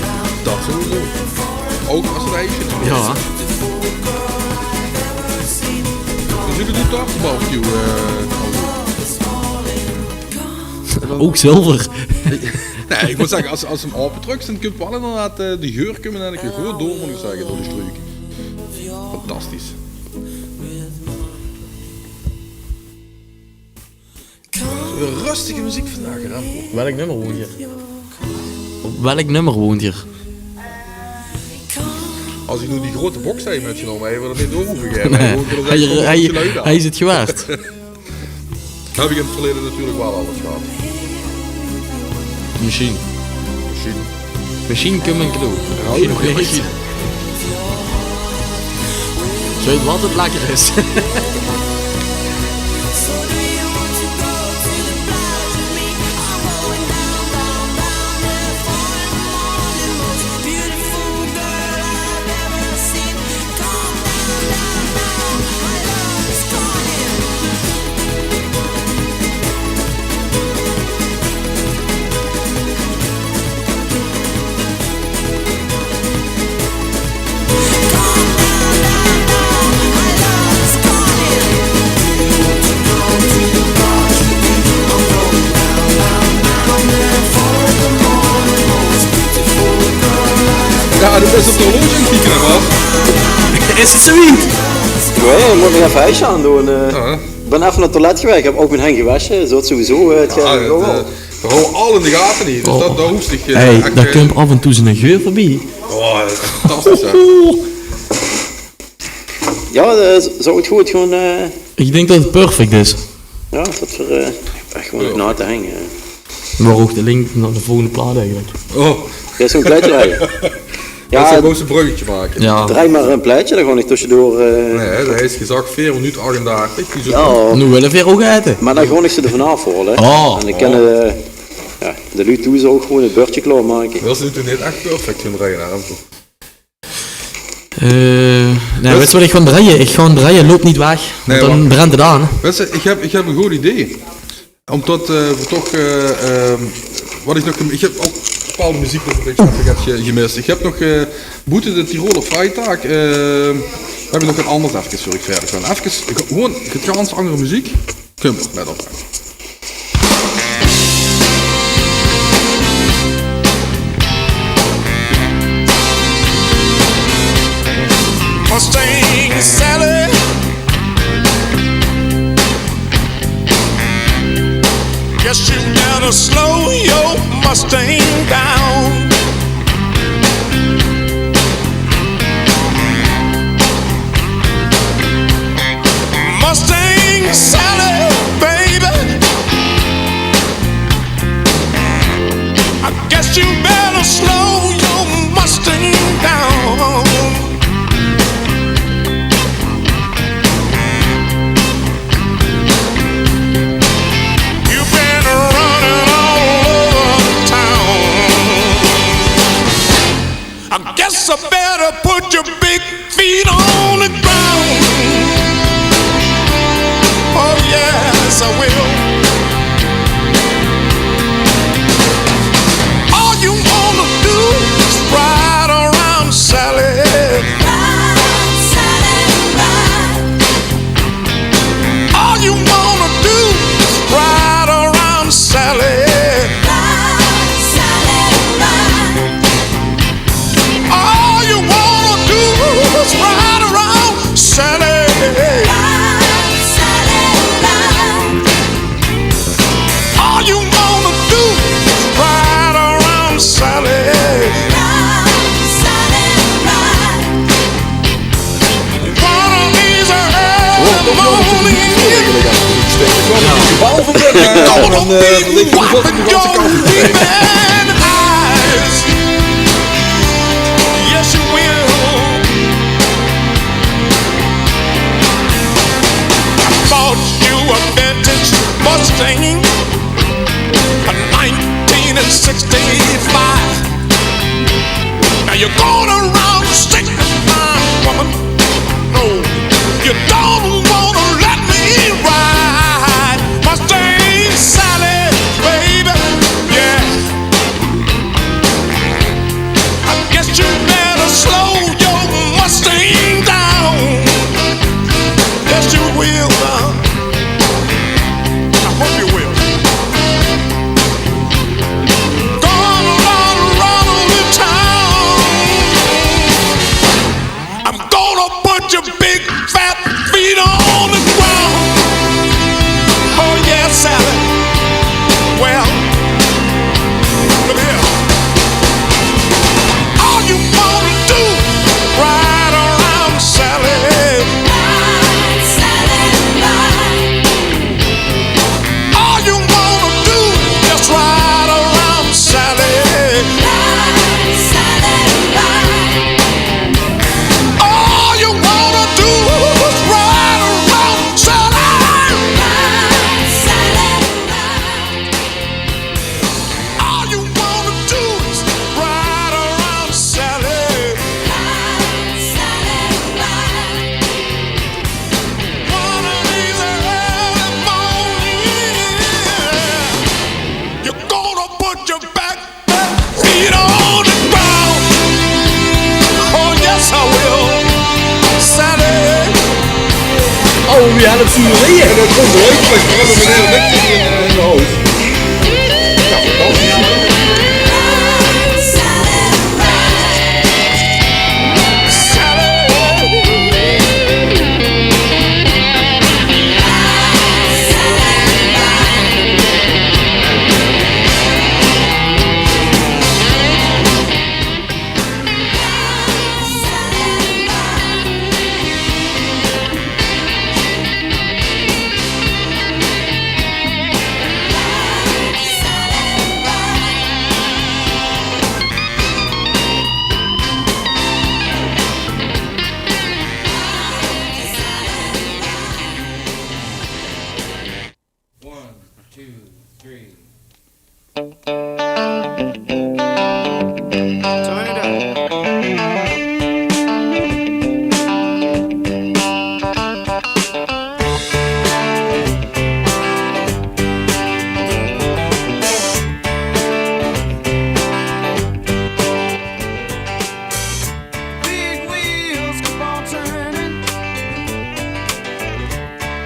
Dat sowieso. Ouch es 't ijsje neet mie is. Jao. Veer zulle die toch barbecue, eh, Ouch zilver. Nein, iech moot zègke, es, es 'm aope trök is, kump wel inderdaad, eh, de geur kump eigelek gewoen door, moot iech zègke, door de struuk. Fantastisch. Weer röstige meziek vaandaag, Remco. Welk nummer woont hei? Op welk nummer woont hei? Es iech noe die groete box hei mèt genaome, hei, wèl iech neet door hove goon. Nein, hei, hei is 't gewaard. Höb iech in 't verleie natuurlek wel al ins gehad. Mesjiens. Mesjiens. Mesjiens kump 'n cadeau. Jao, mesjiens nog neet. Zouw 't wat 't lekker is. Jao, dat is op de horloge kieke, hè, Bas? Is 't zoe wied? Nae, ich mót nog effe hesje aandoon. Eh. Jao, hè? Ich bön effe nao 't toilet gewaes, ich höb ouch mien henj gewesje. Zót sowieso, eh, 't... Jao, gein... det, eh, veer hawwe alles in de gate hie, dus... Oh. Det, det hoofs dich, eh... Hey, echt, dao, eh, kump aaf en toe zoe'n geur veurbie. Oh, det is fantastisch, hè? Jao, eh, z-, zów 't good gewoen, eh... Ich dink det 't perfect is. Jao, det veer, eh, ech gewoen... Jao. ...nao te henje, eh. Waor ouch de link nao de volgende plaat eigelik. Oh. Jao, zoe'n plaetje drejje. Jao, det is ein mooi bruggetje make. Jao. Drej mer ein plaetje, dan gaon ich tösjedoor, eh... Nae, det is gezag veer minute achtendertig. Jao. Noe wille veer ouch aete. Mer dan gaon ich ze d'r vanaaf haole. Oh. En dan kinne, eh, jao, de luuj thoes ouch gewoen 't bördje klaormake. Wils se noe toch neet ech perfect gaon drejje, hè, Remco? Eh, nae, wèts se waat ich gaon drejje? Ich gaon drejje, loup neet weg, want dan brent 't aan. Nae, wach. Wèts se, ich höb, ich höb ein good idee. Ómdat, eh, veer toch, eh, ehm, waat ich nog, ich höb ouch bepaolde meziek nog ein bietje effe ge-, gemis. Ich höb nog, eh, boete de Tiroler Freitag, eh, höb ich nog get angers efkes veur uch verder gaon. Efkes, gewoen get gans anger meziek. Kump, let op. Mustang Sally, guess you better slow your Mustang down. Mustang Sally, baby, I guess you better slow your Mustang down. You've been running all over town. I guess I better put your big feet on the ground. Oh, yes, I will. All you wanna do is ride around, Sally. Ride, Sally, ride. All you wanna do is ride around, Sally. Ride, Sally, ride. All you wanna do is ride around, Sally. Ride, Sally, ride. All you wanna do is ride around, Sally. Ride, Sally, ride. One of these early mornings, gonna be wiping your weeping eyes. Yes, you will. I bought you a vintage Mustang, a nineteen sixty-five. Now you're going around sixty-five, woman. No, you don't wanna let me ride. Mustang Sally, baby, yeah. I guess you better slow your Mustang down. Yes, you will, uh, I hope you will. Gonna run, run the town. I'm gonna put your big fat feet on the ground. Oh, yes, Sally. Well, look here. All you wanna do, ride around, Sally. Ride, Sally, ride. All you wanna do, just ride around, Sally. Ride, Sally, ride. All you wanna do is ride around, Sally. Ride, Sally, ride. All you wanna do is ride around, Sally. Ride, Sally, ride. One of these early mornings, you're gonna put your back feet on the ground. Oh, yes, I will, Sally. Oh, we had a few here. En dan kump 'r oet, want veer höbbe meneer Victor in, in de hoes. Jao, fantastisch. Sally. Turn it up. Big wheels keep on turning,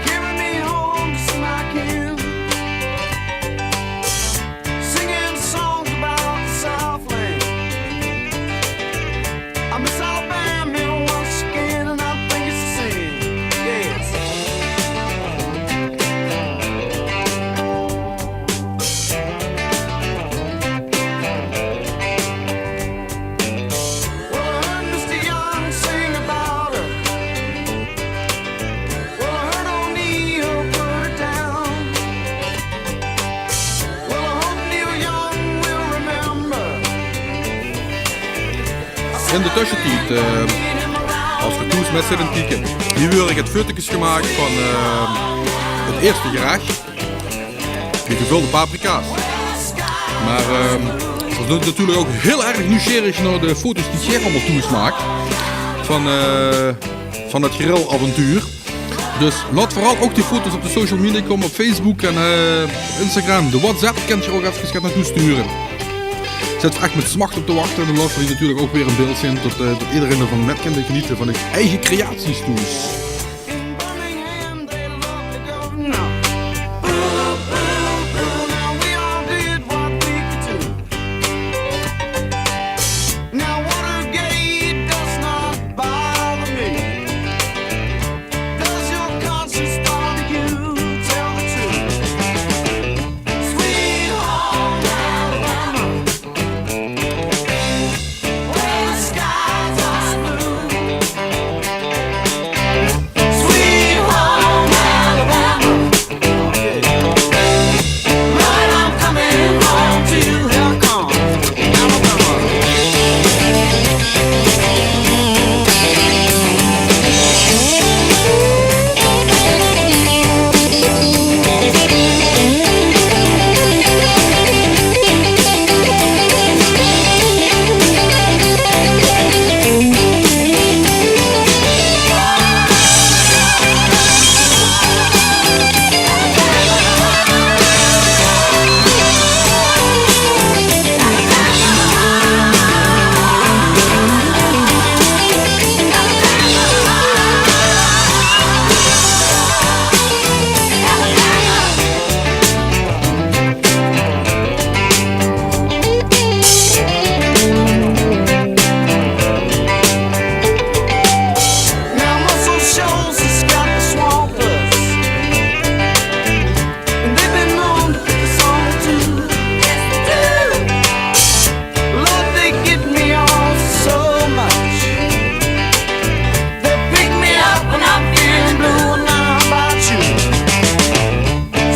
carry me home to see my kin. Singing songs about the Southland. I miss Alabama once again, and I think it's a sin. Yes. Well, I heard Mister Young sing about her. Well, I heard O'Neal put her down. Well, I hope Neil Young will remember. In de tössetied, eh, es v'r thoes mèt zeen aan 't kieke, hie weure get foto's gemaak van, eh, 't ierste gerech. Die gevölde paprika's. Mer, ehm, v'r zeen natuurlek ouch hiel erg nuujsgierig nao de foto's die geer allemaol thoes maak. Van, eh, van 't grillaventuur. Dus laot veural ouch die foto's op de social media kómme, op Facebook en, eh, Instagram. De WhatsApp kènt geer ouch efkes get nao toe sture. Zit v'r ech mèt smacht op te wachte. En dan laote v'r die natuurlek ouch weer in beeld zeen. Tot, eh, tot ederein d'rvan mèt kènt genete van de eige creaties thoes. In Birmingham, they love the governor. Boo, boo, boo, now we all did what we could do. Now Watergate does not bother me. Does your conscience bother you? Tell the truth. Sweet home Alabama. Where the skies are blue. Sweet home Alabama. Lord, I'm coming home to you. Here I come, Alabama. Now Muscle Shoals has got the swampers, and they've been known to pick us on too. Yes, they do. Lord, they get me off so much. They pick me up when I'm feeling blue, and how about you?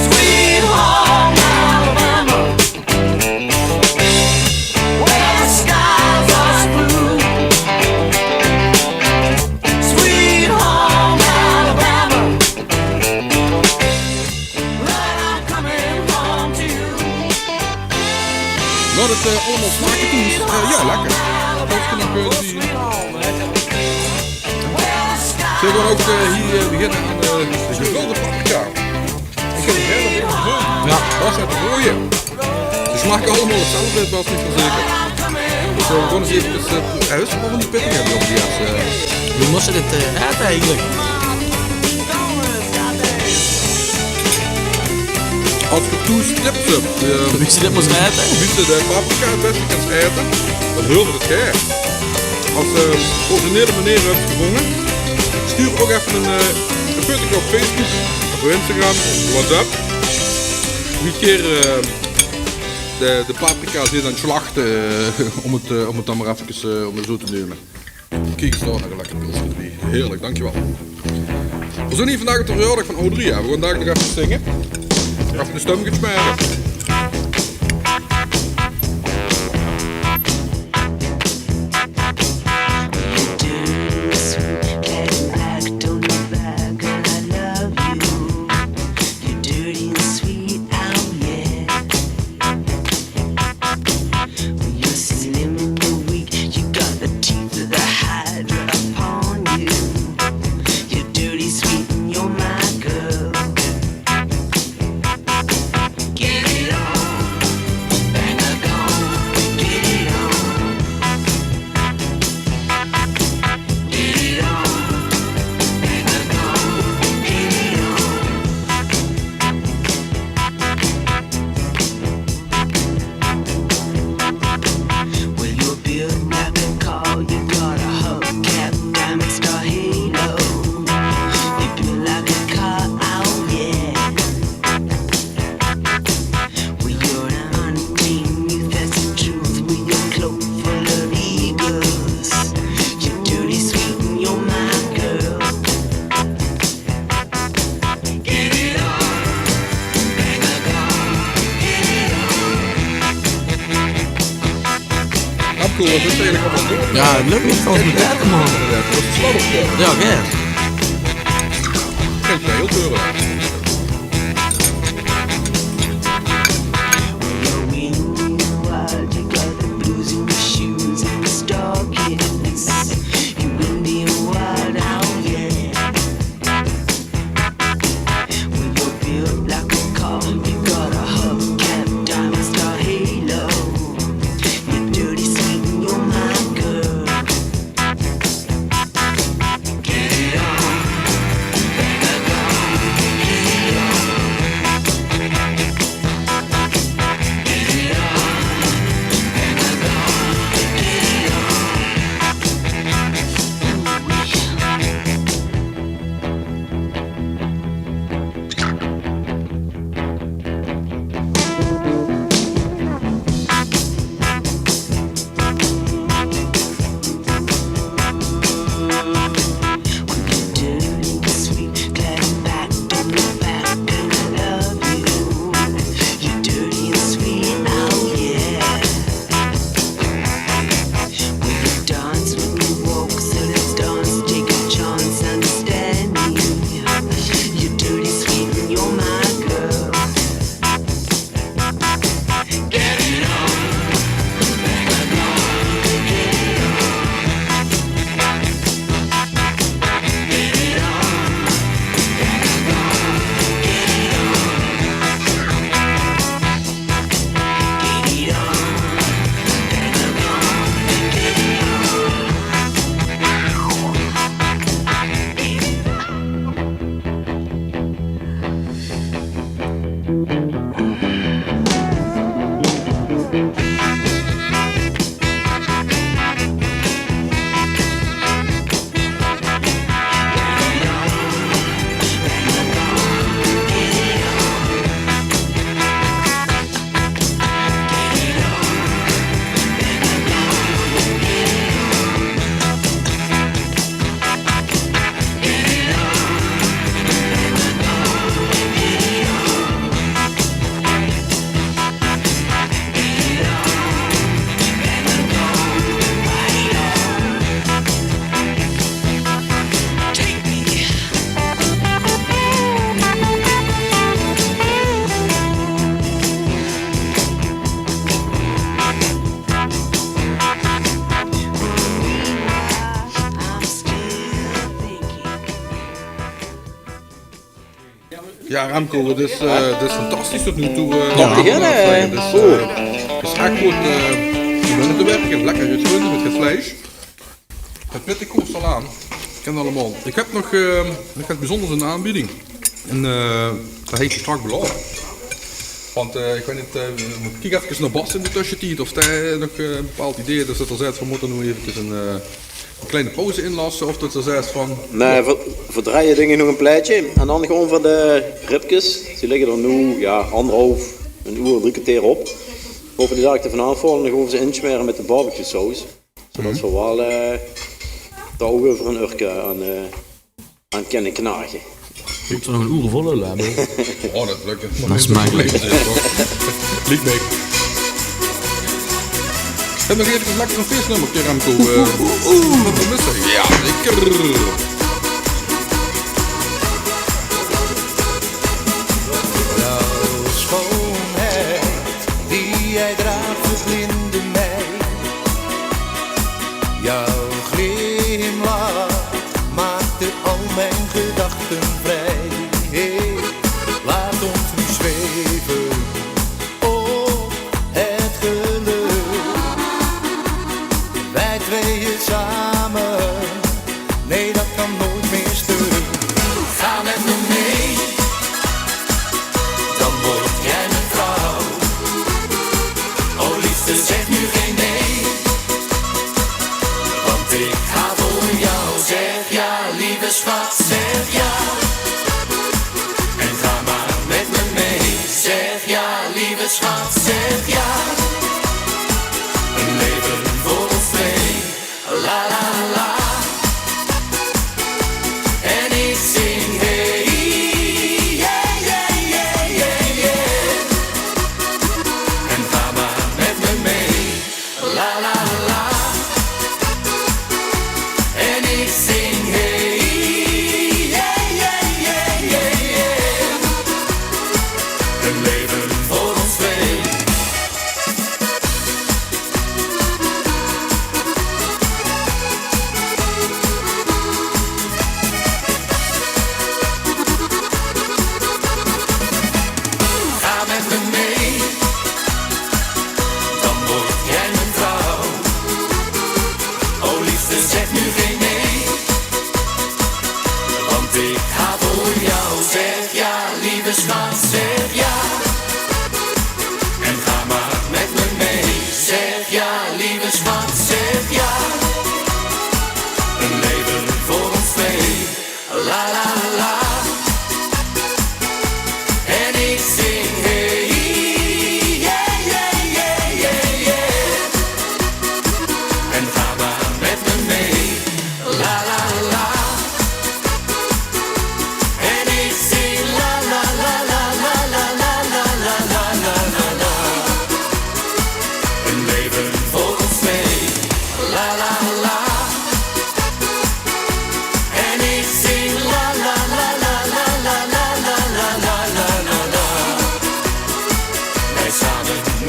Sweet home Alabama, where the skies are blue. Sweet home Alabama, Lord, I'm coming home to you. Laot 't, eh, allemaol smake thoes. Eh, jao, lekker. Sweet home Alabama. Zölle v'r ouch, eh, hie, eh, beginne aan, eh, de gevölde paprika? Ich höb 'n hiel leuk. Jao. Waat is 't roeje? Ze smake allemaol 'tzelfde, waas neet verzeker. Zo, gewoon ins efkes, eh, jao, is waal van die pittige höbbe op die ierste, eh. Wie mós se dit, eh, aete eigelik? Es geer thoes tips höb, eh, wie se dit mós aete, wie se de paprika 't bèste kins aete, dan huuert 't gaer. Es, eh, originele meneer höb gevónje, stuur ouch effe ein, eh, ein fotoke op Facebook, op Instagram, op WhatsApp. Wie geer, eh, de, de paprika zeet aan 't slachte, eh, óm 't, eh, óm 't dan mer efkes, eh, óm 't zoe te neume. Kiek ins dao, nog ein lekker pilske d'rbie. Heerlik, dankjewel. V'r zeen hie vandaag op de verjaordaag van Audrey, jao. V'r gaon dalik nog effe zinge. Effe de stum get smere. Cool, wat is 't eigelik allemaol? Jao, 't lök neet, trouwens, mit water, man. Jao, oké. Kènt geer hiel veul. Jao, Remco, 't is, eh, 't is fantastisch tot noe toe, eh. Prachtig, hè? Jao, ich mót zègke, 't is, eh, 't is ech good, eh, óm in te wirke. Lekker good gewónde mit 't vleis. 't Witte kós al aan. Kènt allemaol. Ich höb nog, eh, nog get bezunjers in de aanbieding. En, eh, det haet 'r straks belaof. Want, eh, ich weit neet, eh, kiek efkes nao Bas in de tössetied of dae nog, eh, e bepaald idee haet. Dus det 'r zaet, veer mótte noe efkes ein, eh, ein klein pauze inlasse of det 'r zaet van... Nae, veer, veer drejje dink ich nog ein plaetje. En dan gaon veer de ribkes, die ligke d'r noe, jao, angerhaof, ein oer, drie kerteer op. Gaon veer die dalik d'r vanaaf haole en dan gaon veer ze insmere mit de barbecuesaus. Zodet veer waal, eh, dao ouch euver ein uurke aan, eh, aan kinne knage. Mót 'r nog ein oer vol höbbe. Oh, det lök. Det is smaaklik. Liek mich. En nog efkes lekker ein feesnummerke, Remco, eh. Oeh, oeh, oeh. Waat mót ich zègke? Jao, lekker. Jouw schoonheid, die jij draagt, verblindde mij. Jouw glimlach maakte al mijn gedachten vrij. Laat ons nu zweven op het geluk. Wij tweeën samen, nee, dat kan nooit meer stuk. Ga met me mee, dan word jij mijn vrouw. Oh liefste, zeg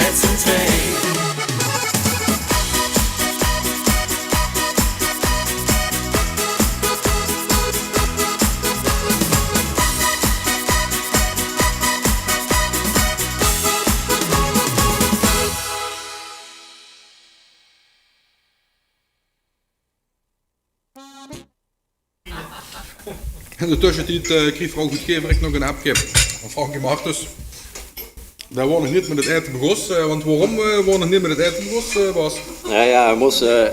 In de tössetied, eh, kreeg vrouw Goedgever nog ein appke van Frankie Martens. Dae waor nog neet mit 't aete begós, eh, want waorom, eh, waor nog neet mit 't aete begós, eh, Bas? Jao, jao, hae mós, eh,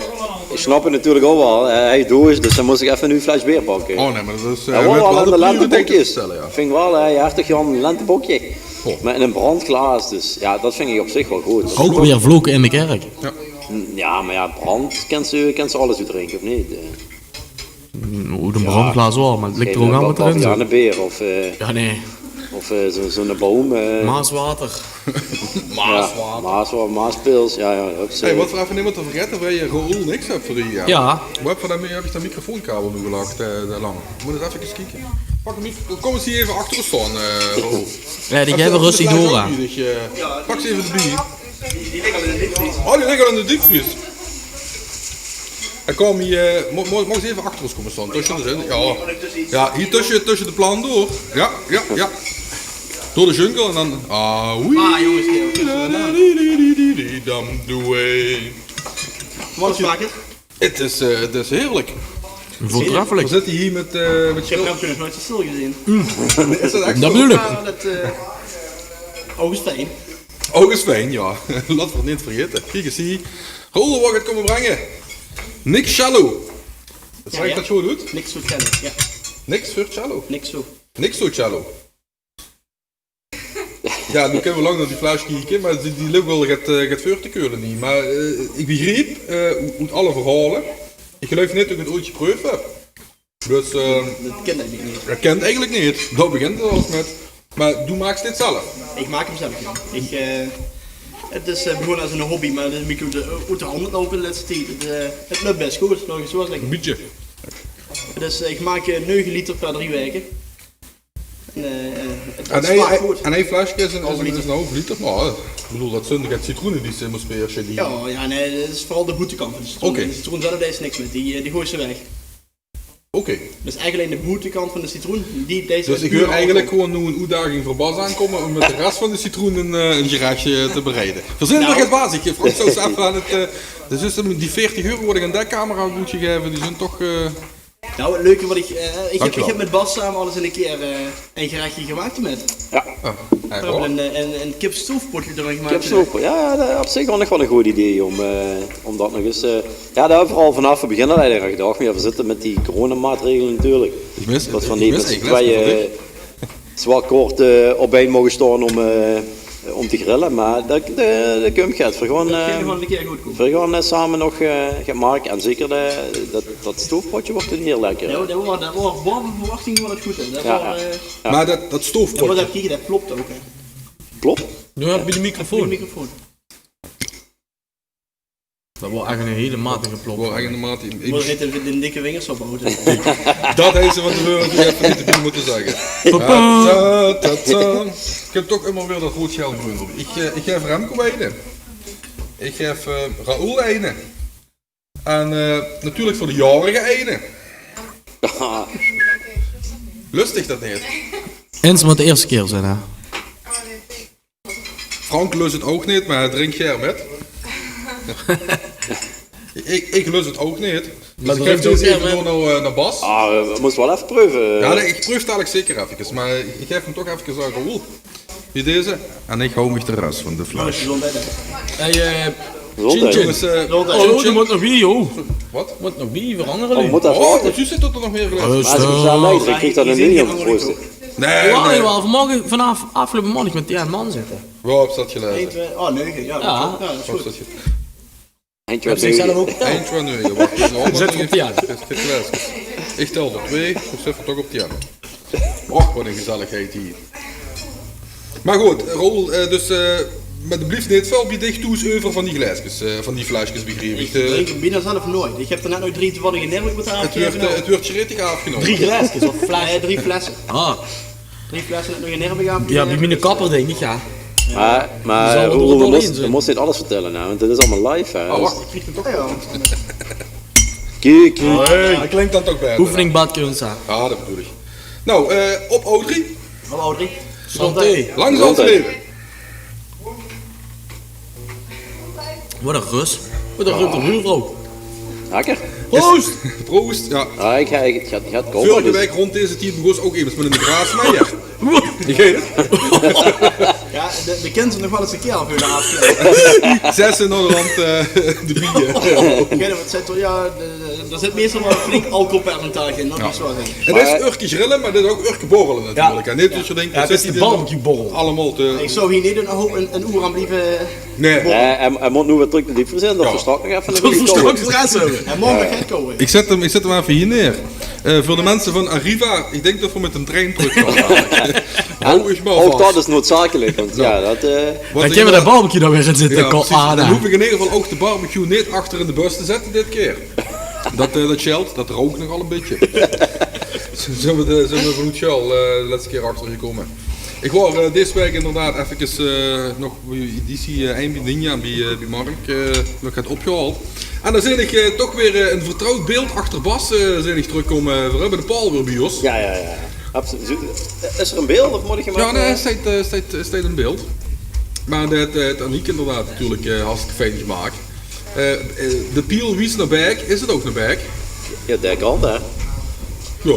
ich snap 't natuurlik ouch waal. Eh, hae is doeas, dus dan mós ich effe ein nuuj fles beer pakke. Oh nae, mer dat is, eh, Jao, waal, waal de lentebokjes. Jao. Ving ich waal, eh, hartig Jan, lentebokje. Goh. Mit ein brandglaas, dus jao, dat ving ich op zich waal good. Ouch weer vloke in de kèrk. Jao. Jao, mer jao, brand kins se, kins se alles oet drinke, of neet? Eh. Oet ein brandglaas waal, mer 't ligk d'r ouch aan wat d'rin zit. Paviane beer of, eh, Jao, nae. Of, eh, zo, zo'n boum, eh. Maaswater. Maaswater. Maaswa-, Maaspils, jao, jao, hup, Hey, wat v'r effe neet mótte vergaete, v'r höbbe Raoul niks höb veur die, jao. Jao. Wo höb v'r dae, höb ich dae microfoonkabel noe gelag, eh, dae lange? Mót ich effe kieke. Pak 'm effe, kóm ins hie effe achter ós staon, eh, Raoul. Jao, die gaeve rustig door, hè. Pak ze effe d'rbie. Oh, die ligke al in de diepvries. En kóm hie, eh, mo-, mo-, maag ich effe achter ós kómme staon? Tösse de zon. Jao. Jao, hie tösse, tösse de plante door. Jao, jao, jao. Door de jungle en dan. Ah, wee. Ah, jónges, die dan doe. Wat is 't? 't Is, eh, 't is heerlik. Veurtreffelik. V'r zitte hie mit, eh, mit Sjil. Ich höb Remco nog noeit zoe stil gezeen. Is dat ech zoe? Dat bedoel ich. Jao, dat, eh, ouch is fijn. Ouch is fijn, jao. Laot v'r 't neet vergaete. Kiek ins hie. Raoul, waat geit 'r kómme bringe? Niks cello. Jao, jao. Zag ich dat good oet? Niks veur cello, jao. Niks veur cello? Niks zo. Niks zo cello. Jao, noe kinne v'r lang nao die fles kieke, mer die, die löp waal get, eh, get veur te keule hie. Mer, eh, ich begriep, eh, oet, oet alle verhaole, ich geluif neet dat ich 't ooit gepreuf höb. Dus, eh, dat kint eigelik neet. Dat kint eigelik neet. Dao begint 't al mit. Mer doe maaks dit zelf? Ich maak 'm zelf, jao. Ich, eh, 't is, eh, begós es ein hobby, mer 't is ein bietje oet de, oet de hand geloupe de lètste tied. 't, eh, 't löp bès good, laot ich 't zoe zègke. Ein bietje. Dus, eh, ich maak, eh, nege liter per drie waeke. En, eh, eh, 't, 't smaak good. En ein, en ein fleske is ein, is ein, is ein haof liter. Mer, eh, ich bedoel, dat zeen de citroene die se mós perse, die... Jao, jao, nae, dat is veural de boetekant van de citroen. Oké. De citroen zelf, dao is niks mit. Die, eh, die gooi se weg. Oké. Dus eigelik allein de boetekant van de citroen, die, die is... Dus ich huur eigelik gewoon noe ein oetdaging veur Bas aankómme óm mit de res van de citroen ein, eh, ein gerechje te bereide. V'r zeen nog get wazig. Frank zou zelf aan 't, eh, dus die veertig euro waat ich aan de camera good gegaeve, die zeen toch, eh, Nou, 't leuke wat ich, eh, ich höb, ich höb mit Bas same al ins ein kier, eh, ein gerechje gemaak d'rmit. Jao. V'r höbbe ein, eh, ein, ein kipstoofpotje d'rvan gemaak. Kipstoofpotje, jao, jao, dat is op zich waal nog waal ein good idee óm, eh, óm dat nog ins, eh, jao, dat höbbe v'r al vanaaf 't begin al eigelik aan gedach. Mer jao, v'r zitte mit die coronamaatregele natuurlik. Ich mis, ich mis eigelik twieë, eh, zwaar kort, eh, op ein moge staon óm, eh, óm te grille, mer dat, dat, dat kump get. V'r gaon, eh, v'r gaon, eh, same nog, eh, get make. En zeker de, dat, dat stoofpotje wuuert hieël lekker. Jao, dat waor, dat waor baove verwachting, waor dat good, hè. Dat waor, eh, jao. Mer dat, dat stoofpotje. Jao, mer dat, kiek, dat plop ouch, hè. Plop? Jao, bie de microfoon. Bie de microfoon. Dat waor ech ein hiel matige plop. Waor ech ein matige. Mót ich neet de, de dikke vingers ophaoje? Dat haw ze van te veure effe neet d'rbie mótte zègke. Papa. Ta, ta, ta, ta. Ich höb toch ummer weer dat roead, gael, greun d'rbie. Ich, eh, ich gaef Remco eine. Ich gaef, eh, Raoul eine. En, eh, natuurlik veur de jaorige eine. Lustich dat neet? Ins mót de ierste kier zeen, hè? Frank lust 't ouch neet, mer hae drink gaer mit. Ich, ich lust 't ouch neet. Dus ich gaef dees effe door nao, eh, nao Bas. Ah, eh, mós waal effe preuve. Jao, nae, ich preuf dalik zeker effe. Mer ich gaef 'm toch effe aan Raoul. Wie deze. En ich haw mich de res van de fles. Hey, eh, Chin Chin. Jónges, eh, oh, d'r mót nog bie, joh. Wat? Mót nog bie veur anger luuj. Oh, wat zuus se tot d'r nog mieë geluid? Mer es ich 'm zelf lees, dan krieg ich dan ein miljoen. Nae, nae. Jao, v'r moge vanaaf aafgeloupe maondig mit tieën man zitte. Wo höbs se dat gelaeze? Ein, twieë, oh, nege, jao, dat klop. Jao, dat is good. Ein, twieë, nege. Ein, twieë, nege, wach, ich höb nog get gelaeze. Ich tel tot twieë, ich zit toch op tieën. Och, wat ein gezelligheid hie. Mer good, Raoul, eh, dus, eh, mer d'r blief neet väöl bie dich thoes euver van die glaeskes, eh, van die fleskes, begreep ich. Ich drink 'm bienao zelf noeit. Ich höb d'r net nog drie toevallig in Nirmbeek mótte aafgaeve. 't Wuuert, eh, 't wuuert gretig aafgenómme. Drie glaeskes of flesse? Nae, drie flesse. Ah. Drie flesse en nog in Nirmbeek aafgaeve. Jao, bie miene kapper, dink ich, jao. Maar, maar Roel, we mosten, we mosten niet alles vertellen, hè, want dit is allemaal live, hè. Oh, wacht, ik krijg het toch. Kiek. Hey. Hij klinkt dan toch beter. Oefening baat kunst, hè. Ja, dat bedoel ik. Nou, eh, op Audrey. Op Audrey. Santé. Lang zal het leven. Wat een rust. Wat een rust, een buurvrouw. Lekker. Proost! Proost, ja. Ah, ik ga, ik ga, ik ga het kopen. Vorige week rond deze tijd begon ook iemand met een graasmeier. Ik weet het. Ja, de, de kent ze nog wel eens een keer af hun aap. Zes in Holland, eh, de bier. Ik weet het, het zit wel, ja, de, de, er zit meestal wel flink alcoholpercentage in, dat is wel ding. Het is urke grillen, maar dit is ook urke borrelen natuurlijk. Ja. En dit is soort dingen, ja, het is de barbecue borrel. Allemaal te... Ik zou hier niet een, een, een oer aan blijven Nee. Hij, hij, hij moet nu weer terug naar die verzin, dat we straks nog even een straks hebben. Hij mag nog gaan komen. Ik zet hem, ik zet hem even hier neer. Eh, voor de mensen van Arriva, ik denk dat we met een trein terug gaan. Hou ik maar vast. Ook dat is noodzakelijk, want ja, dat, eh, dan kunnen we de barbecue dan weer gaan zitten. Ja, precies. Dan hoef ik in ieder geval ook de barbecue niet achter in de bus te zetten dit keer. Dat, eh, dat scheelt, dat rook nogal een beetje. Zullen we de, zullen we vanuit Sjaal, eh, de laatste keer achter gekomen? Ik wou, eh, deze week inderdaad even, eh, nog bij editie, eh, één bij Ninja, bij, eh, bij Mark, eh, nog het opgehaald. En dan zit ik, eh, toch weer, eh, een vertrouwd beeld achter Bas, eh, zit ik terugkomen. We hebben de Paul weer bij ons. Ja, ja, ja. Absoluut. Is er een beeld of moet ik hem... Ja, nee, hij staat, eh, staat, staat in beeld. Maar het, eh, het Aniek inderdaad natuurlijk, eh, hartstikke fijn gemaakt. Eh, eh, de piel wiest naar Beek. Is het ook naar Beek? Ja, de kant, hè? Ja.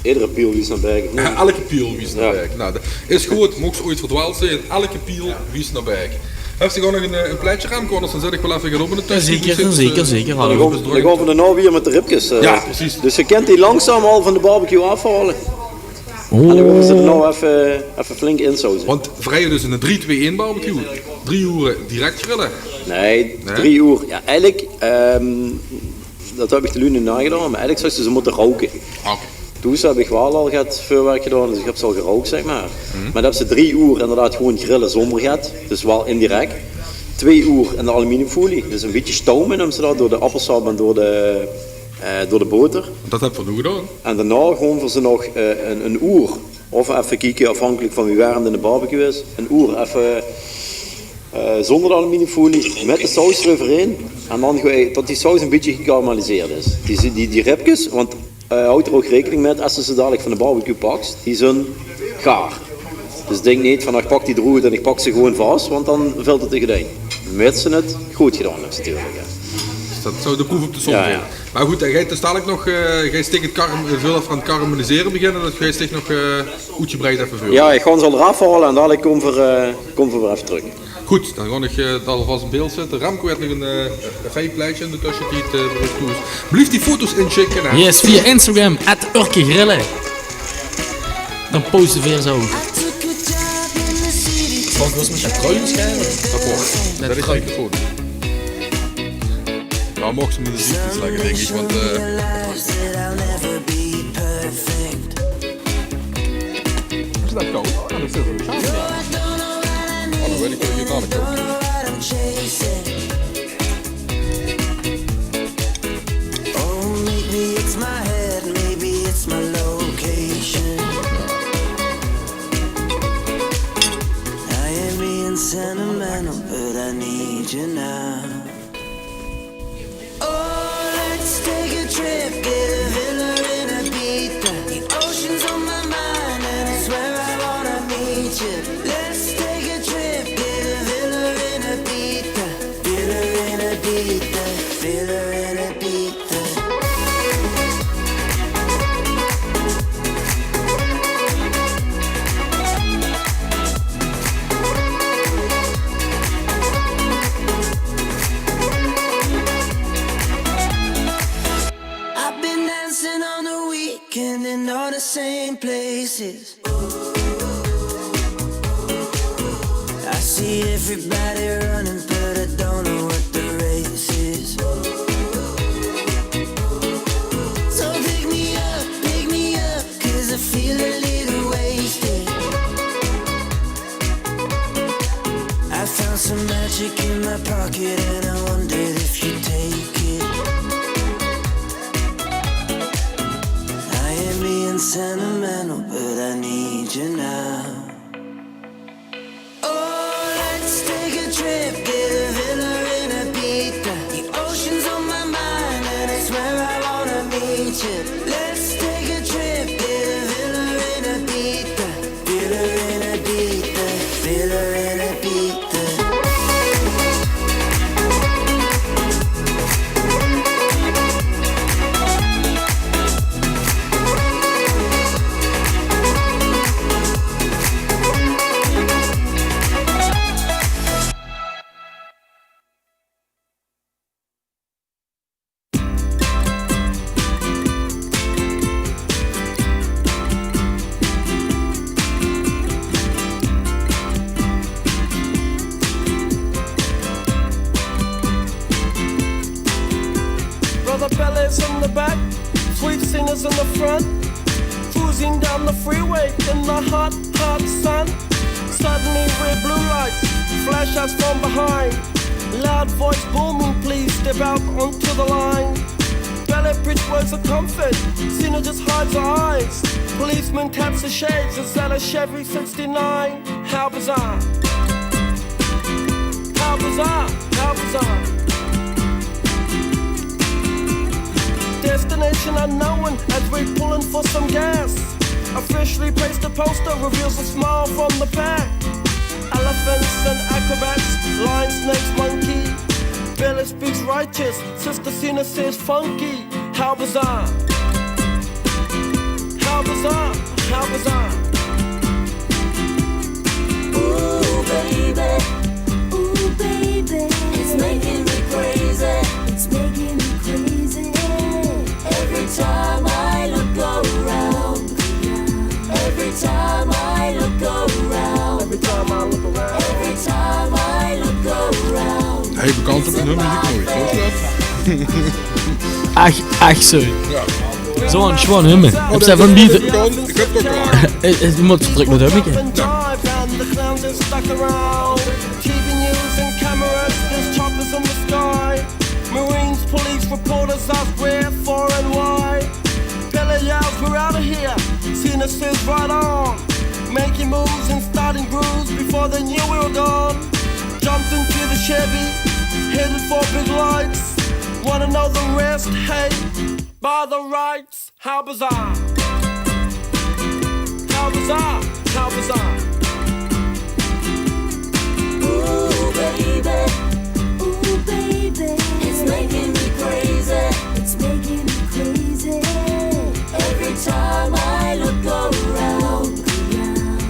Iedere piel wiest naar Beek, of niet? Ja, elke piel wiest naar Beek. Nou, dat is goed. Mocht ze ooit verdwaald zijn, elke piel wiest naar Beek. Heb je gewoon nog een, eh, een plaatje, Remco? Anders dan zet ik wel even gaan op in de tussen. Zeker, zeker, zeker. Dan gaan we, dan gaan we daarna weer met de ribjes, eh. Ja, precies. Dus je kunt die langzaam al van de barbecue afhalen. En dan gaan we ze er nou even, even flink insausen. Want vrij dus een drie twee één barbecue. Drie uur direct grillen. Nee, drie uur. Ja, eigenlijk, ehm, dat heb ik de lune nagedaan, maar eigenlijk zou ze ze moeten roken. Oké. Toen heb ik wel al het vuurwerk gedaan, dus ik heb ze al gerookt, zeg maar. Maar dat ze drie uur inderdaad gewoon grillen zonder get, dus wel indirect. Twee uur in de aluminiumfolie, dus een beetje stomen noemen ze dat, door de appelsap en door de, eh, door de boter. Dat hebben we nu gedaan. En daarna gaan we ze nog, eh, een, een uur, of even kijken, afhankelijk van wie warm de barbecue is, een uur even, eh, zonder de aluminiumfolie, met de saus eroverheen. En dan gewoon tot die saus een beetje gekarameliseerd is. Die, die, die ribjes, want, eh, houd er ook rekening met, als ze ze dadelijk van de barbecue pakt, die zijn gaar. Dus denk niet van, "Ah, ik pak die eruit en ik pak ze gewoon vast", want dan valt het tegen de... Mits ze het goed gedaan hebben, natuurlijk, hè. Dus dat zou de proef op de som zijn. Ja, ja. Maar goed, dan ga je dus dadelijk nog, eh, ga je stik het karam-, eh, veel van het karamelliseren beginnen, dat ga je stik nog, eh, uitgebreid even voor. Ja, ik ga ze al eraf halen en dadelijk komen we, eh, komen we weer even terug. Goed, dan ga ik, eh, dat alvast in beeld zetten. Remco heeft nog een, eh, een fijn plaatje in de tussentijd, eh, voor ons toe. Blijf die foto's inschikken, hè. Yes, via Instagram, at urkegrillen. Dan posten we weer zo. Want dat is met dat kruidenschijven. Dat wordt. Dat is eigenlijk goed. Ja, mocht ze me de ziektes leggen, denk ik, want, eh, is dat koud? Oh, dat is een sjaal. Oh, dan weet ik wel, je kan het ook. Oh, maybe it's my head, maybe it's my location. I ain't being sentimental, but I need you now. Oh, let's take a trip, get a villa in Ibiza. The ocean's on my mind, and it's where I wanna meet you. Let's take a trip, get a villa in Ibiza. Villa in Ibiza, villa in Ibiza. I've been dancing on the weekend in all the same places. I see everybody running, but I don't know what the race is. So pick me up, pick me up, 'cause I feel a little wasted. I found some magic in my pocket and I wondered if you'd take it. I ain't being sentimental, but I need you now. Oh, Let's take a trip, baby. Villa in Ibiza, villa in Ibiza, villa in Ibiza. Brother Bellas in the back, sweet singers in the front, cruising down the freeway in the hot, hot sun. Suddenly, red blue lights flash us from behind. Loud voice booming, "Please step out onto the line." Ballet bridge words of comfort, Sina just hides her eyes. Policeman taps the shades, is that a Chevy sixty-nine? How bizarre. How bizarre, how bizarre. Destination unknown as we're pulling for some gas. Officially placed a poster reveals a smile from the back. Elephants and acrobats, lion, snakes, monkey. Bellas speaks righteous, Sister Sina says funky. How bizarre. How bizarre. How bizarre. Ooh, baby. Ooh, baby. It's making me crazy. It's making me crazy. Every time I look around. Every time I look around. Every time I look around. Every time I look around. Hey, bekans op ein nummer die ich noeit, toch? Ach, ach, sorry. Zo'n sjoon nummer. Höbs se van die... Ich höb 't ouch al. Eh, eh, doe mós drök mit höbbe. T V news and cameras, there's choppers in the sky. Marines, police, reporters ask where, for and why. Billy yells, "We're out of here." Sina says, "Right on." Making moves and starting grooves before they knew we were gone. Jumped into the Chevy, headed for big lights. Wanna know the rest? Hey, by the rights. How bizarre. How bizarre. How bizarre. Ooh, baby. Ooh, baby. It's making me crazy. It's making me crazy. Every time I look around.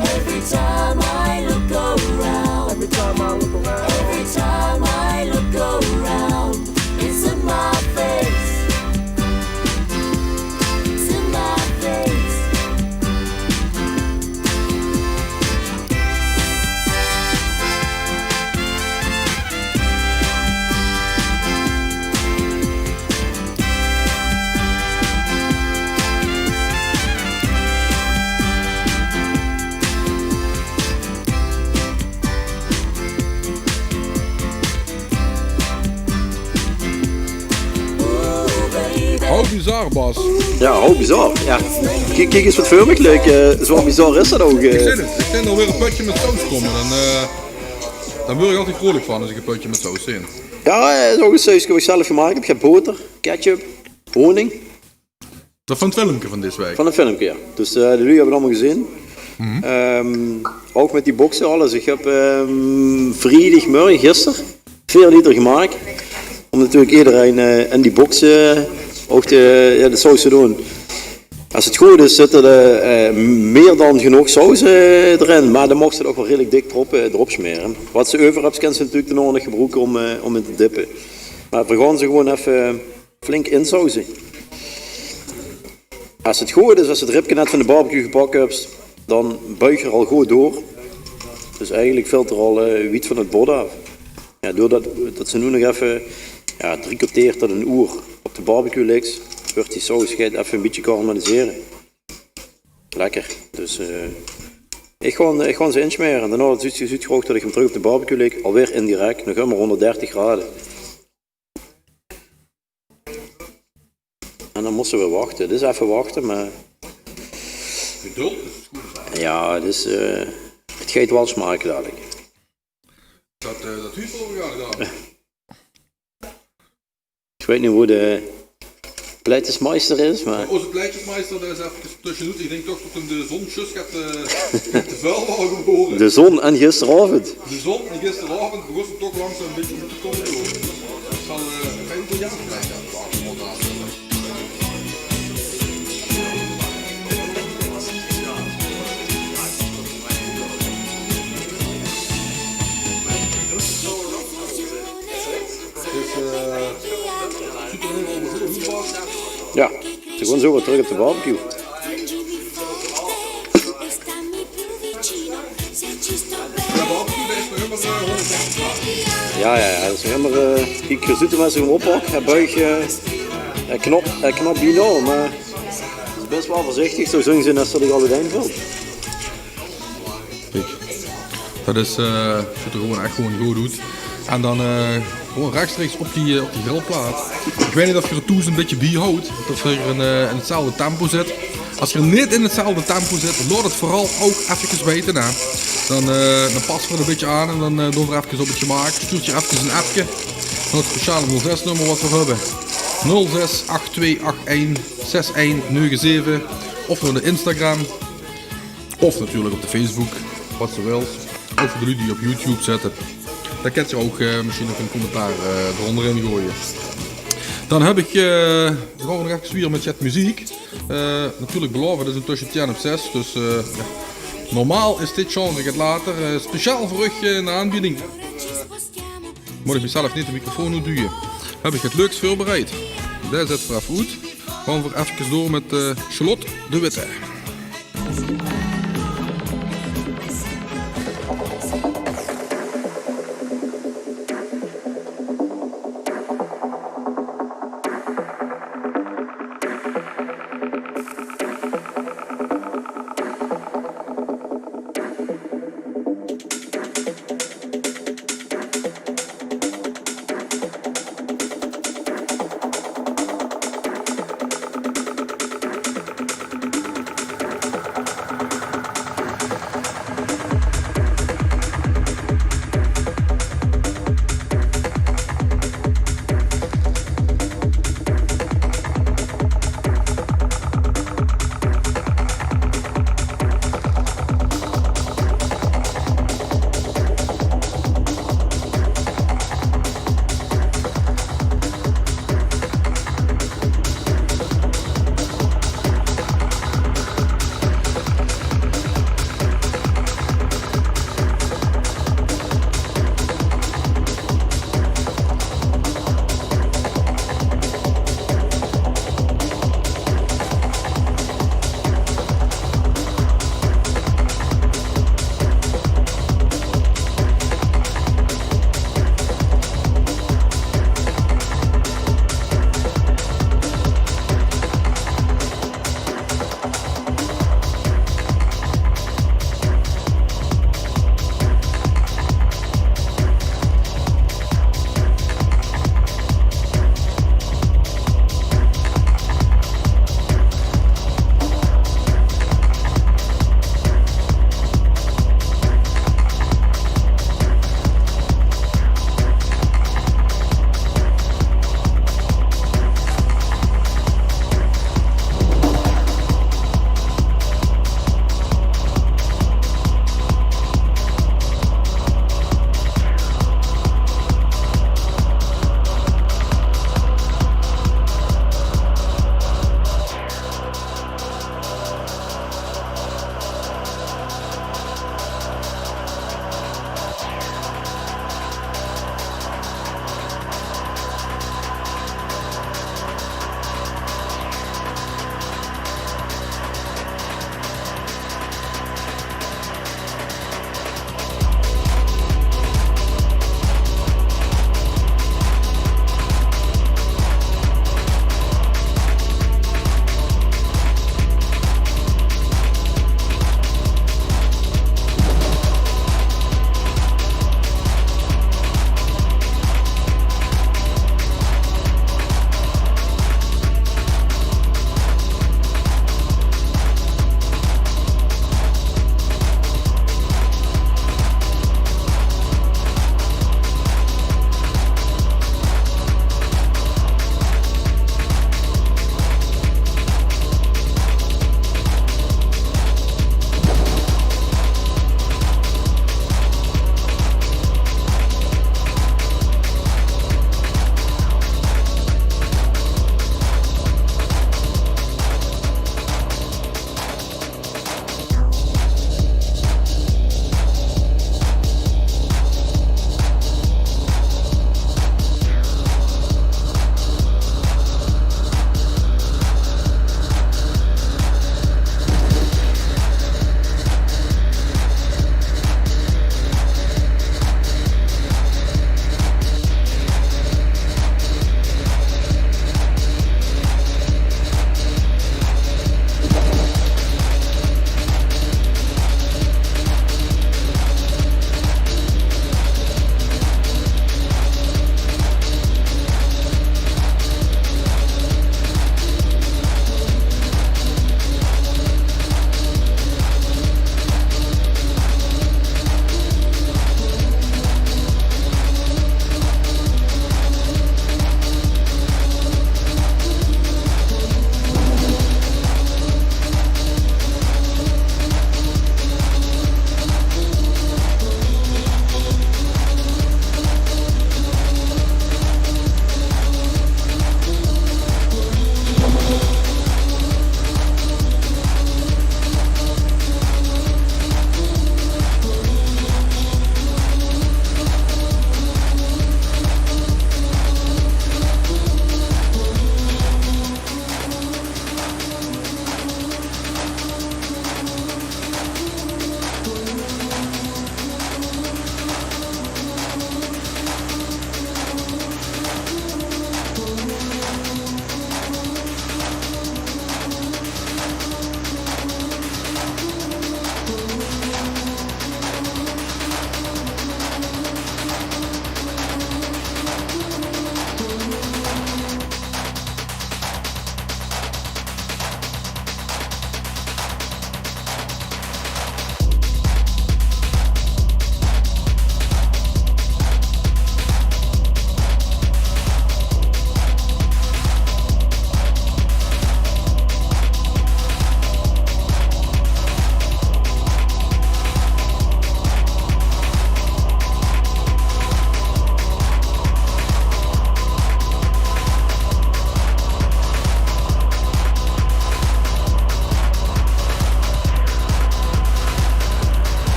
Every time I look around. Every time I look around. Every time I look around. It's in my face. It's in my face. How bizar, Bas. Jao, how bizar. Jao. Kiek, kiek ins wat veur mich ligk. Eh, zo bizar is det ouch, eh. Ich zeen 't. Ich zeen alweer ein pötje mit saus kómme. En, eh, dao weur ich altied vrolik van es ich ein pötje mit saus zeen. Jao, eh, ouch ein saus wat ich zelf gemaak höb. Ich höb boter, ketchup, honing. Det van 't filmke van dees waek? Van 't filmke, jao. Dus, eh, de luuj höbbe 't allemaol gezeen. Ehm, ouch mit die bokse, alles. Ich höb, ehm, vriedigemörge, gister, veer liter gemaak. Óm natuurlik ederein, eh, in die bokse, eh, ouch de, jao, de saus te doon. Es 't good is, zitte d'r, eh, mier dan genóg saus, eh, d'rin. Mer dan maag se 't ouch waal redelik dik d'rop, eh, d'rop smere. Wat se euver höbs, kins se natuurlik daonao nog gebroeke óm, eh, óm in te dippe. Mer veer gaon ze gewoon effe flink insauze. Es 't good is, es se 't ribke net van de barbecue gepak höbs, dan buig d'r al good door. Dus eigelik vilt d'r al, eh, wied van 't bot aaf. Jao, doordet, det se noe nog effe, jao, drie kerteer tot ein oer op de barbecue liks, wuuert die saus, geit effe ein bietje karamellisere. Lekker. Dus, eh, ich gaon, ich gaon ze insmere. En daonao zuus se, zuus se ouch det ich 'm trök op de barbecue lik. Alweer indirek, nog ummer hónderddertig grade. En dan mótte v'r wachte. Dus effe wachte, mer... Geduld is de sjoeëne zaak. Jao, dus, eh, 't geit waal smake dalik. Det, eh, det huurt waal, jao, dan. Ich weit neet wie de, Pleitjesmeister is, maar... Onze pleitjesmeister, dat is even tusjenoet. Ik dink toch dat hem de zon zjus get, eh, get te vuil waor gewore. De zon en gisteraovend. De zon en gisteraovend begós hem toch langzaam een bietje op te kome, huur. Dat zal, eh, fijn veur jou zijn. Dus, eh, Ja, ze gaon zo weer trök op de barbecue. Ja, ja, ja, dat is nog immer, eh, kiek, je zuut hem es ze hem oppak, hae buig, eh, hae knop, hae knop bienao, maar is bes waal veurzichtig, zo zing ze net dat ik al het eind wil. Kiek, dat is, eh, zuut er gewoen ech gewoen good oet. En dan, eh, gewoen rechstreeks op die, eh, op die grillplaat. Ik weit neet of geer 't thoes een bietje biehouwt, of geer in, eh, in hetzelfde tempo zit. Es geer neet in hetzelfde tempo zit, laot het veural ouk efkes weite, hè. Dan, eh, dan passe v'r het een bietje aan en dan, eh, doon v'r efkes op het gemaak. Stuurt geer efkes een appke nao het speciale nul zes nummer wat v'r höbbe. Nul zes ach twee ach ein zes ein nege zeve. Of nao de Instagram. Of natuurlijk op de Facebook, wat ze wils. Of veur de luuj die op YouTube zitte. Dao kint geer ouk, eh, misschien nog een commentaar, eh, d'rónger in goeaje. Dan höb ik, eh, gaon v'r nog efkes wiejer met get meziek. Eh, natuurlijk belaof, het is intösse tien op zes, dus, eh, ja. Normaal is dit genre get later, eh, speciaal veur uch, eh, in de aanbieding. Mót ik mezelf neet de microfoon oetduwe. Höb ik get leuks veurbereid. Dae zètte v'r efkes oet. Gaon v'r efkes door met, eh, Charlotte de Witte.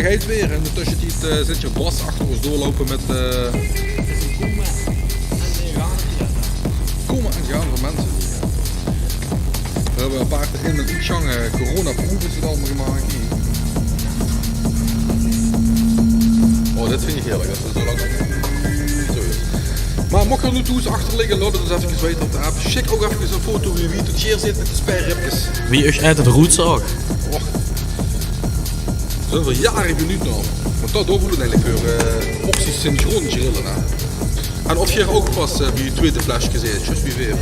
Geit weer. In de tössetied, eh, zit hie Bas achter ós door te loupe mit, eh, kómme en gaon van minse. Veer höbbe ein paar in mit Chang, eh, corona-proef is 't allemaol gemaak hie. Oh, dit vinj ich heerlik. Zo is. Mer moch geer noe thoes achterligke, laot 't ós efkes weite op de app. Sjik ouch efkes ein foto wie, wie 't hie zit mit de spierribkes. Wie ich oet 't roet zaog. Och. Zoväöl jaore genuut nog. Want dat doon v'r eigelik veur, eh, opties synchroon grille, hè. En of geer ouch pas, eh, bie 't twiede flesje zeet, zjus wie veer.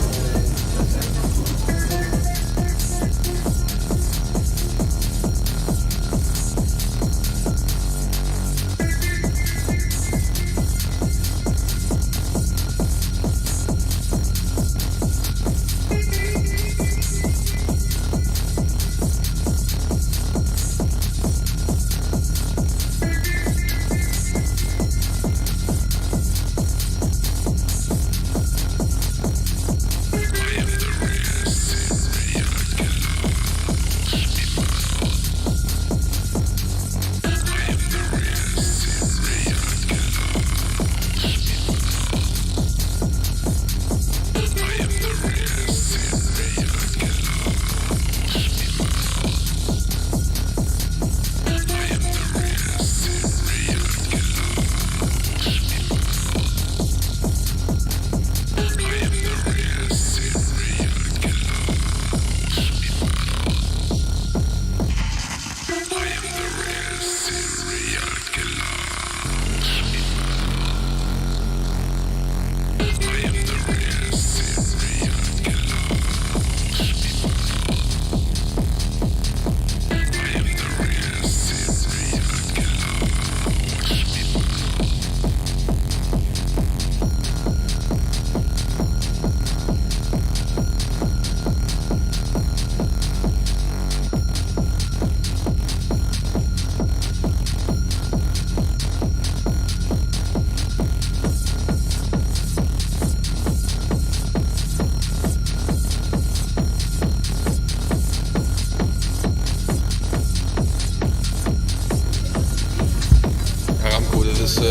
Ja, Remco, dit is, eh,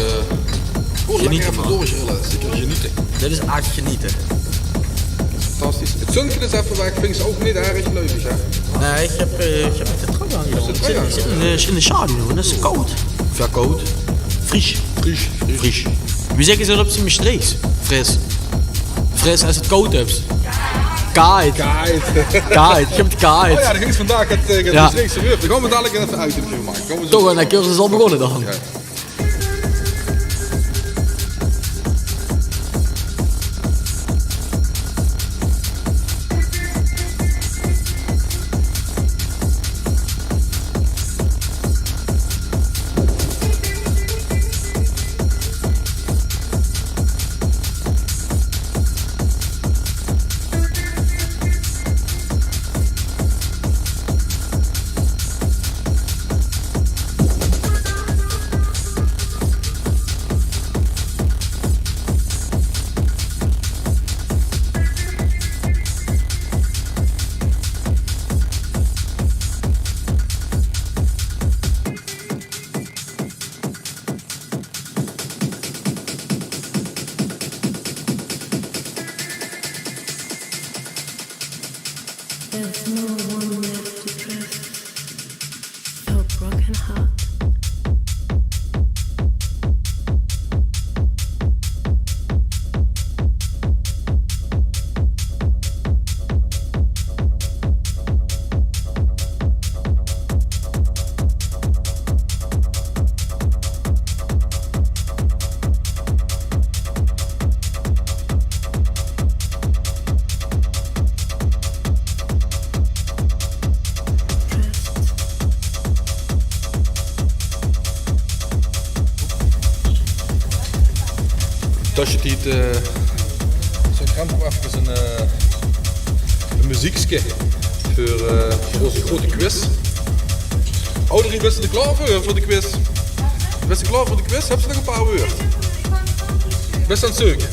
gewoon lekker effe doorgrille. Dit is geniete. Dit is ech geniete. Fantastisch. 't Zunke is effe weg, vinj ich ouch neet erg leuk, hè? Nae, ich höb, eh, ich höb de trui aan, jóng. Ich zit, ich zit in de, in de sjaduw, det is kaod. Of ja, kaod. Fris. Fris, fris. Fris. Wie zègke ze det op zien Mestreechs? Fris. Fris es se 't kaod höbs. Kaajd. Kaajd. Kaajd. Ich höb 't kaajd. Oh ja, dan ging 't vandaag 't, eh, 't Mestreechs terug. Dan gaon v'r dalik effe ein item make. Gaon v'r zo. Toch, de cursus is al begonne dan. Ja. There's no one left to trust. So broken heart. Tössetied, eh, zègk Remco efkes ein, eh, ein meziekske veur, eh, veur ós groete quiz. Audrey, bis se d'r klaor veur, veur de quiz? Bis se klaor veur de quiz? Höbs se nog ein paar wäörd? Bis se aan 't zeuke?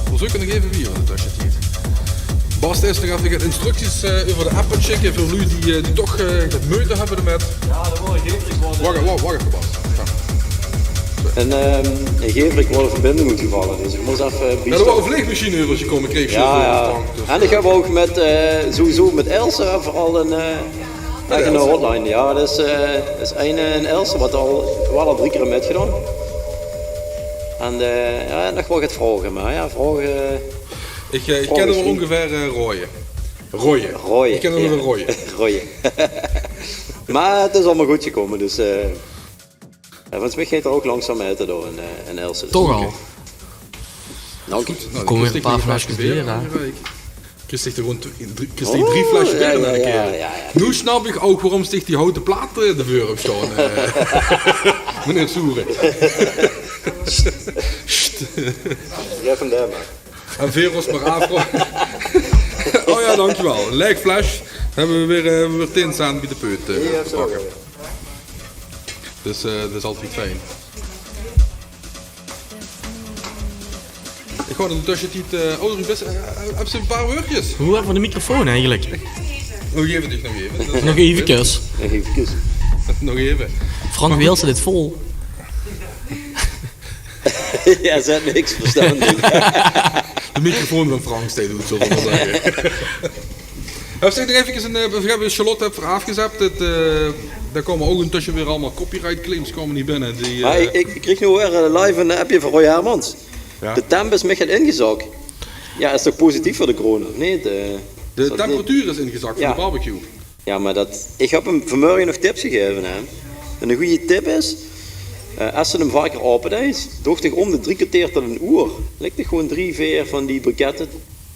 V'r zeuke nog effe wiejer in de tössetied. Bas is nog effe instructies, eh, euver de app aan 't sjikke veur luuj die, eh, die toch, eh, get meujte höbbe d'rmit. Wach, wach, wach effe, Bas. En ehm, in Geverik waor de verbinding oetgevalle, dus ich mós effe... Jao, d'r waor ein vleegmachien euver ós gekómme, kreeg ich... Jao, jao. En ich höb ouch mit, eh, sowieso mit Ilse veural ein, eh, ech ein hotline. Jao, dat is, eh, is ein, eh, ein Ilse wat al, waal al drie kier mitgedaon. En, eh, jao, nog waal get vraoge, mer jao, vraoge... Ich, eh, ich kin 'm waal óngeveer, eh, raoje. Raoje. Raoje. Ich kin 'm waal raoje. Raoje. Mer 't is allemaol good gekómme, dus, eh, jao, volges mich geit 'r ouch langzaam aete dao in, eh, in Ilse. Toch al? Dank dich. Good, noe, d'r kómme weer ein paar flesjes beer, hè? Kriss dich d'r gewoon tw-, drie, kriss dich drie flesjes beer in eine kier. Noe snap ich ouch waorom se die houte plaat, eh, d'rveur höbs staon, eh, meneer Soeren. Sst. Jao, vandaag mer. En veer ós mer aaf. O jao, dankjewel. Laeg fles. Höbbe v'r weer, eh, weer tieën cent bie de peut, eh, te pakke. Dus, eh, dat is altied fijn. Ich gaon in de tössetied, eh, o, d'r is, eh, höbs se ein paar wäördjes? Wie höbbe v'r de microfoon eigelik? Nog effe, nog effe. Nog efkes. Nog efkes. Nog effe. Frank, wie hèls se dit vol? Jao, zèt niks verstandig. De microfoon van Frank steit oet, zölle v'r mer zègke. Höbs se nog efkes ein, eh, v'r höbbe Charlotte effe aafgezèt. Dat, eh, dao kómme ouch intösse weer allemaol copyright claims kómme hie binne. Die, eh, ich, ich, ich kreeg noe weer, eh, live ein appje van Roy Hermans. Jao. De temp is mich get ingezak. Jao, is toch positief veur de corona, of neet? Eh, de temperatuur is ingezak veur de barbecue. Jao, mer dat, ich höb 'm vanmorge nog tips gegaeve, hè. En eine gooje tip is, eh, es se 'm vaker aope deis, doog dich óm de drie kerteer tot ein oer. Lèk dich gewoon drie, veer van die brikette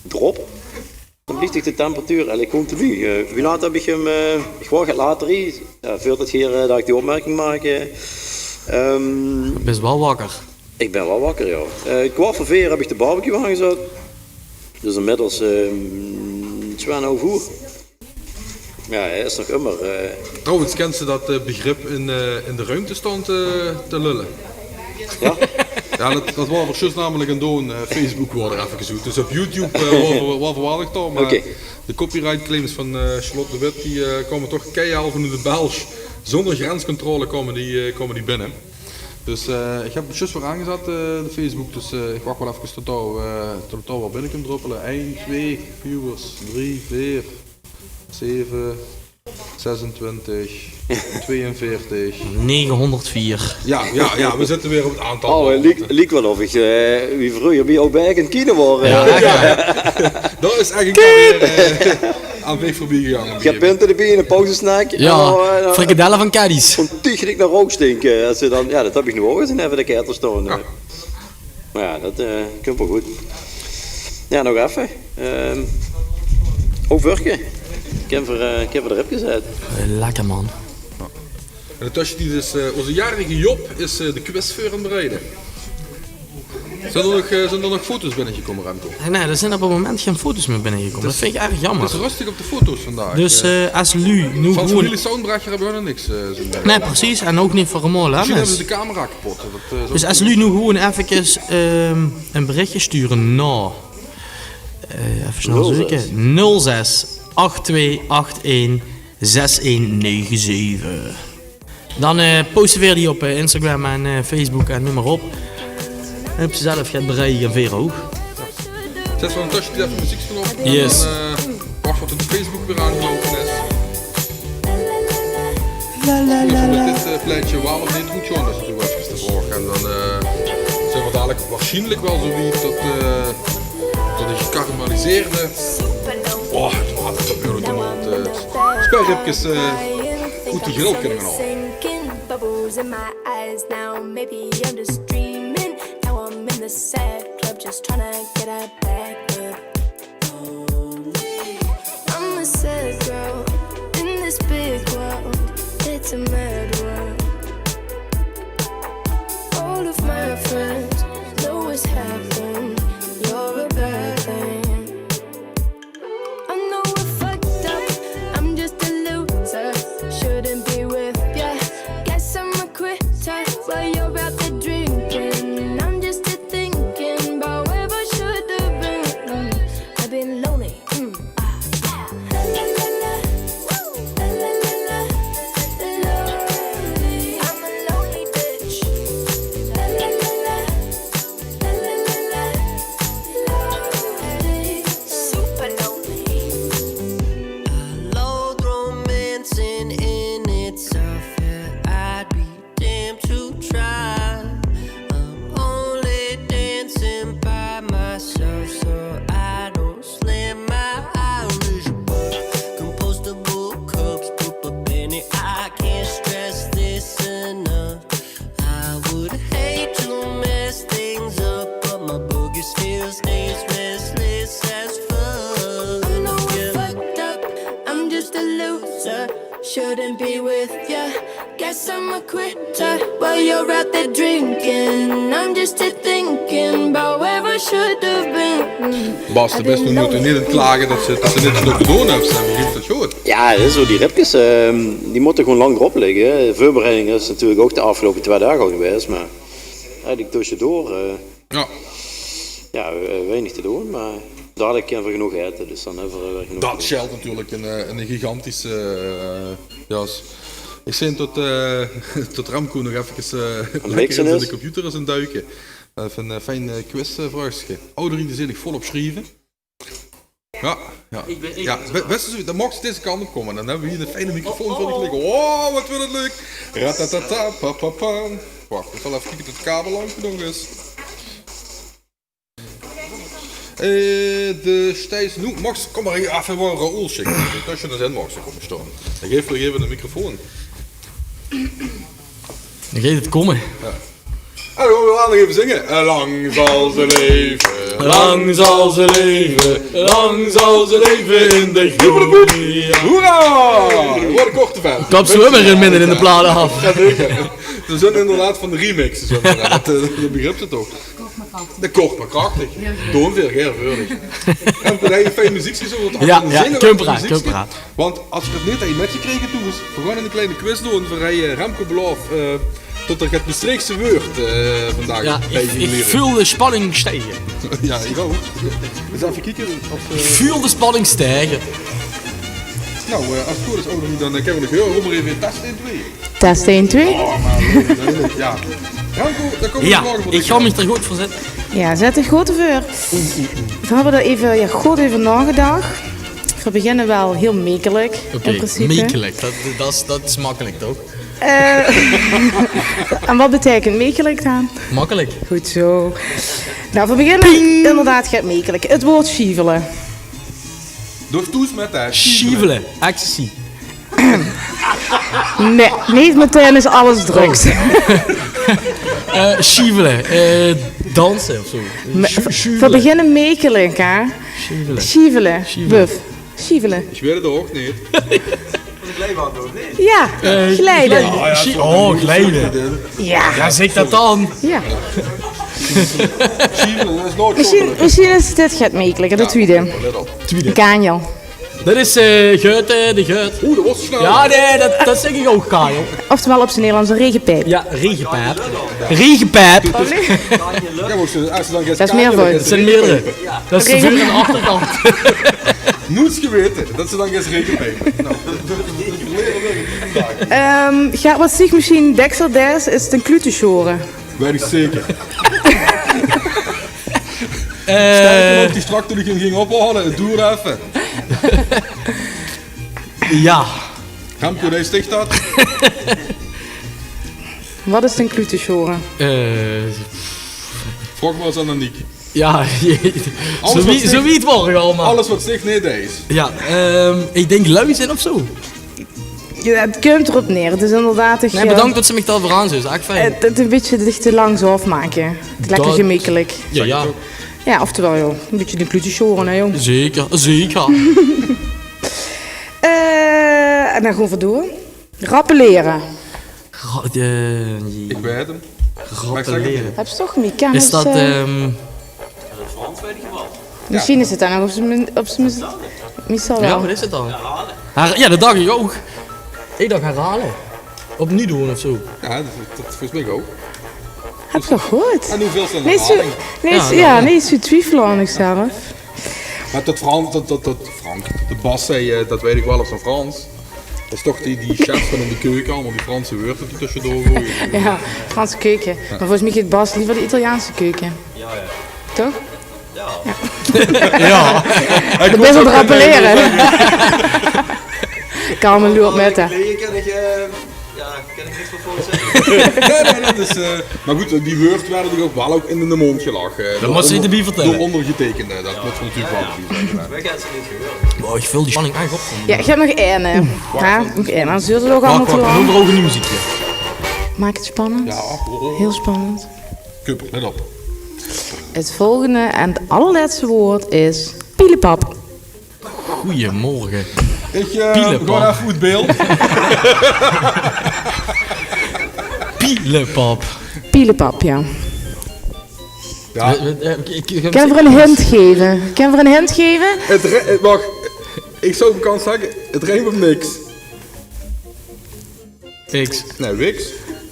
d'rop. Dan blief dich de temperatuur eigelik continu. Eh, wie laat höb ich 'm, eh, ich waor get later hie, eh, veurdat geer, eh, dat ich die opmerking maak, eh, ehm, Bis waal wakker. Ich bön waal wakker, jao. Eh, kwart veur veer höb ich de barbecue aangezat. Dus inmiddels, ehm, twieënhalf oer. Jao, hae is nog ummer, eh. Trouwens, kins se dat, eh, begrip in, eh, in de ruimte staon te, te lulle? Jao? Jao, dat, dat waore v'r zjus namelik aan 't doon. Eh, Facebook waor d'r effe gezoek. Dus op YouTube, eh, waore v'r, waore v'r waal nog doon, mer de copyright claims van, eh, Charlotte de Wit, die, eh, kómme toch keihel vanoet 't Belsj. Zónger grenscontrole kómme die, eh, kómme die binne. Dus, eh, ich höb 't zjus weer aangezat, eh, de Facebook. Dus, eh, ich wach waal effe tot dao, eh, tot dao waal binne kump druppele. Ein, twee, viewers, drie, veer, zeve, zesentwintig, tweeënveertig. Negenhonderdvier. Jao, jao, jao, v'r zitte weer op 't aantal. Oh, eh, liek, liek waal of ich, eh, wie vreuger bie Oud-Berg in Kiene waor, eh. Jao, jao. Dat is eigelik alweer, eh, aan mich veurbie gegange. Ich höb punte d'rbie en ein pauzesnack. Jao, eh, frikandelle van Caddy's. Zoe'n tieg riek nao rook stinke. Es se dan, jao, dat höb ich noe ouch ins effe de ketel staon, eh. Jao. Mer jao, dat, eh, kump waal good. Jao, nog effe. Ehm, o, vurke. Kin v'r, eh, kin v'r d'r op gezat. Eh, lekker, man. En intösse is, eh, ózze jarige Job is, eh, de quiz veur aan 't bereide. Zeen d'r nog, eh, zeen d'r nog foto's binnegekómme, Remco? Eh, nae, d'r zeen op 't moment gein foto's mieë binnegekómme. Dat vinj ich erg jaomer. 't Is röstig op de foto's vandaag. Dus, eh, es luuj noe... Van gewoon familie Soundbrecher höbbe v'r nog niks, eh, zeen binnekómme. Nae, precies. En ouch neet van Ramon Lemmens. Mesjien höbbe ze de camera kepot. Dat, eh, dus es luuj noe gewoon effekes, ehm, ein berichtje sture nao, eh, effe snel zeuke. Nul zes. Nul zes acht twee acht ein zes ein nege zeve. Dan, eh, poste veer die op, eh, Instagram en, eh, Facebook en neum mer op. En höbs se zelf get bereik en veer ouch. Zèt v'r intösse effe meziekske op. Yes. En dan, eh, wach tot de Facebook weer aangeloupe is. Ieërs mit dit, eh, plaetje waal of neet good gaon, dat is natuurlik effe de vraog. En dan, eh, zeen v'r dalik waarsjienlik waal zoe wied tot, eh, tot die gekarameliseerde... Oh, 't water löp mich oet de móndj, eh. Spuigribkes, eh, oet de grill kinne gaon haole. Sinking bubbles in my eyes now. Maybe I'm just dreaming. Now I'm in the sad club, just tryna get a bag up. I'm a sad girl in this big world. It's a mad world. All of my friends know what's happened. You're a bad thing. I know we're fucked up. I'm just a loser. Shouldn't be with ya. Guess I'm a quitter while you're out there drinking. I'm just a thinking about where I should have been. I've been lonely. Mm, ah, ah. La, la, la, la. Lonely. I'm a lonely bitch. La, Quit chat while you're out there drinking. I'm just here thinking about where I should have been. Bas, de beste noe neet aan 't klage dat ze, dat ze niks nog te doon höbs. Ze höbbe dat good. Ja, hè, zo die ribkes, ehm, die mótte gewoen lang d'rop ligke, hè. Veurbereiding is natuurlik ouch de aafgeloupe twieë daag al gewaes, mer eigelik tösjedoor, eh, Ja. Ja, eh, weinig te doon, mer dalik kinne v'r genóg aete, dus dan höbbe v'r weer genóg. Dat sjeelt natuurlik ein, eh, ein gigantische, eh, ja, s-, ich zeen tot, eh, tot Remco nog efkes, eh, lekker in ziene computer is aan 't duike. Effe ein, eh, fijn, eh, quizvraogske. Ouderien die zeen zich vol op sjrieve. Ja, ja. Ja, we-, wèts se, dan maags se deze kantj op kómme. Dan höbbe v'r hie ein fijne microfoon veur dich ligke. Oh, wat weurt 't leuk. Ratatata, pa, pa, pa. Wach, ich zal effe kieke dat 't kabel lang genóg is. Eh, de Stijs, noe, maags se, kóm mer hie effe, Raoul sjikke. Dat se d'r zin, maags se kómme staon. Dan gaef v'r effe de microfoon. Dan geit 't kómme. Ja. En dan gaon v'r nog effe zinge. Eh, lang zal ze leve. Lang zal ze leve. Lang zal ze leve in de glorie. Hoera! Wat ein korte versie. Kaps se weer midde in de plaat aaf. Ja, zeker. Ze zeen inderdaad van de remix, zo. Dat, eh, dat begrips se toch? De kort mer krachtig. Doon v'r gaer veur dich. En v'r höbbe fijn meziekske zo. Ja, ja, kump d'raan, kump d'raan. Want es se 't neet höbs mitgekrege, doe, v'r gaon ein kleine quiz doon. V'r höbbe, eh, Remco belaof, eh, tot 'r 't Mestreechse wäörd, eh, vandaag bie góng liere. Ja, ich, ich veul de spanning stijge. Ja, ich ouch. Ins effe kieke of, eh, ich veul de spanning stijge. Noe, eh, es 't good is, Auderie, dan, eh, kinne v'r nog heure. Roep mer effe in, test ein, twee. Test ein, twee. Oh, mer, eh, ja. Remco, dan kómme v'r morge veur dich. Ja, ich gaon mich d'r good veur zitte. Ja, zèt dich good veur. V'r höbbe d'r effe, ja, good euver naogedach. V'r beginne waal hieël mekelik, in principe. Oké, mekelik. Dat, dat is, dat is mekkelik, toch? Eh, en wat beteikent mekelik dan? Mekkelik. Good zo. Noe, v'r beginne inderdaad get mekelik. 't Waord sjievele. Door toes mit, hè? Sjievele. Ecstasy. Nae, neet metein is alles drugs. Oh. Eh, sjievele. Eh, danse of zo. Sjievele. V'r beginne mekelik, hè? Sjievele. Sjievele. Sjievele. Wuf. Sjievele. Ich weit 't ouch neet. Ja, eh, glijden. Glijden. Sji-, oh, glijden. Ja. Ja, zèk dat dan. Ja. Misschien, misschien is dit get mekeliker, de twiede. Twiede. Kanjel. Dat is, eh, geut, eh, de geut. Oeh, dat waor snel. Ja, nae, dat, dat zèk ich ouch, kanjel. Oftewel op z'n Nederlands een regenpijp. Ja, regenpijp. Regenpijp. Dat is meervoud. Dat zeen meerdere. Dat is de veur- en achterkant. Noets gewete dat ze dan gaon regenpijpe. Noe. Ehm, Ger, wat zich misschien deksel des, is 't ein klute sjore. Weit ich zeker. Eh. Sterker nog, die strak toen ich 'm ging ophaole, 't doer effe. Ja. Remco, dae stich dat. Wat is 't ein klute sjore? Eh. Vraog mer ins aan Aniek. Ja, zo wied, zo wied waor ich al, mer alles wat zich neet deis. Ja, ehm, ich dink lui zeen of zo. Ja, 't kump d'rop neer. 't Is inderdaad toch, nae, bedank dat ze mich dao veur aan zeen. Is ech fijn. 't, 't ein bietje dich te langs aafmake. 't Lekker gemekelik. Ja, ja. Ja, oftewel, joh, ein bietje de klute sjore, hè, joh. Zeker, zeker. Eh, en dan gaon v'r door. Rappelere. Ra-, eh, ich weit 'm. Rappelere. Höbs se toch, Mieke? Is dat, eh, ehm, misschien is 't dan nog op z'n min-, op z'n min-, misschien waal. Ja, wat is 't dan? Her-, ja, dat dach ich ouch. Ich dach herhaole. Opnuuj doon of zo. Ja, dat, dat volges mich ouch. Höbs se good. En hoeveel is dan herhaling? Nae, zo, nae, zo, ja, nae, zo twiefele aan zichzelf. Mer dat Frank, dat, dat, dat Frank, de Bas zag, eh, dat weit ich waal es ein Frans. Dat is toch die, die chef van in de keuke, allemaol die Franse wäörd tösjedoor goeaje. Ja, Franse keuke. Ja. Mer volges mich geit Bas leever de Italiaanse keuke. Ja, ja. Toch? Ja. Ja. D'r bis aan 't rappelere. Carmen loert mit, hè. Nae, ich kin, eh, ja, kin ich niks mieë veur zègke. Nae, nae, dat is, eh, mer good, die wäörd waere dich ouch waal ouch in de móndj gelag, eh, door ónger-, door óngergeteikende. Dat mót natuurlik waal zeen. Wow, ich veul die spanning ech op. Ja, ich höb nog eine. Oeh. Hè? Nog eine. Anders doert 't ouch allemaol te lang. Wach, wach, noe breuke v'r ein muziekje. Maak 't spannend. Ja, oh, oh. Hieël spannend. Kump, let op. 't Volgende en 't allerlètste waord is pielepap. Goeiemorge. Ich, eh, gaon effe oet beeld. Pielepap. Pielepap, ja. Ja. Kènne v'r 'n hint geve? Kènne v'r 'n hint geve? Het re-, het mag, ik zou kan zeggen, het rijmt op niks. X. Nee, Wix.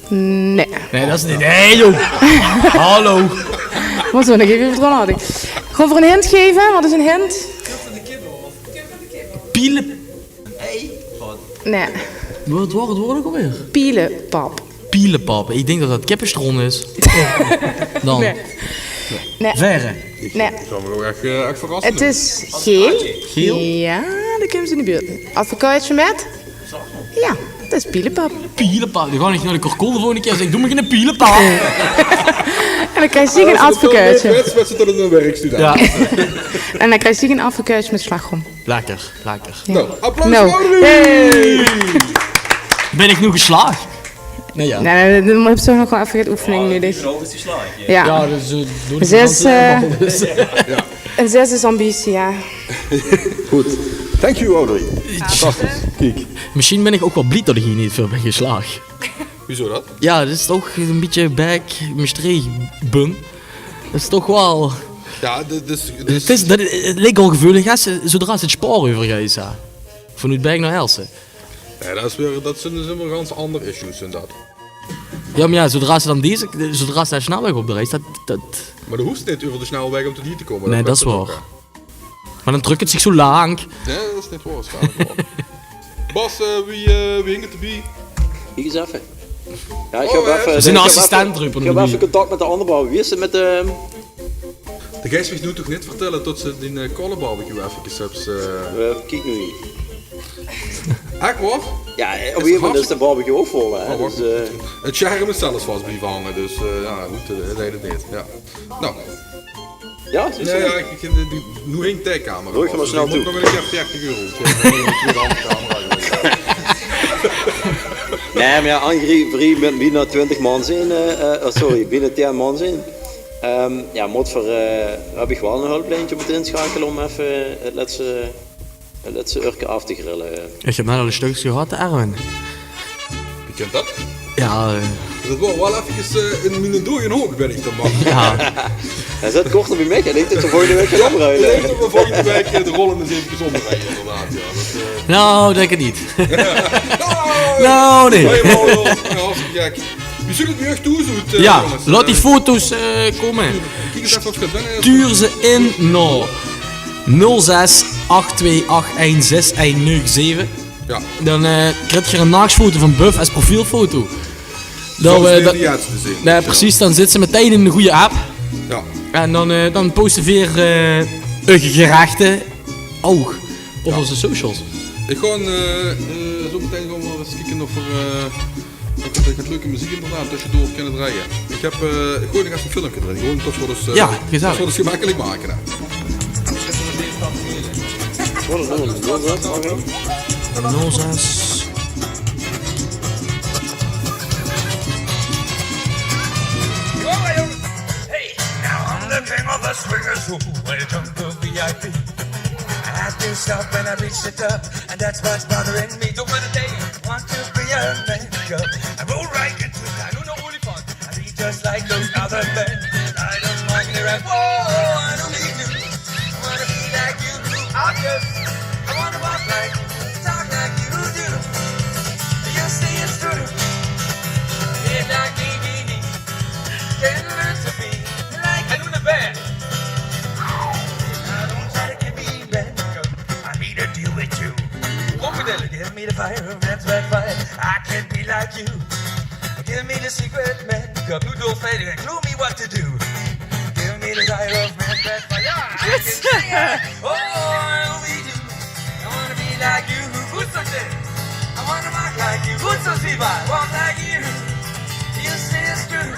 Nee. Nee, dat is niet. Nee, joh. Hallo. Mós nog effe euver naodinke. Gewoon veur 'n hint geve. Wat is 'n hint? Piele. Nee. Wat waor het waord ook alweer? Pielepap. Pielepap. Ik denk dat dat kippenstron is. Dan. Nee. Nee. Verre. Nee. Dat zou me ook echt, eh, echt verrassen. Het is geel. Geel? Ja, dan kómme ze in de buurt. Advocaatje met? Ja, dat is pielepap. Pielepap. Dan ga ik naar de Korkol de volgende keer en zeg ik: "Doe me 'n pielepap." En dan krijg je een advocaatje. Wets, wets tot een werkstudent. Ja. En dan krijg je een advocaatje met slagroom. Lekker, lekker. Ja. Nou, applaus. Nou. Voor Audrey. Hey. Ben ik nu geslaagd? Nee, ja. Nee, nee, dan heb je nog wel even wat oefening nodig. Ja. Ja, dus, eh, doe het zes, dan, eh, dus. Ja. Een zes is ambitie, ja. Goed. Thank you, Audrey. Fantastisch. Kiek. Misschien ben ik ook wel blij dat ik hier niet voor ben geslaagd. Wieso dat? Ja, dat is toch een beetje back Maastricht bun. Dat is toch wel. Ja, d-, dus, dus het is, dat, het lijkt al gevoelig, hè, zodra ze het spoor over gaat, hè. Vanuit Berg naar Helse. Ja, dat is weer, dat zijn, zijn weer gans andere issues inderdaad. Ja, maar ja, zodra ze dan deze, zodra ze daar snelweg op de reis, dat, dat. Maar dan hoeft het niet over de snelweg om tot hier te komen. Nee, dat is waar. Maar dan trekt het zich zo lang. Nee, dat is niet waar, waarschijnlijk wel. Bas, eh, wie, eh, wie hing het erbij? Kiek eens even. Ja, ik heb even, ik heb even contact met de andere barbecue. Wie is het met de. De geis mich noe toch neet vertelle tot ze die, eh, koude barbecue effekes höbs, eh. Eh, kiek noe hie. Ech waor? Ja, op e gegaeve moment is de barbecue ouch vol, hè. Oh, wach. Dus, eh, het sjerm is zelfs vas blieve hange, dus, eh, ja, good, eh, det deit het neet. Ja. Noe. Ja, zuus se det? Ja, ik, ik, die, die, noe hing de camera vas, dus ik mót nog ein kier veertig euro oetgaeve. Nae, mer ja, aangezeen v'r hie mit bienao twintig man zeen, eh, eh, oh, sorry, bienao tieën man zeen. Ehm, ja, mót v'r, eh, höb ich waal ein hulplijntje mótte insjakele óm effe het lètste, het lètste uurke aaf te grille. Ich höb net al ein stökske gehad, Erwin. Wie kint det? Ja, eh. Det waor waal effekes, eh, in mien doeje hook, bön ich dan mer. Ja. Hae zit korter bie mich en ich dink det v'r volgende waek gaon ómruile. Ich dink det v'r volgende waek, eh, de rolle ins effekes ómruile, inderdaad, ja. Det, eh. Nou, dink het neet. Nou, nae. Hey, Mauro. Ja, hartstikke gek. Wie zuut het bie uch thoes oet, eh, jónges? Ja, laot die foto's, eh, kómme. Kiek ins effe of het binne is. Stuur ze in nao nul zes ach twee ach ein zes ein nege zeve. Ja. Dan, eh, kriet geer ein naagsfoto van Buff es profielfoto. Zo is det, eh, det, ja, precies. Dan zit ze meteen in de goeie app. Ja. En dan, eh, dan poste veer, eh, eur gerechte ouch op ózze socials. Ich gaon, eh, eh, zo meteen gaon v'r ins kieke of v'r, eh, det, det, det leuke meziek inderdaad tösjedoor kinne drejje. Ich höb, eh, ich gooi nog effe ein filmke d'rin. Gewoon toch veur ós, eh, ja, gezellig. Veur ós gemakkelik make, hè. Nul zes. Hey, now I'm the king of the swingers. Ooh, welcome to V I P. I still stop when I reach the top, and that's what's bothering me. Don't wanna date, want to be a man. I roll right into the, I don't know, olifant. I be just like those other men. I don't mind the rap. Whoa, I don't need you. I wanna be like you, Blue Octave. I wanna walk like you, talk like you do. You see it's true. Be like me, be me. Can learn to be like you. Luna Bear. I don't try to get me back. I need to deal with you. Open it, give me the fire, that's red fire. I can't be like you. Give me the secret, man. Come, you don't fail it. Clue me what to do. Give me the fire of man, red fire. I can sing it. Oh, I only do. I wanna be like you. Good so dead. I wanna walk like you. Good so see, I walk like you. You say it's true.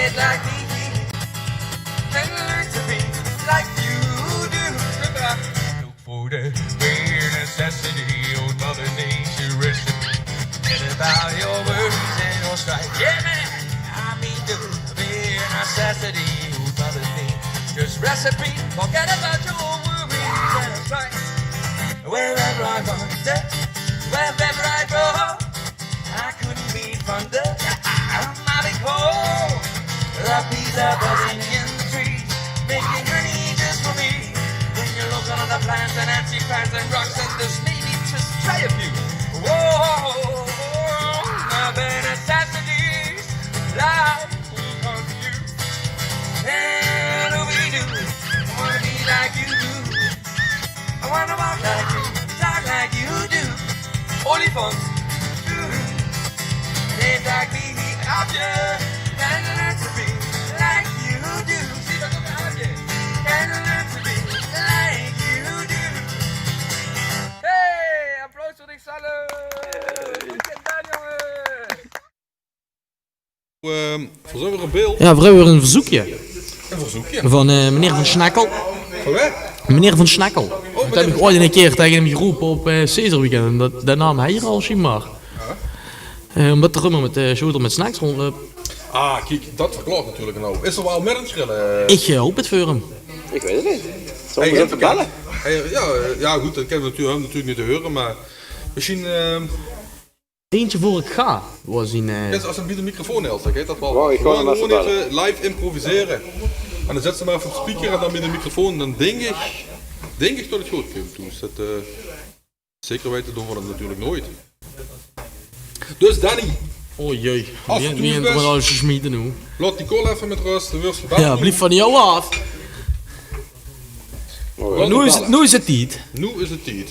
It like me. Can learn to be like you do. For the bare necessity, old Mother Nature recipe. Forget about your worries and your strife. Yeah, man, I mean the bare necessity, old Mother Nature's recipe. Forget about your worries and your strife. Wherever I wander, wherever I go, I couldn't be Thunder, I'm out of cold. The bees are buzzing in the trees, making honey just for me. When you look on the plants and at your plants and rocks and there's maybe just try a few. Whoa, my bad necessities, life will come to you. And over you do, I wanna be like you do. I wanna walk like you, talk like you do. Olifant. They talk me up here. Kinda learn to be like you do. See, dat is ook een aapje. Kinda learn to be like you do. Hey, applaus voor dich, Salle. Goed gedaan, jongen. Ehm, veer zeen weer in beeld. Jao, veer höbbe weer ein verzeukske. Ein verzeukske? Van, eh, meneer Van Snekkel. Van wae? Meneer Van Snekkel. Oh, dat höb ich ooit ein kier taenge häöm gerope op, eh, Caesar Weekend. En dat, dae naam hie al, sjienbaar. Jao. Eh, ómdat d'r ummer mit, eh, sjoetel mit snacks róndlöp. Ah, kiek, dat verklaort natuurlik ein houp. Is 'r waal mit aan 't sjille? Ich, eh, haop 't veur häöm. Ich weit 't neet. Zal ich 'm ins effe belle? Hey, jao, eh, jao, good, dat kinne veer natuurlik, natuurlik neet heure, mer mesjien, eh, Eentje veur ich gaon, waor zien, eh, Jao, es 'r bie de microfoon is, dan geit dat waal. Wach, ich gaon 'm effe belle. Gewoon effe live improvisere. En dan zèt ze 'm effe op speaker en dan bie de microfoon. Dan dink ich, dink ich dat 't good kump. Dus dat, eh, zeker weite doon veer dat natuurlik noeit. Dus Danny. O jee. Es se thoes bès, al gesmete noe. Laot die call effe mit rös, dan weurs se gebeld. Jao, blief van die aw aaf. Noe is 't, noe is 't tied. Noe is 't tied.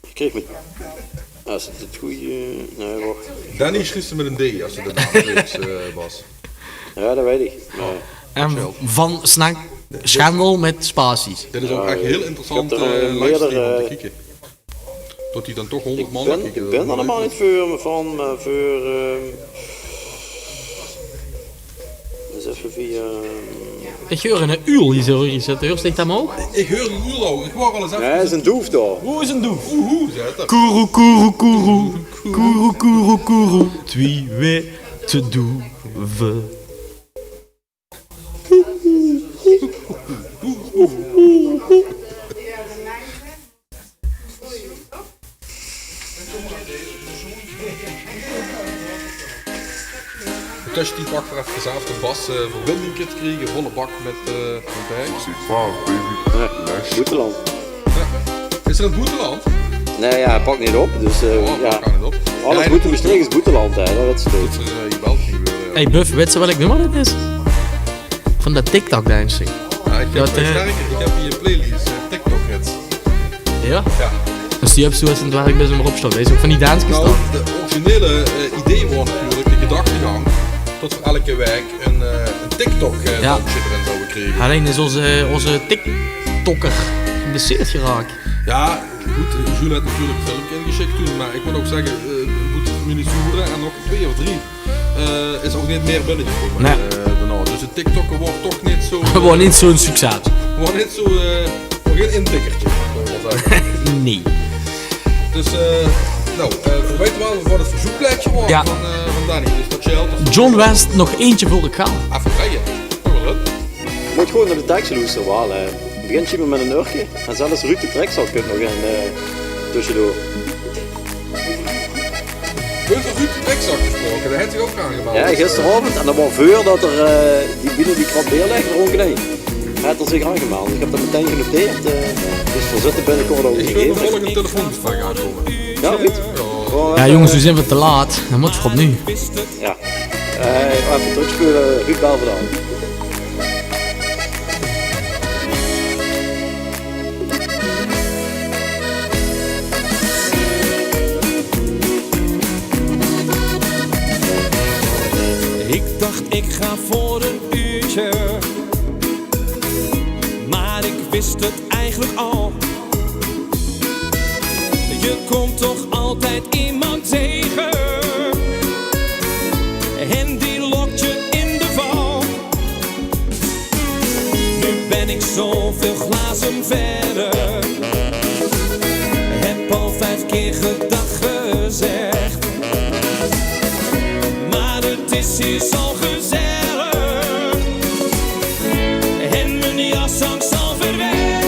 Ich krieg mit. Ah, is 't 't gooj? Nae, wach. Danny sjriefs se mit ein D es se de naam sjriefs, eh, Bas. Jao, dat weit ich. Mer en Van Snack Schendel mit spaties. Dit is ouch ech hieël interessant, eh, livestream óm te kieke. Tot die dan toch hóngerd man kieke. Ich bön d'r allemaol neet veur, mer van, mer veur, eh, Ins effe via, eh, ich heur ein uul hie zo, hie zit. Heurs dich dat ouch? Ich heur ein uul ouch. Ich waor al ins effe... Nae, is ein doef dao. Wo is ein doef? Oeh, oeh, zaet 'r. Koeroe, koeroe, koeroe. Koeroe, koeroe, koeroe. Twie witte doeve. Intösje die pak v'r effe zelf de Bas, eh, verbinding te kriege, volle bak mit, eh, mit Bas. Boeteland. Jao. Is 'r in 't boeteland? Nae, jao, hae pak neet op, dus, eh, jao. Alles boete Mestreech is boeteland, hè, dat wèts se toch. Hey, Buff, wèts se welk nummer dit is? Van dat TikTok-dansje. Jao, ich höb, eh, ich höb hie ein playlist, eh, TikTok-hits. Jao? Jao. Dus die höbs se zoe es se aan 't werk bès, ummer opstaon. Weits se, ouch van die danskes dan? Nou, de originele, eh, idee waor natuurlik de gedachtegang tot v'r eder waek ein, eh, ein TikTok, eh, dansje d'rin zouwe kriege. Allein is ózze, ózze TikTokker geblesseerd geraak. Jao, good, Jules haet natuurlik ein filmke ingesjik toen, mer ich mót ouch zègke, eh, good, minusure en nog twee of drie. Eh, is ouch neet mieë binnegekómme, eh, daonao. Dus 't TikTokke waor toch neet zoe, eh, waor neet zoe'n succes. Waor neet zoe, eh, waor gein intikkertje, zölle v'r mer zègke. Nae. Dus, eh, nou, eh, v'r weite waal waat 't verzeukplaetje waor van, eh, van Danny. Dus dat scheelt. John West, nog eentje veur ich gaon. Effe kieje. Mót gewoon nao de teks loestere waal, hè. 't Begint sjienbaar mit ein örke. En zelfs Ruud de Trekzak kump nog ein, eh, tösjedoor. Euver Ruud de Trekzak gesproke, dae haet zich ouch aangemeld. Jao, gisteraovend, en dat waor veurdat 'r, eh, die, binne die krat beer laeg dronk, nae. Haet 'r zich aangemeld. Ich höb dat metein genoteerd, eh, dus v'r zitte binnekort ouch in de gevel. Ich wil de volgende telefoongesprek aankómme. Jao, good. Jao, jónges, veer zeen weer te laat. Dan mótte veer opnuuj. Jao. Eh, effe trökspeule, Ruud, bel v'r dan. Ik dacht, ik ga voor een uurtje, maar ik wist het eigenlijk al. Je komt toch altijd iemand tegen en die lokt je in de val. Nu ben ik zoveel glazen verder, heb al vijf keer gedag gezegd. Maar het is hier zo gezellig en mijn jas hangt zo ver weg.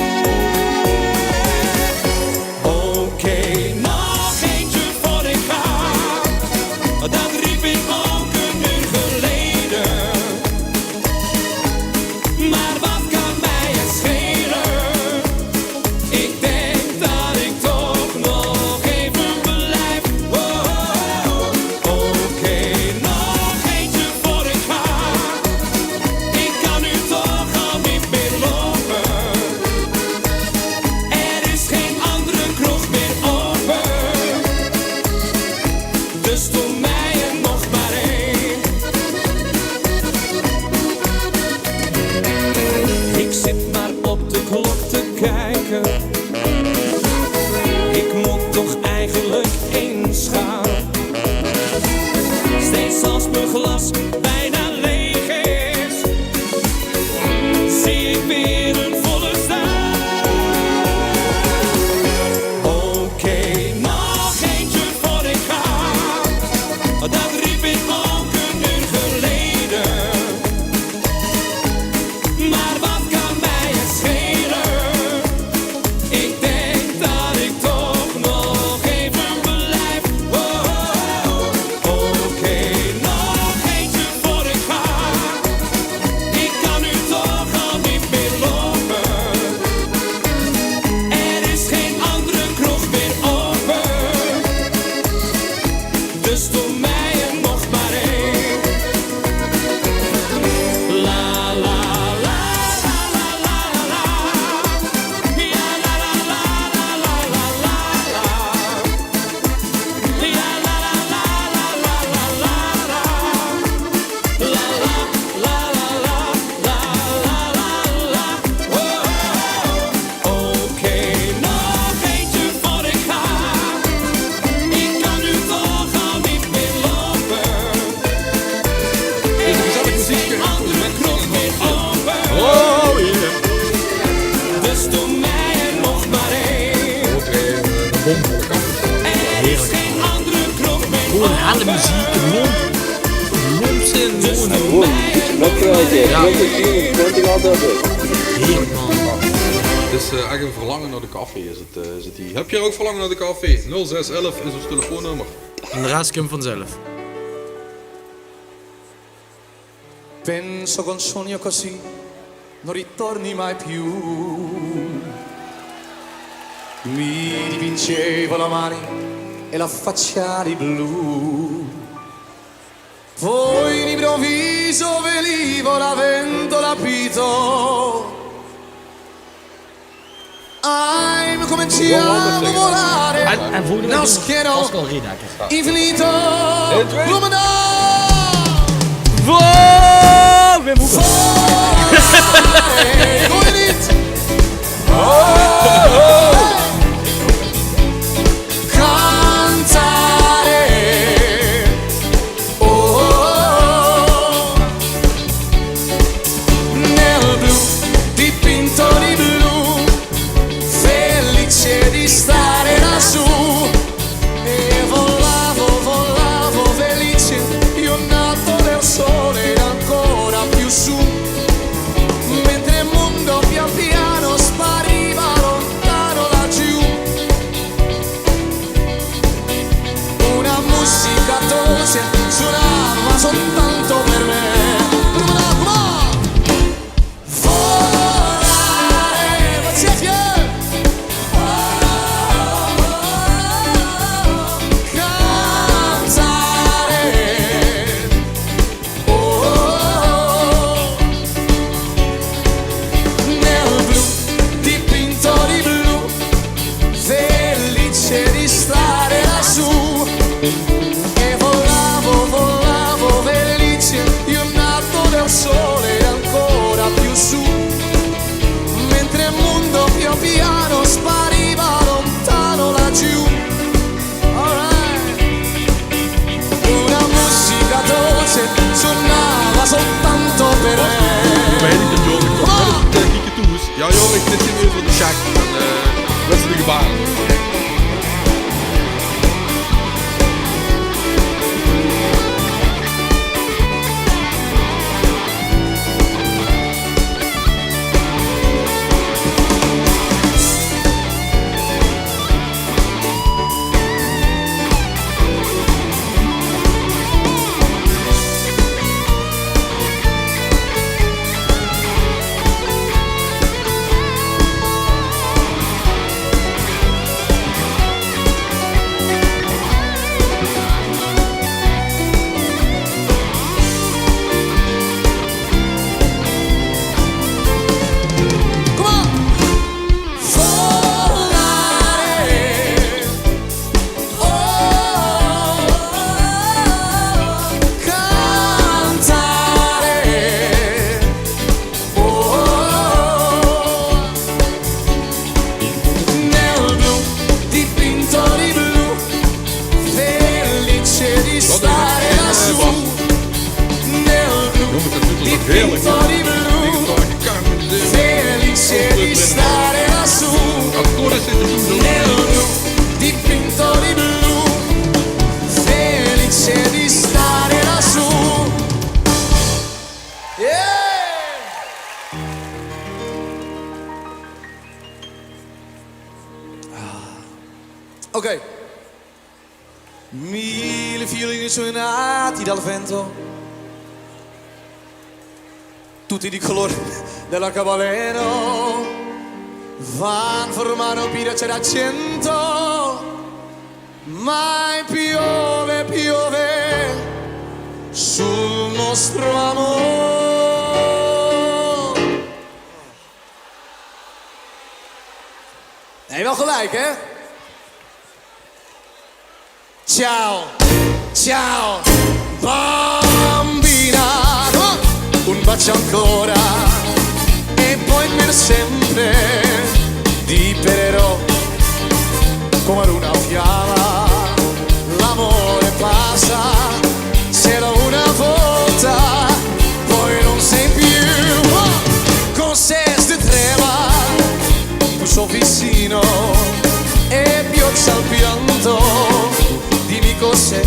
Oké, nog eentje voor ik ga. De meziek, lomp. Lomp zeen, gewoon. Gewoon, dat krijg je. Ja. Dat is hier, dat is altijd. Heer, man. Het is, eh, echt een verlangen naar de café, is het, eh, is het hier. Heb je ook verlangen naar de café? Nul zes elf is ons telefoonnummer. En de rest komt vanzelf. Penso che un sogno così non ritorni mai più. Mi dipingevo la mano e la faccia di blu. Poi d'improvviso venivo la ventola a pito. Ai, cominciamo a volare. En, en volgende week doen we Pascal Riedekker. Infinito. Bloemendaal. Wow, weer moe. Volare, hoor je niet? Oh, oh. Cantare. Oh, nel blu, dipinto di blu, felice di stare lassù. E volavo, volavo felice, io nato nel sole ed ancora più su, mentre il mondo pian piano spariva lontano laggiù. Una musica dolce suonava soltanto per me. Come on, come on! Volare, ma c'è chi è? Cantare. Oh, oh, oh. Nel blu, dipinto di blu, felice di stare lassù. E volavo, volavo felice, io nato nel sole e ancora più su, mentre il mondo pian piano spariva lontano laggiù. Alright. Una musica dolce suonava soltanto per me. Come on! Ja, joh, ik zit hier weer voor de Sjaak. En, eh, dat is de gebaar. Come on! Volare. Oh, cantare. Oh, nel blu, dipinto di blu, felice di stare lassù. Nel blu, dipinto di blu, felice di stare lassù. Nel blu, dipinto di blu, felice di stare lassù. Yeah! Ah. Ok. Mille fiori risuonati dal vento, tutti di colore dell'arcobaleno, van formando un piraggio d'argento, ma piove, piove sul nostro amore. Hai wel gelijk, hè? Ciao, ciao, bambina. Un bacio ancora e poi per sempre ti perderò come ad una fiamma. L'amore passa, c'era una volta, poi non sei più. Con se de treva, tu so vicino e pioggia al pianto. Dimmi cos'è,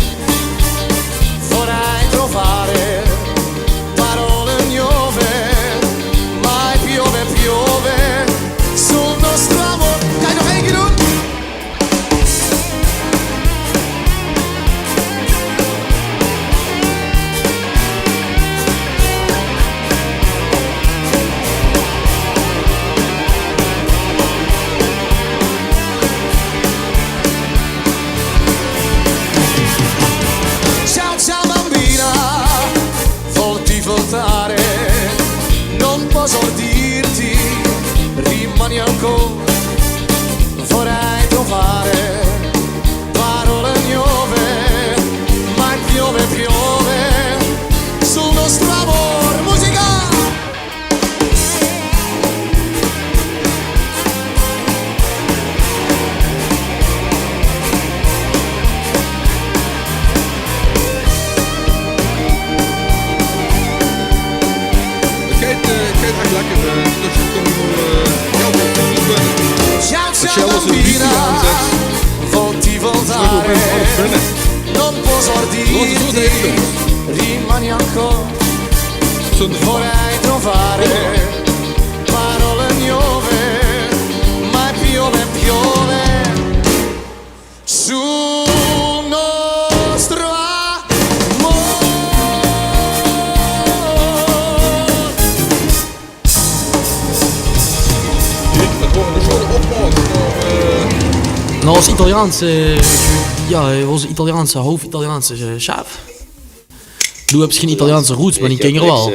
Laot 't zoe zeen, jónges. Rimani ancora, vorrei trovare parolle nuove, ma piove, piove sul nostro amor. Dit, det waor ein sjoon opmaat, mer, eh, Noe, ós Italiaanse, eh, ja, ós Italiaanse, half Italiaanse, eh, sjaaf. Doe höbs gein Italiaanse roots, mer die kinger waal.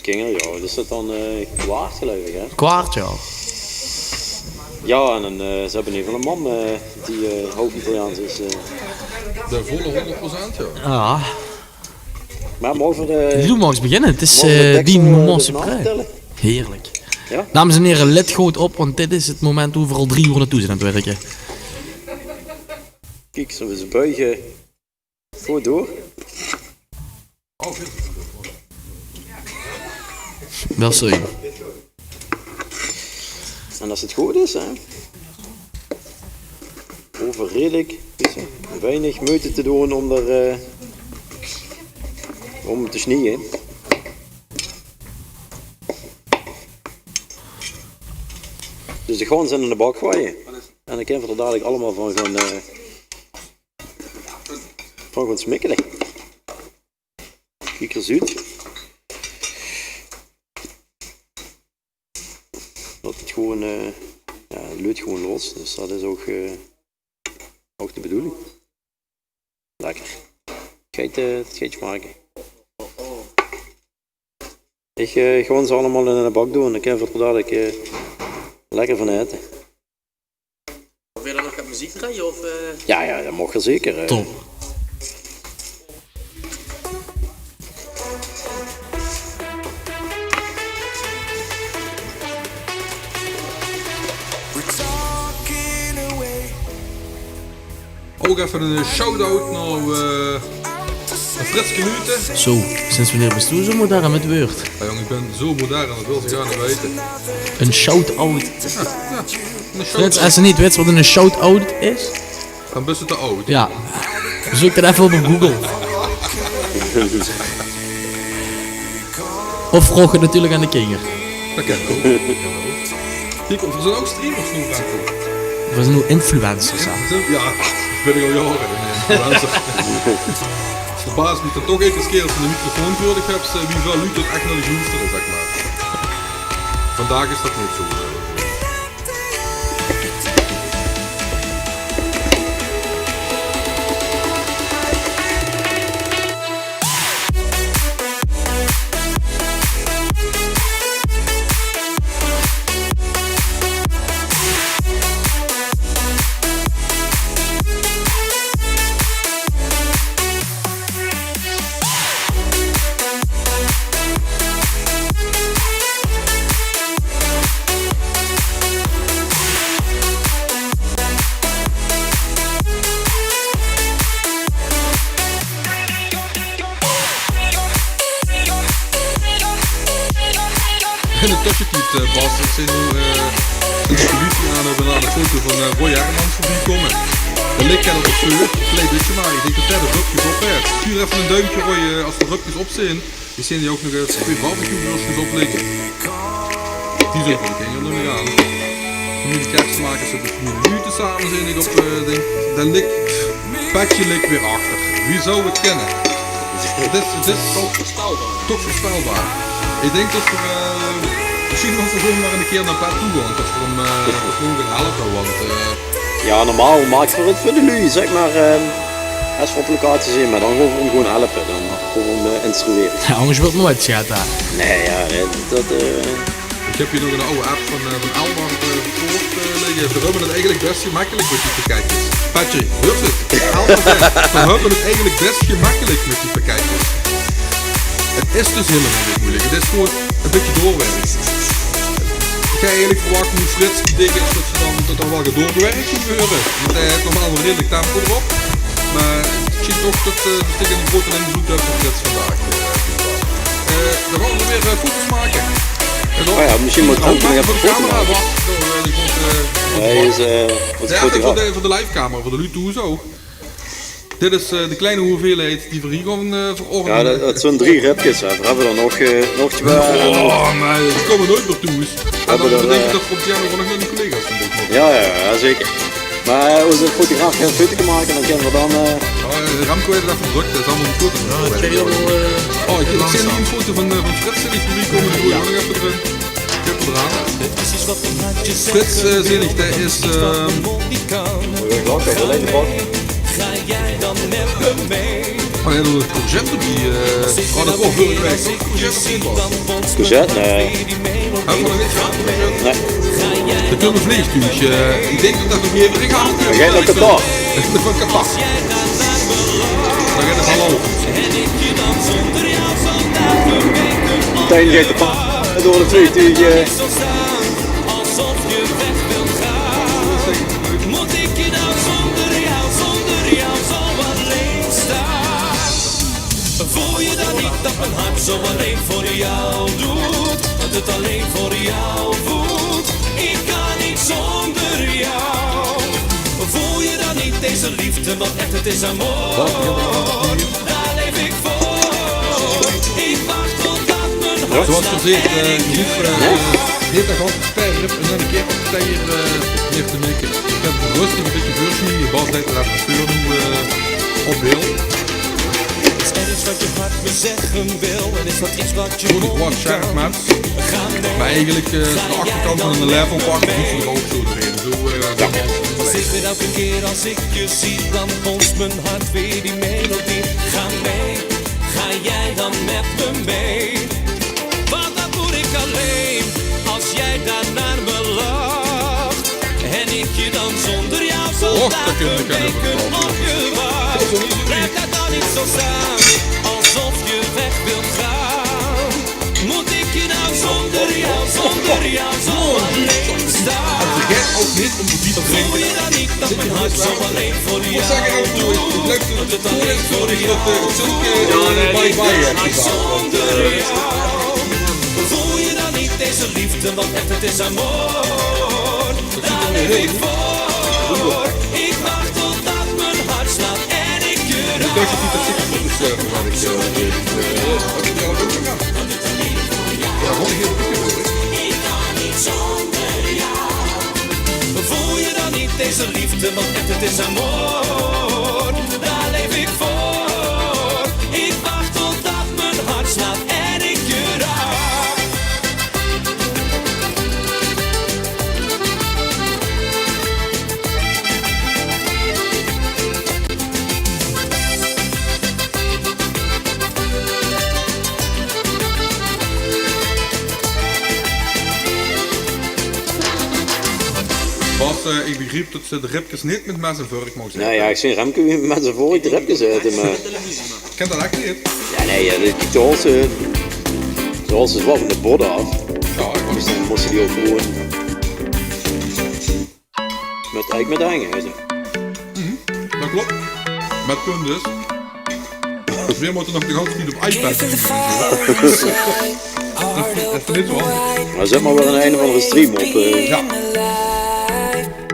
Kinger, ja. Wat is det dan, eh, kwart, geluif ich, hè? Kwart, ja. Ja, en dan, eh, ze höbbe in eder geval eine man, eh, die, eh, half Italiaans is, eh. De volle hóngerd procent, ja. Ja. Mer moge v'r de, Doe maags beginne. 't Is, moge v'r de eh, deksel, die eh, moment d'rnaaf suprême. Telle? Heerlijk. Ja? Dames en heren, let good op, want dit is het moment wo v'r al drie oer naotoe zeen aan 't wirke. Kiek, ze, ze buige good door. Waal zoe. En es 't good is, hè, hove v'r redelik, weinig meujte te doon óm d'r, eh, óm te snieje. Dus de gaon ze in de bak goeaje. En dan kinne v'r d'r dalik allemaol van gaon, eh, van gaon smikkele. Kiek, geer zuut. Det 't gewoon, eh, ja, 't leut gewoon los. Dus det is ouch, eh, ouch de bedoeling. Lekker. 't Geit, eh, 't geit smaake. Ich, eh, gaon ze allemaol in de bak doon. Dan kinne v'r d'r dalik, eh, lekker van aete. Wille v'r nog get meziek drejje, of, eh? Ja, ja, det maag zeker, eh. Top. Ouch effe ein, eh, shout-out nao, eh, Fritske Luuten. Zo, sinds wanneer bis doe zo modern mit wäörd? Ja, jóng, ich bin zo modern, det wils se gaar neet weite. Ein shout-out. Ja, ja. Ein shout-out. Frits, es se neet weits waat ein shout-out is, dan bis se te aud. Ja. Zeuk det effe op op Google. Of vraog 't natuurlik aan de kinger. Det kan ouch. Kiek, v'r zeen ouch streamers noe, Remco. V'r zeen noe influencers, hè? Ja, det bön ich al jaore, ein influencer. 't Verbaas mich dan toch eder kier es se eine microfoon veur dich höbs, eh, wie väöl luuj d'r ech nao dich loestere, zèk mer. Vandaag is det neet zo, eh. In de tössetied, eh, Bas, ich zeen noe, eh, sinds v'r de wifi aan höbbe, ein foto van, eh, Roy Hermans veurbie kómme. Det lik op 't veur, klein bietje, mer ich dink det det de röpkes op haet. Stuur effe ein duimke, Roy, eh, es de röpkes op zeen. Ich zeen hie ouch nog effe twee barbecue-beursjes op ligke. Die zeen veur de kinger, num ich aan. Noe de kers make, ze de familie Luuten same zeen, ich op, eh, dink, det lik, petje lik weer achter. Wie zou 't kinne? 't Is, 't is toch veurspelbaar. Ich dink det v'r, eh, mesjien waal gewoon mer ein kier nao bed toe gaon, det v'r 'm, eh, det v'r 'm gaon helpe, want, eh, Ja, normaal make v'r 't veur de luuj, zèk mer, eh, es v'r op locatie zeen, mer dan gaon v'r 'm gewoon helpe. Dan gaon v'r 'm, eh, instruere. Ja, angers wuuert 't noeats get, hè. Nae, ja, det, det, eh. Ich höb hie nog ein aw app van, eh, van Elmar, eh, Poort, eh, ligke. V'r höbbe 't eigelik bès gemekkelik mit die pakketjes. Patrick, huurs se 't? Elmar zaet, v'r höbbe 't eigelik bès gemekkelik mit die pakketjes. 't Is dus hielemaol neet meujelik. 't Is gewoon ein bietje doorwèrke. Ich haw eigelik verwach, noe Frits die dik is, det ze dan, det d'r waal get doorgewèrk góng waere. Want hae haet normaal waal redelik tempo d'rop. Mer ich zeen toch det, eh, det ich eine groeten invlood höb op Frits vandaag. Eh, dan gaon v'r weer, eh, foto's make. En dan... Oh ja, mesjien mót ich ouch nog effe ein foto make. Wach, dan, eh, die kump, eh, Hae is, eh, veur de, veur de livecamera, veur de luuj thoes ouch. Dit is eh, de kleine hoeveelheid die v'r hie gaon eh, verorne. Jao, dat, dat zeen drie ribkes, hè. V'r höbbe d'r nog, eh, nog twie. Oh, mer die kómme noeit mie thoes. En dan beteikent dat v'r op die anger nog nao die collega's van dit. Jao, jao, jao, zeker. Mer eh, ózze fotograaf geit ein fotoke make en dan kinne v'r dan eh, Jao, de Remco haet 't effe drök, dat is allemaol ein foto. Oh, ich, ich zeen hie ein foto van, eh, van Frits, die veurbie kómme, die goeie ouch nog effe d'rin. Frits eh, zeen ich, dae is eh, Oh, hae haet courgette d'rbie eh. Oh, dat waor vörige waek toch courgette of dit waor 't? Courgette? Nae. Höbbe v'r nog neet gehad, courgette? Nae. Dan kómme v'r vleegtuug. Eh, ich dink dat dat nog neet geit. V'r gaon nao Qatar. Van Qatar. Dan geit 't hallo. Metein geit de pa door de vleegtuug eh. Mót ich hie noe zónger dich, zónger dich zo allein staon? Voel je dan niet dat mijn hart zo alleen voor jou doet? Dat het alleen voor jou voelt? Ik kan niet zonder jou. Voel je dan niet deze liefde, want echt het is amor. Daar leef ik voor. Ik wacht totdat mijn hart slaat en ik je raak. Dit is gewoon per rib en dan ein kier op teier eh, neer te make. Ich höb bewus ein bietje veursjnee, de Bas haet dat effe veur noe eh, op beeld. Is er iets wat je hart me zeggen wil? En is dat iets wat je Good, gewoon scherp, maat. Mer eigelik eh, is de achterkant van ein level pak, die v'r ouch zo d'rin. Zo eh, Zeker elke keer als ik je zie, dan botst mijn hart weer die melodie. Ga mee, ga jij dan met me mee? Want dat moet ik alleen als jij daar naar me lacht. En ik je dan zonder jou zo laat verdenken op je wacht. Blijf daar dan niet zo staan, alsof je weg wilt gaan. Moet ik je nou zonder jou, zonder jou zo alleen staan? Voel je dan niet dat mijn hart zo alleen voor jou doet? Dat het alleen voor jou doet. Bye bye. Voel je dan niet deze liefde, want echt het is amor. Daar leef ik voor. Ik wacht totdat mijn hart slaat en ik je raak. Ik kan niet zonder jou. Voel je dan niet deze liefde, want echt het is amor. Daar leef ik voor. Ik wacht totdat mijn hart slaat en ik je raak. Bas, eh, ich begriep dat se de ribkes neet mit mes en vörk moogs aete. Nae, jao, ich zeen Remco mit mes en vörk de ribkes aete, mer... Ich kin dat ech neet. Jao, nae, jao, die, die zoals ze, zoals ze waal van de bodde aaf. Jao, ich... Dus dan mós se die ouch gewoon mit, eigelik mit de heng aete. Dat klop. Mit punt dus. Dus veer mótte nog de ganse tied op iPad. Mer zèt mer weer ein, ein of anger stream op eh. Jao.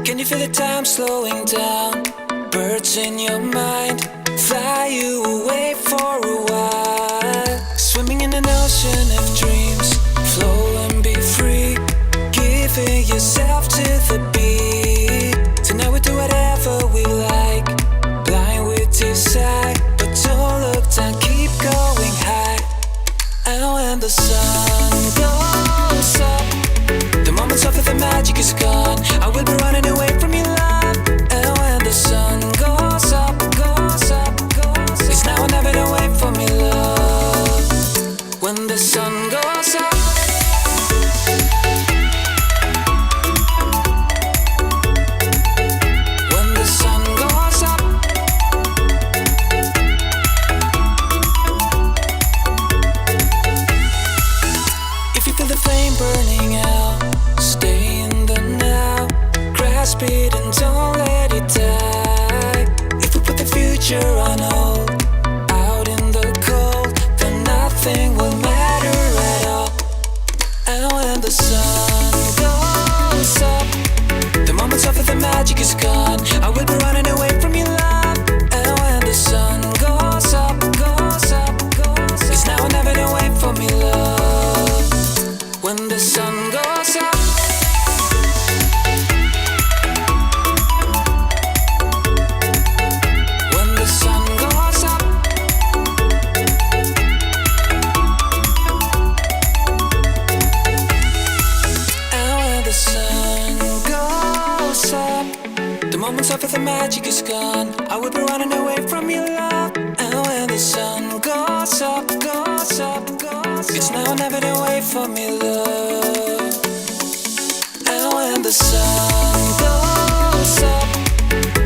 Can you feel the time slowing down? Birds in your mind fly you away for a while. Swimming in an ocean of dreams, flow and be free. Giving yourself to the beat. Tonight we do whatever we like, blind with desire. But don't look down, keep going high. And when the sun goes up, the moments of the magic is gone. I will be running away from your love. And when the sun goes up, goes up, goes up, it's now or never, don't wait for me, love. When the sun goes up, when the sun goes up, if you feel the flame burning out, stay in the now, grasp it and don't let it die. If we put the future on hold, out in the cold, then nothing will matter at all. If the magic is gone, I will be running away from your love. And when the sun goes up, goes up, goes up, it's now or never, away from your love. And when the sun goes up,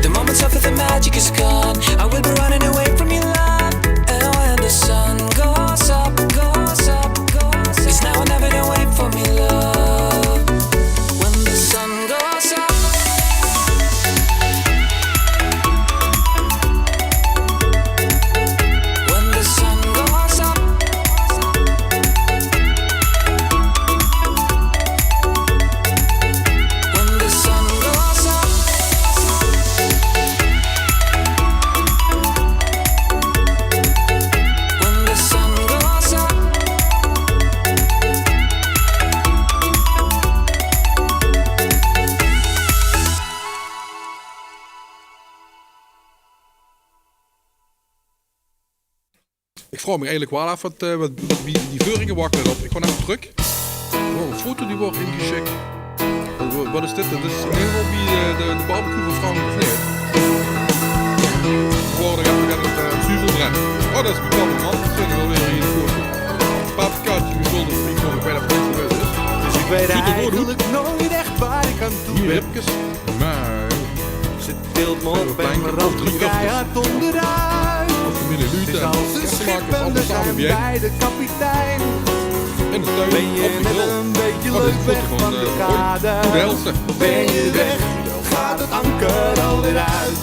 the moments of the magic is gone. I will be running away from your love. And when the sun goes up, goes up, goes up, it's now or never, away from your love. When the sun goes up, when the sun goes up, when the sun goes up, when the sun goes up. Ich vraog mich eigelik waal aaf wat, eh, wat, wat, wie die veurige wakker op. Ich gaon effe trök. Oh, ein foto die woort ingesjik. Wat, wat is dit? Det is in eder geval bie, eh, de, de barbecue van Frank, of neet? Woort effe, eh, zuvelbrenn. Oh, det is bie Papa Frans. Det zeen v'r waal weer hie in de foto. Papa's Kaatje, gezónde vriend van de Bijna Prinseres is. Dus ich weit eigelik noeit ech waat ich aan toe bön. Ribkes. Mer ze tilt me op en ramt me keihard onderuit. Familie Luut, dus als een schip en we zijn bij de kapitein. In de tuin, op de grill. Ben je met een beetje leuk weg van de kade, ben je weg, gaat het anker alweer uit.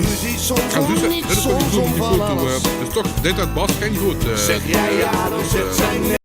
Ruzie soms om niets, soms om van alles. Dus toch, dit had Bas geen goed, eh, zeg jij ja, dan zegt zij nee.